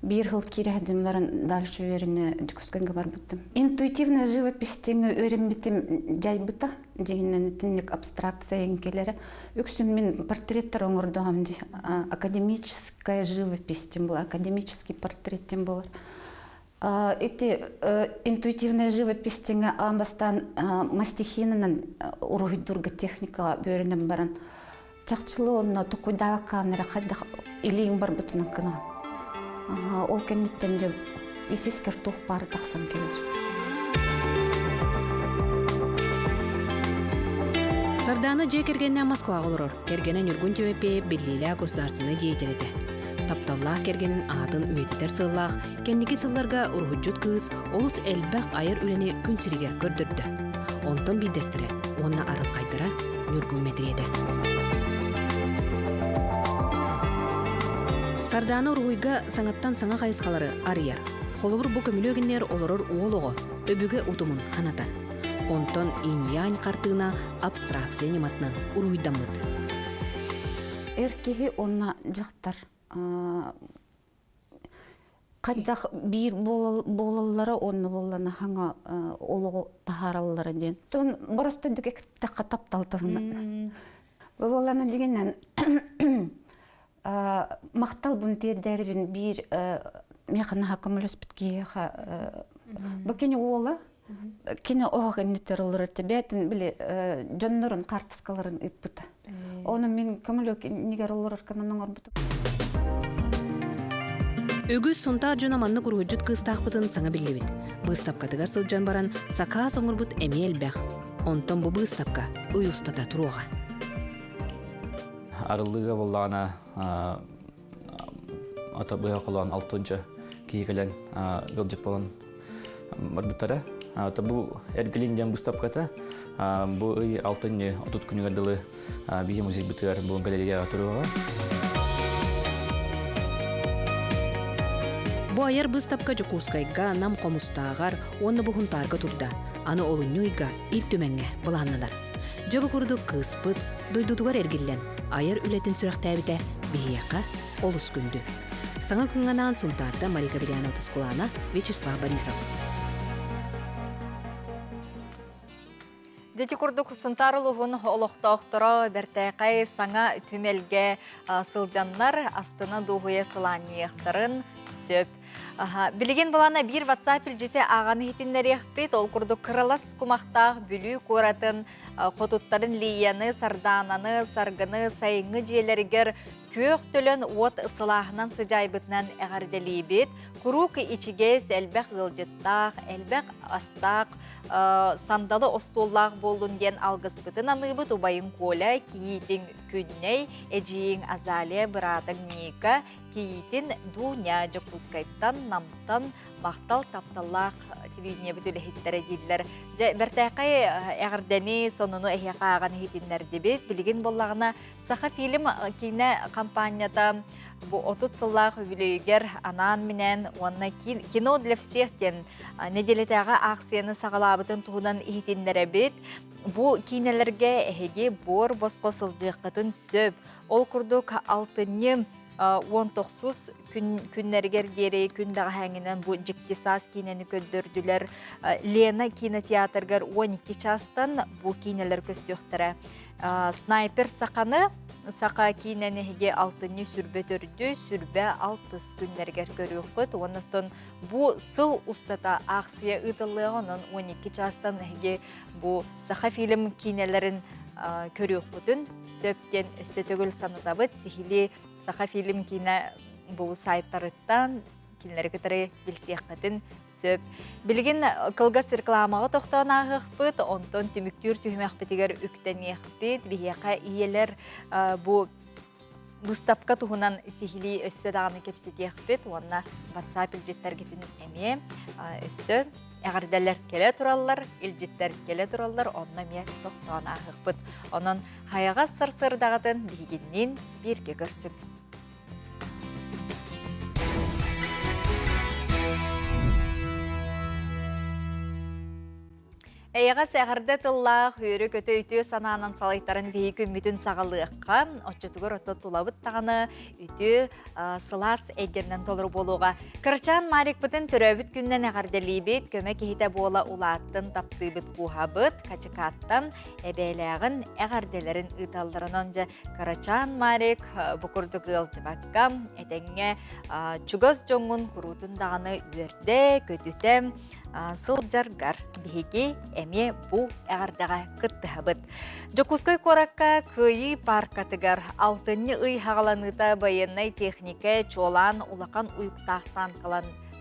биир сыл киирэһдим баран дальше үөрэнэ Дьокуускайга барбытым. Интуитивная живопись диэҥҥэ үөрэммитим дьайбыта дьиҥинэн итинник абстракция кэлэрэ. Үксүн мин портреттар оҥордоҕум дии. Академическая живопись диэн буолар, академический портрет диэн буолар. Ити интуитивная живопись диэҥҥэ аан бастаан мастихинынан уруһуйдуурга техникаҕа үөрэнэн баран чахчылыы онно тукуйдаабаккаан эрэ хайдах илииҥ барбытынан гына. Ол кэнниттэн дьэ ис-искэр туох баара тахсан кэлэр. Сардаана дьиэ кэргэннээх Москваҕа олорор. Кэргэнэ Ньургун Тимофеев биллиилээх государственнай деятель этэ. Тапталлаах кэргэнин аатын үйэтитэр сыаллаах кэнники сылларга уруһуйдьут кыыс олус элбэх айар үлэни күн сиригэр көрдөрдө. Онтон биирдэстэрэ уонна арылхайдара Ньургун мэтириэтэ. Сардаана уруһуйга саҥаттан саҥа хайысхалары арыйар. Холобур, бу көмүлүөгүннэр олорор уол оҕо өбүгэ утумун ханатар. Онтон инь-янь хартыына абстракция ньыматынан уруһуйдаммыт. Эр киһи уонна дьахтар хайдах биир буолаллара уонна буоллана хаҥа олоҕу таһаараллара диэн. Тон боростойдук эттэххэ таптал туһунан. Бу буоллана дигинэн махталбын тиэрдээрибин биир миэхэ наһаа көмөлөспүт киһиэхэ бу кини уола кини оһох иннитер олорор бээтин били дьоннорун хаартыскаларын ыыппыта. Ону мин көмөлөк иннигэр олорор гынан оҥорбутум. Үгүс Сунтаар дьоно маннык уруһуйдьут кыыстаахпытын саҥа биллибит. Быыстапкатыгар сылдьан баран, сакаас оҥорбут эмиэ элбэх. Онтон бу быыстапка ый устата туруоҕа. Арыллыыга буоллаҕына ата быһа холоон алтынча киһи кэлэн ыалдьыт буолан барбыттара. Бу Эргилин диэн быыстапката бу ый алтынньы 30 күнүгэр дылы биһи музейбытыгар бу галереяҕа туруоҕа. Бу айар быыстапка Дьокуускайга, Нам Хомустааҕар уонна бу Һунтаарга турда. Аны олунньу ыйга Ил Түмэҥҥэ былааннанар. Дьэ бу курдук кыыспыт дойдутугар эргиллэн айар үлэтин сүрэхтээбитэ биһиэхэ олус күндү. Саҥа күҥҥэ анаан Сунтаарда Марика Белянова Тускулаана, Вячеслав Борисов. Дити курдук Сунтаар улууһун олохтоохторо бэртээхэй саҥа түмэлгэ сылдьаннар астына дуоһуйа сылаанньыйыахтарын сөп. Билигин балана биир WhatsApp илдьити ааҕан иһитиннэриэхпит. Ол курдук кыралас кумахтаах Бүлүү куоратын хотуттарын Лияны, Сардаананы, Саргыны сайыҥҥы дьиэлэригэр күөх төлөн уот сылааһынан сыдьаайбытынан эҕэрдэлиибит. Куруук ичигэс, элбэх ыалдьыттаах, элбэх астаах, сандалы остуоллаах буоллун диэн алгыспытын аныыбыт убайыҥ Коля, кийиитиҥ Күннэй, эдьиийиҥ Азалия, быраатыҥ Ника, кийиитин Дуня Дьокуускайтан, Намтан махтал тапталлаах телевидениебит үлэһиттэрэ дииллэр. Дьэ, бэртээхэй эҕэрдэни, сонуну эһиэхэ ааҕан иһитиннэрдибит. Билигин буоллаҕына Саха фильм киинэ хампаанньата бу 30 сыллаах үбүлүөйүгэр анаан-минээн уонна «Кино для всех» диэн нэдиэлэтээҕи аахсыйаны саҕалаабытын туһунан иһитиннэрэбит. Бу киинэлэргэ эһиги буор босхо сылдьыаххытын сөп. Ол курдук алтынньы 19 күннэригэр диэри күн бэҕэһээҥҥинэн бу Дьикти саас киинэни көрдөрдүлэр. Лена кинотеатргар 12 чаастан бу киинэлэр көстүөхтэрэ. Снайпер саханы саха киинэни эһиги алтынньы сүрбэ төрдү, сүрбэ алтыс күннэригэр көрүөххүт. Оннуттан бу сыл устата аахсыйа ыытыллыаҕа, онон 12 чаастан эһиги бу саха фильм киинэлэрин көрүөххүтүн сөп диэн өссө төгүл санатабыт. Сиһилии саха фильм киинэ бу сайтарыттан кинилэри кытары билсиэххитин сөп. Билигин кылгас рекламаҕа тохтоон ааһыахпыт, онтон түмүктүүр түһүмэхпитигэр үктэниэхпит. Биһиэхэ ийэлэр бу быыстапка туһунан сиһилии өссө даҕаны кэпсэтиэхпит уонна WhatsApp илдьиттэргитин эмиэ өссө Эҕэрдэлэр кэлэ тураллар, илдьиттэр кэлэ тураллар, онно эмиэ тохтоон ааһыахпыт. Онон хайаҕас сарсыардаҕытын биһигинниин бииргэ көрсүҥ. Эйэҕэс эҕэрдэ тыллаах, үөрэ-көтө үтүө санаанан салайтаран биһи күммүтүн саҕалыахха, оччотугар ото тулабыт даҕаны үтүө сылаас эйгэннэн толору буолуоҕа. Кырачаан Марикпытын төрөөбүт күннэн эҕэрдэлиибит, көмө киһитэ буола улааттын таптыыбыт кууһабыт, Хачыкааттан эбээлээҕин эҕэрдэлэрин ыыталларынан дьэ Кырачаан Марик бу курдук ыалдьыбакка, этэҥҥэ чугас дьоҥҥун куруутун даҕаны үөрдэ, көтүтэ, сылдьаргар биһиги эмиэ бу эҕэрдэҕэ кыттыһабыт. Дьокуускай куоракка Кыайыы пааркатыгар алтынньы ый хаҕаланыыта байыаннай техникэ чуолаан улахан уйуктаах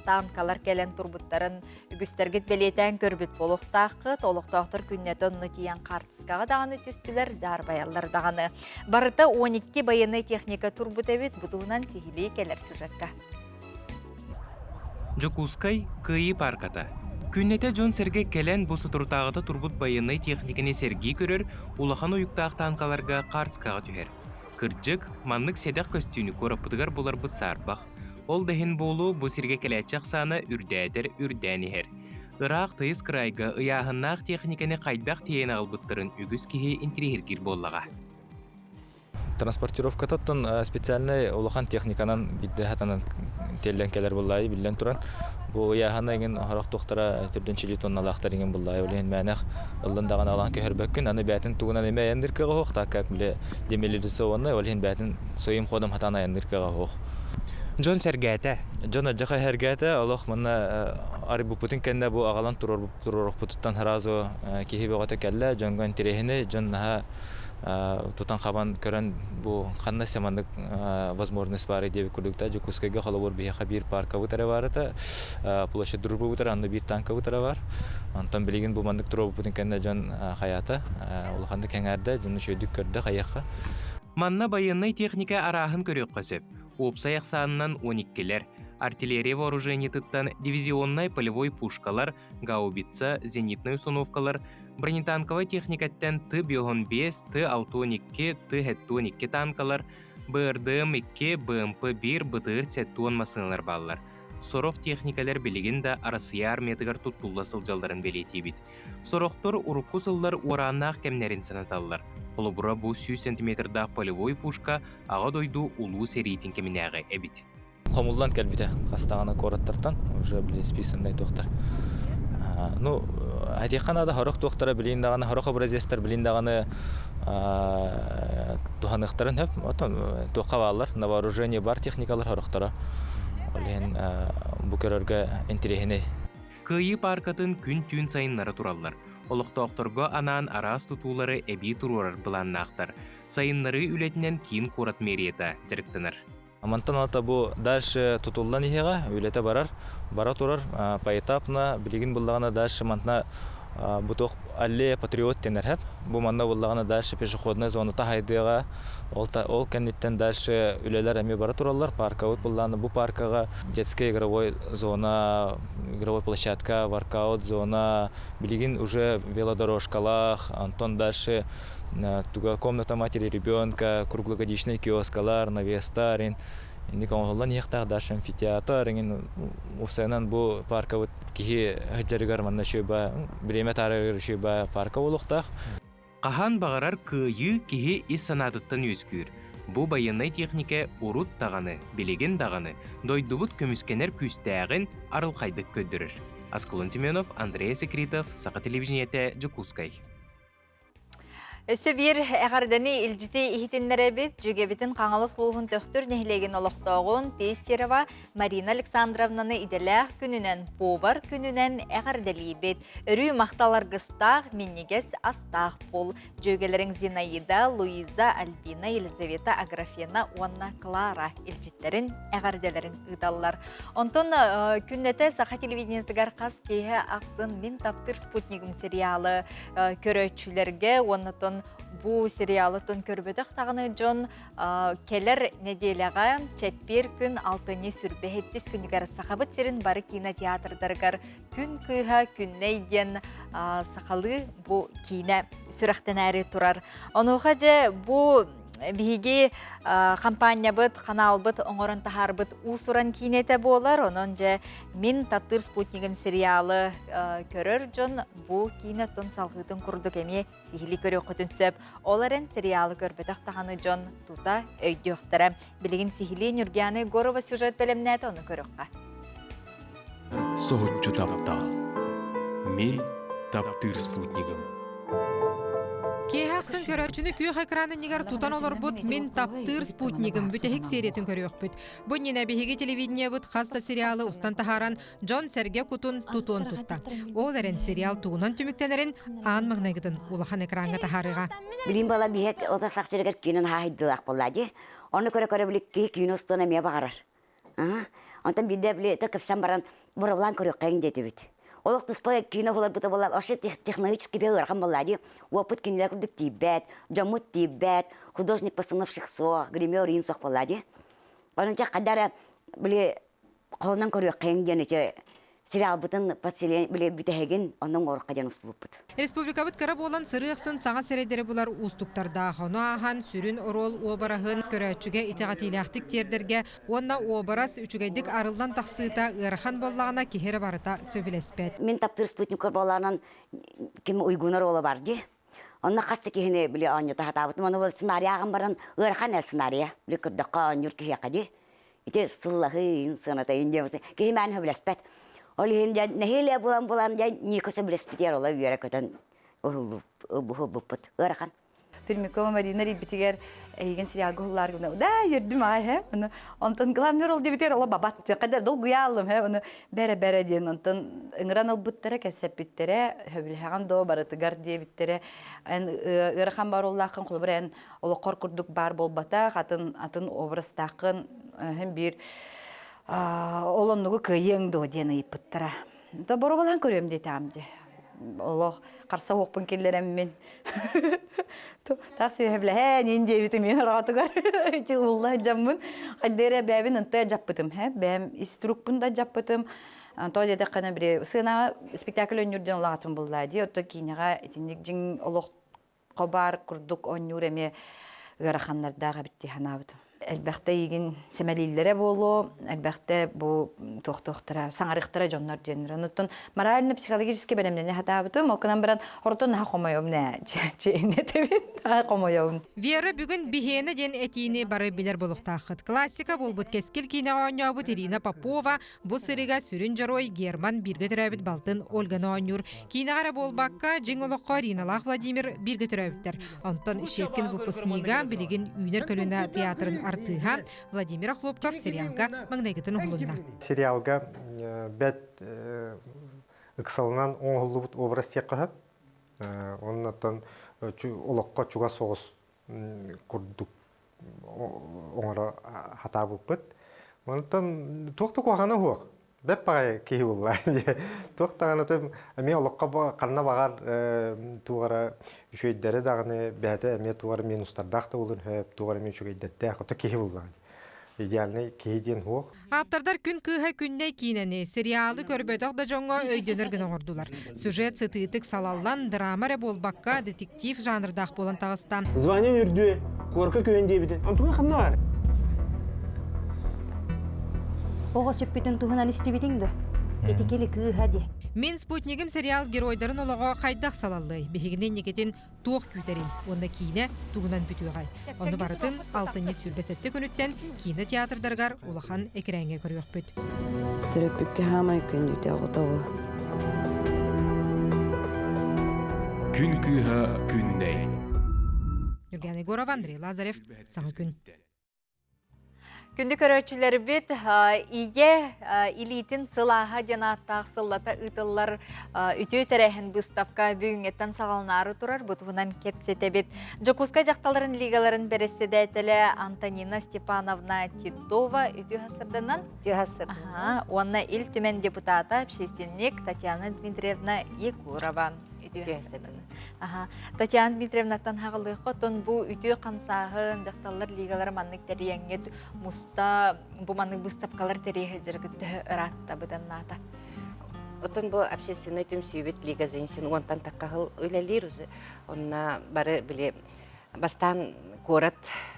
танкалар кэлэн турбуттарын үгүстэргит бэлиэтээн көрбүт буолуохтааххыт. Олохтоохтор күннэтэ онно тиийэн хаартыскаҕа даҕаны түстүлэр, дьаарбайаллар даҕаны. Барыта 12 байыаннай техника турбут эбит. Бу туһунан сиһилии кэлэр сюжекка. Дьокуускай Кыайыы паарката. Күннэтэ дьон-сэргэ кэлэн бу соторутааҕыта турбут байыаннай техниканы сэргии көрөр улахан уйуктаах таанкаларга хаартыскаҕа түһэр. Кырдьык, маннык сэдэх көстүүнү куораппытыгар буларбыт саарбах. Ол да иһин буолуо бу сиргэ кэлээччи ахсаана үрдээтэр үрдээн иһэр. Ыраах тыйыс кыраайга ыйааһыннаах техниканы хайдах тиэйэн аҕалбыттарын үгүс киһи интириэһиргиир буоллаҕа. Транспортировкатыттан специальнай улахан техниканан бидде хатанан тиэллэн кэлэр буллаайы биллэн туран бу ыйааһына иҥин оһорох туохтара түрдүн тонналаахтар иҥин буллаайы ол иһин мээнэх ыллын даҕаны алаан көһөрбөккүн аны бээтин тугунан эмэ айанныыр кыаҕа суох так как бile демилитаризованный ол иһин бээтин своим ходом хатаан айанныыр кыаҕа суох. Дьон сэргээтэ. Дьон адьаха сэргээтэ олох манна арыйбыппытын кэннэ бу аҕалан туруорукпутуттан сразу киһи бөҕөтө кэллэ дьоҥҥо интэриэһинэй дьон наһаа тутан-хабан көрөн бу ханна маннык возможность баар диэбит курдук да Дьокуускайга холобур биһиэхэ биир паркабыт эрэ баар этэ площадь дружбабыт эрэ онно биир танкабыт эрэ бар онтон билигин бу маннык туруорбуппутун кэннэ дьон хайаата улаханнык кэҥээрдэ дьон үчүгэйдик көрдө хайыахха Манна байыаннай техника арааһын көрүөххэ сөп. Уопсай ахсаанынан 12-лэр, артиллерия вооружениетыттан дивизионнай полевой пушкалар, гаубица, зенитнай установкалар, бронетанковай техникаттан Т-5 Т-612, Т-72 танкалар, БРДМ-2, БМП-1, БТР-70 массыыналар бааллар. Сорох техникалар билигин да Арассыйа армиятыгар туттулла сылдьалларын бэлиэтиибит. Сорохтор урукку сыллар уорааннаах кэмнэрин санаталлар. Холобура, бу 100 сантиметрдаах полевой пушка Аҕа дойду Улуу сэриитин кэминээҕи эбит. Хомуллан кэлбитэ хастаҕына куораттартан уже били списаннай туохтар. Ну, этиэххэ наада сорох туохтара билин даҕаны сорох образецтар билин даҕаны туһаныахтарын сөп. Оттон туохха бааллар на вооружение бар техникалар сорохторо. Ол иһин бу көрөргө интириэһинэй. Кыайыы пааркатын күн-түүн сайыннара тураллар. Олохтоохторго анаан араас тутуулары эбии туруорар былааннаахтар. Сайыннарыы үлэтинэн киин куорат мэрията дьарыктанар. Мантан ата бу дальше тутуллан иһиэҕэ, үлэтэ барар, бара турар, поэтапно билигин буллаҕына дальше мантна бу туох аллея патриот дэнэр хэп. Бу манна буллаҕына дальше пешеходная зона таһайдыаҕа, ол, ол кэнниттэн дальше үлэлэр эмиэ бара тураллар. Паркабыт буллаҕына бу паркаҕа детская игровой зона, игровой площадка, воркаут зона, билигин уже велодорожкалаах, онтон дальше туга комната матери ребенка, круглогодичный киоскалар, навестар, инник оҥоһуллан иһиэхтээх дальше амфитеатр, иҥин уопсайынан бу паркабыт киһи сылдьарыгар манна үчүгэй бириэмэ таарыгар үчүгэй парка буолуохтаах. Хаһан баҕарар кыайыы киһи ис санаатыттан үөскүүр. Бу байыаннай техникэ урут даҕаны, билигин даҕаны дойдубут көмүскэнэр күүстээҕин арылхайдык көрдөрөр. Аскалон Семенов, Андрей Секритов, Саха телевидениетэ, Дьокуускай. Өссө биир эҕэрдэни илдьити иһитиннэрэбит. Дьүгэбитин Хаҥалас улууһун Төхтүр нэһилиэгин олохтооҕун Пестерова Марина Александровнаны идэлээх күнүнэн, повар күнүнэн эҕэрдэлиибит. Өрүү махтал аргыстаах, минньигэс астаах пул. Дьүөгэлэриҥ Зинаида, Луиза, Альбина, Елизавета, Аграфена уонна Клара илдьиттэрин, эҕэрдэлэрин ыыталлар. Онтон күннэтэ саха телевидениетыгар хас киэһэ ахсын Мин таптыыр спутнигым сериалы көрөөччүлэргэ уонна Онон бу сериалы тон көрбөтөх даҕаны дьон кэлэр нэдиэлэҕэ чэппиэр күн алтынньы сүрбэһиттис күнүгэр Сахабыт сирин бары кинотеатрдарыгар Күн кыыһа Күннэй диэн сахалыы бу киинэ сүрэхтэнээри турар. Онуоха дьэ бу биһиги хампаанньабыт, ханаалбыт оҥорон таһаарбыт уус-уран киинэтэ буолар. Онон дьэ мин таптыыр спутнигым сериалы көрөр дьон бу киинэ тун салҕыытын курдук эмиэ сиһилии көрүөххүтүн сөп. Ол эрэн сериалы көрбөтөх даҕаны дьон тута өйдүөхтэрэ. Билигин сиһилии Нюргиана Егорова сюжет бэлэмнээтэ, ону көрүөххэ. Соһуччу таптал. Мин таптыыр спутнигым. Киэһэ ахсын көрөөччүнү күөх экран иннигэр тутан олорбут Мин таптыыр спутнигым бүтэһик сериятын көрүөхпүт. Бу иннинэ биһиги телевидениебыт хас да сериалы устан таһааран дьон-сэргэ кутун тутуон тутта. Ол эрэн сериал тугунан түмүктэнэрин аан маҥнайгытын улахан экраҥҥа таһаарыаҕа. Билин бала биһэк ота сах сиригэр киинэн хаһайдылаах буолла дии. Ону көрө-көрө били киһи киинэ устуон эмиэ баҕарар. Онтон биирдэ били кэпсэн баран боровлаан көрүөххэйиҥ диэтибит. Олох туспа киинэ буларбыта буолла вообще технологически бе ыарахан буолла дии. Уоппут кинилэр курдук тиийбэт, дьоммут тиийбэт, художник постановщик суох, гример иин суох буолла дии. Онон чэ хайда эрэ били холонон көрүөххэйиҥ диэн ити сериалбытын подселение били бүтэһигин онно оҥоруохха диэн устубуппут. Республикабыт кыра буолан сырыы ахсын саҥа сирэйдэри булар уустуктардаах. Ону ааһан сүрүн оруол уобараһын көрөөччүгэ итэҕэтиилээхтик тиэрдэргэ уонна уобарас үчүгэйдик арыллан тахсыыта ыарахан буоллаҕына киһи эрэ барыта сөбүлэспэт. Мин таптыыр спутниккар буолаанан ким уйгунар уола бар дии. Онно хас да киһини били оонньото сатаабытым. Ону сценарий ааҕан баран ыарахан эр сценарийа. Били көрдөххө оонньуур киһиэхэ дии. Ити сыллаһыы сыаната иин диэбит. Киһи мээн сөбүлэспэт. Ол иһин дьэ нэһиилэ булан-булан дьэ Ника сөбүлэспитигэр ола үөрэ көтөн уһулбуппут. Ыарахан. Пермякова Марина рийбитигэр эйигин сериалга уһуллаар гына да үөрдүм аай хэ ону онтон главный роль диэбитигэр ола бабат кадер долгуйаалым хэ ону бэрэ бэрэ диэн онтон ыҥыран ылбыттара кэпсэппиттэрэ хөбүлэһэҕин доо барытыгар диэбиттэрэ эн ыарахан баар оллааххын холобур эн олоххор курдук баар буолбатах атын атын образтааххын һин биир ол оннугу кыайыаҥ дуо диэн ыйыппыттара то боруобалаан көрүөм диэтэҕим дии олох харса уохпун киллэрэммин тас үөһэблэһэн ин диэбитим мин ороотугар ити улла дьаммын хайдыра бэйэбин ынта дьаппытым хэ бэйэм ис турукпун да дьаппытым то диэтэххинэ бири сыанаҕа спектакль өнньүр диэн улаатым буллаа дии отто киинэҕэ итинник дьиҥ олох хобаар курдук оонньуур эмиэ ыараханнардаах эбит дии санаабытым. Элбэхтэ эйигин сэмэлииллэрэ буолуо, элбэхтэ бу туохтуохтара, саҥарыахтара дьоннор диэннэр. Онуттан морально-психологически бэлэмнэнэ сатаабытым. Ол гынан баран орто наһаа хомойобун ээ, чиэнэтэбин, наһаа хомойобун. Вера бүгүн биһиэнэ диэн этиини бары билэр буолуохтааххыт. Классика буолбут Кэскил киинэҕэ оонньообут Ирина Попова Бу сырыыга сүрүн дьоруой Герман бииргэ төрөөбүт балтын Ольганы оонньуур. Киинэҕэ эрэ буолбакка, дьиҥ олоххо Риналаах Владимир бииргэ төрөөбүттэр. Онтон Щепкин выпускнига билигин үүнэр көлүөнэ театрын артыыһа Владимир Охлопков сериалга маҥнайгытын уһулунна. Сериалга бэт ыксалынан оҥоһуллубут образ диэххэ сөп. Оннуттан олоххо чугас соҕус курдук оҥоро сатаабыппыт. Онтон туох да куһаҕана суох. Бэп баҕайы киһи буолла. Туох даҕаны эмиэ олоххо ханна баҕар туох эрэ үчүгэйдэри даҕаны бэйэтэ эмиэ туох эрэ минустардаах да буолуон сөп, туох эрэ эмиэ үчүгэйдэрдээх. Ото киһи буоллаҕа Идеальный киһи диэн суох. Ааптардар Күн кыыһа Күннэй киинэни, сериалы көрбөтөх да дьоҥҥо өйдөнөр гына оҥордулар. Сюжет сытыытык салаллан, драма эрэ буолбакка, детектив жанрдаах буолан таҕыста. Звание үрдүө, куорка күһүн диэбитин. Онтуга ханна бар? Оҕо сүппүтүн туһунан истибитиҥ да? Ити кили кыыһа диэ. Мин спутнигым сериал геройдарын олоҕо хайдах салаллыай? Биһигини инникитин туох күүтэрий уонна киинэ тугунан бүтүөҕэй? Ону барытын алтынньы 27 күнүттэн киинэ театрдарыгар улахан экирээҥҥэ көрүөхпүт. Төрөппүккэ хаамай күндүтэ оҕото ол. Күн кыыһа Күннэй. Юрген Егоров, Андрей Лазарев, Саҥа күн. Күндү көрөөччүлэрбит, ийэ илиитин сылааһа диэн ааттаах сыллата ыытыллар үтүө тэрээһин быыстапка бүгүҥҥэттэн саҕаланаары турар. Бу туһунан кэпсэтэбит. Дьокуускай дьахталларын лигаларын бэрэссэдээтэлэ Антонина Степановна Титова үтүө сырданан уонна Ил Түмэн депутата, общественник Татьяна Дмитриевна Егорова. Үтүө Аха. Татьяна Дмитриевнаттан хаҕылыахха, оттон бу үтүө хамсааһын, дьахталлар лигалара маннык тэрийэҥҥит муста бу маннык быыстапкалар тэрийэ сылдьаргыт төһө ыраатта быданнаата? Оттон бу общественнай түмсүүбүт Лига женщин уонтан тахха сыл үлэлиир уже. Онно бары били бастаан куорат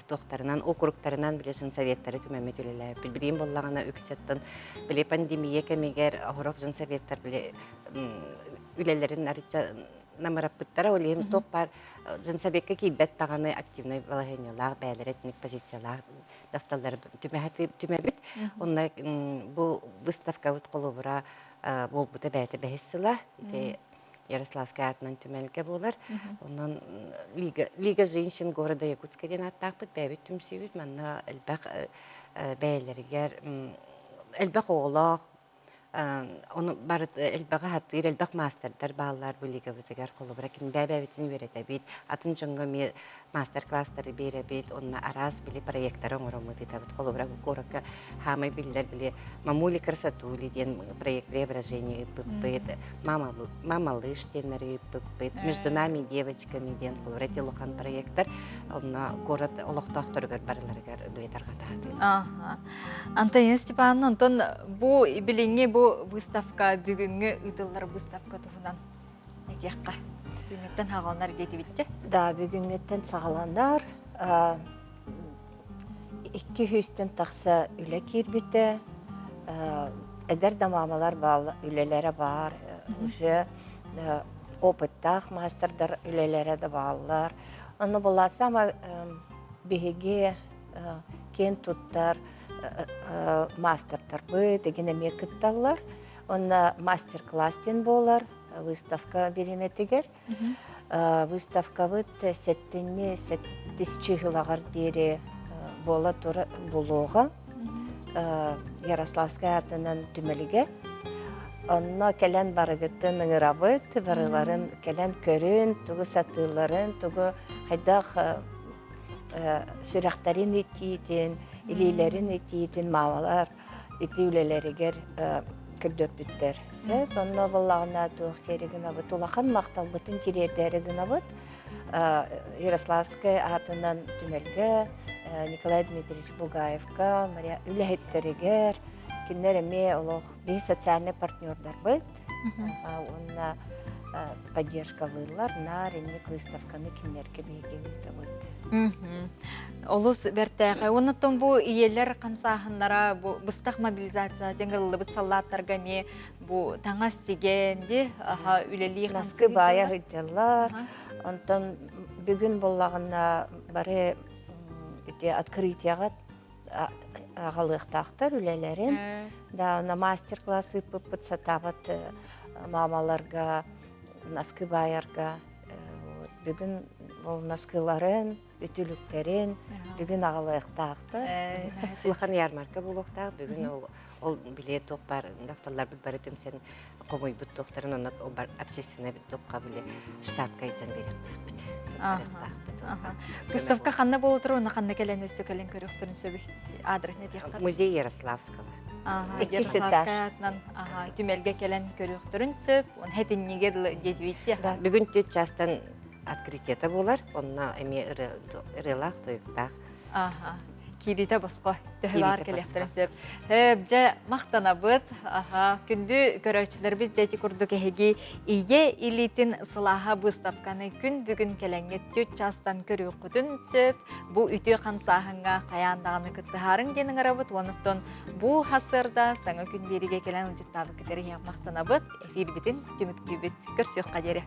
туохтарынан, округтарынан били женсоветтары түмэммит үлэлээбиппит. Билигин буоллаҕына үксэттэн били пандемия кэмигэр оһорох женсоветтар били үлэлэрин арычча намыраппыттара. Ол иһин туох баар женсовекка киирбэт даҕаны активнай балаһыанньалаах, бэйэлэрэ этник позициялаах дьахталлары түмэбит. Онно бу выставкабыт холобура буолбута бэйэтэ бэһис сыла. Ити Ярославскай аатынан түмэлгэ буолар. Онон Лига, Лига женщин города Якутска диэн ааттаахпыт, бэйэбит түмсүүбүт. Манна элбэх бэйэлэригэр элбэх оҕолоох Ону барыт элбэҕи сатыыр, элбэх маастардар бааллар бу лигабытыгар. Холобура, кини бэйэ-бэйэбитин үөрэтэбит, атын дьоҥҥо эмиэ маастар-класстары биэрэбит, онно араас били проектары оҥороммут ыытабыт. Холобура, бу куоракка хаамай биллэр били «Мамули красотули» диэн проект преображения ыыппыппыт, «Мама, Мамалыш» диэннэри ыыппыппыт, «Между нами девочками» диэн холобура ити улахан проектар онно куорат олохтоохторугар барыларыгар били тарҕатаатыбыт. Антонина Степановна, онтон бу билиҥҥи бу выставка бүгүҥҥү ыытыллар выставка туһунан этиэххэ. Бүгүҥҥүттэн саҕаланар диэтибиттэ. Да, бүгүҥҥүттэн саҕаланар. Икки сүүстэн тахса үлэ киирбитэ. Эдэр да маамалар баал, үлэлэрэ баар. Уже опыттаах маастардар үлэлэрэ да бааллар. Онно была самая биһиги киэн туттар маастардарбыт игин эмиэ кытталлар. Онно мастер-класс диэн буолар выставка бириэмэтигэр. Выставкабыт сэттинни сэттис чыһылаҕар диэри буола тура булуоҕа Ярославскай аатынан түмэлигэр. Онно кэлэн барыгытын ыҥырабыт, барыларын кэлэн көрүн, тугу сатыылларын, тугу хайдах сүрэхтэрин итиитин, илиилэрин итиитин маамалар ити үлэлэригэр көрдөрбүттэр. Сөп, онно буоллаҕына туох диэри гынабыт, улахан махталбытын тириэрдээри гынабыт. Ярославскай аатынан түмэлгэ Николай Дмитриевич Бугаевка, Мария үлэһиттэригэр, кинилэр эмиэ олох биһи социальнай партнердарбыт. Уонна поддержкалыыллар, наар инник выставканы кинилэргэ биһиги ыытабыт. Олус бэртээхэй. Оннуттан бу ийэлэр хамсааһыннара бу быстах мобилизация дьаҥыллыбыт саллааттарга эмиэ бу таҥас тигэн ди аха үлэлии Наскы баайа сылдьаллар. Онтон бүгүн буоллаҕына бары ити открытияҕа аҕалыахтаахтар үлэлэрин. Да, на мастер-класс ыыппыппыт сатаабат маамаларга, наскы баайарга. Бүгүн ол наскыларын, үтүлүктэрин бүгүн аҕалыахтаахтар. Улахан ярмарка буолуохтаах. Бүгүн ол ол билиэ туох баар докторларбыт бары түмсэн хомуйбут туохтарын онно общественный туохха били штатка илдьэн биэриэхтээхпит. Выставка ханна буола турар, уонна ханна кэлэн өссө кэлэн көрүөхтэрин сөбүй? Адресне диэххэ. Музей Ярославского. Ярославская атынан түмэлгэ кэлэн көрүөхтөрүн сөп. Он хэтинниге диэтибитти. Бүгүн түт частан открытиета буолар. Онно эмиэ ырыалаах, тойуктаах. Аха. Киириитэ босхо төһө баар кэлиэхтэрин сөп. Дьэ, махтанабыт. Аха. Күндү көрөөччүлэрбит дьэ ити курдук эһиги Ийэ илиитин сылааһа быыстапканы күн бүгүн кэлэҥҥит түөрт чаастан көрүөххүтүн сөп. Бу үтүө хамсааһыҥҥа хайаан даҕаны кыттыһаарыҥ диэн ыҥырабыт. Онуттан бу хасыарда саҥа күн биэригэ кэлэн ыалдьыттаабыккытыгар иһиэх махтанабыт. Эфирбитин түмүктүүбүт. Көрсүөххэ диэри.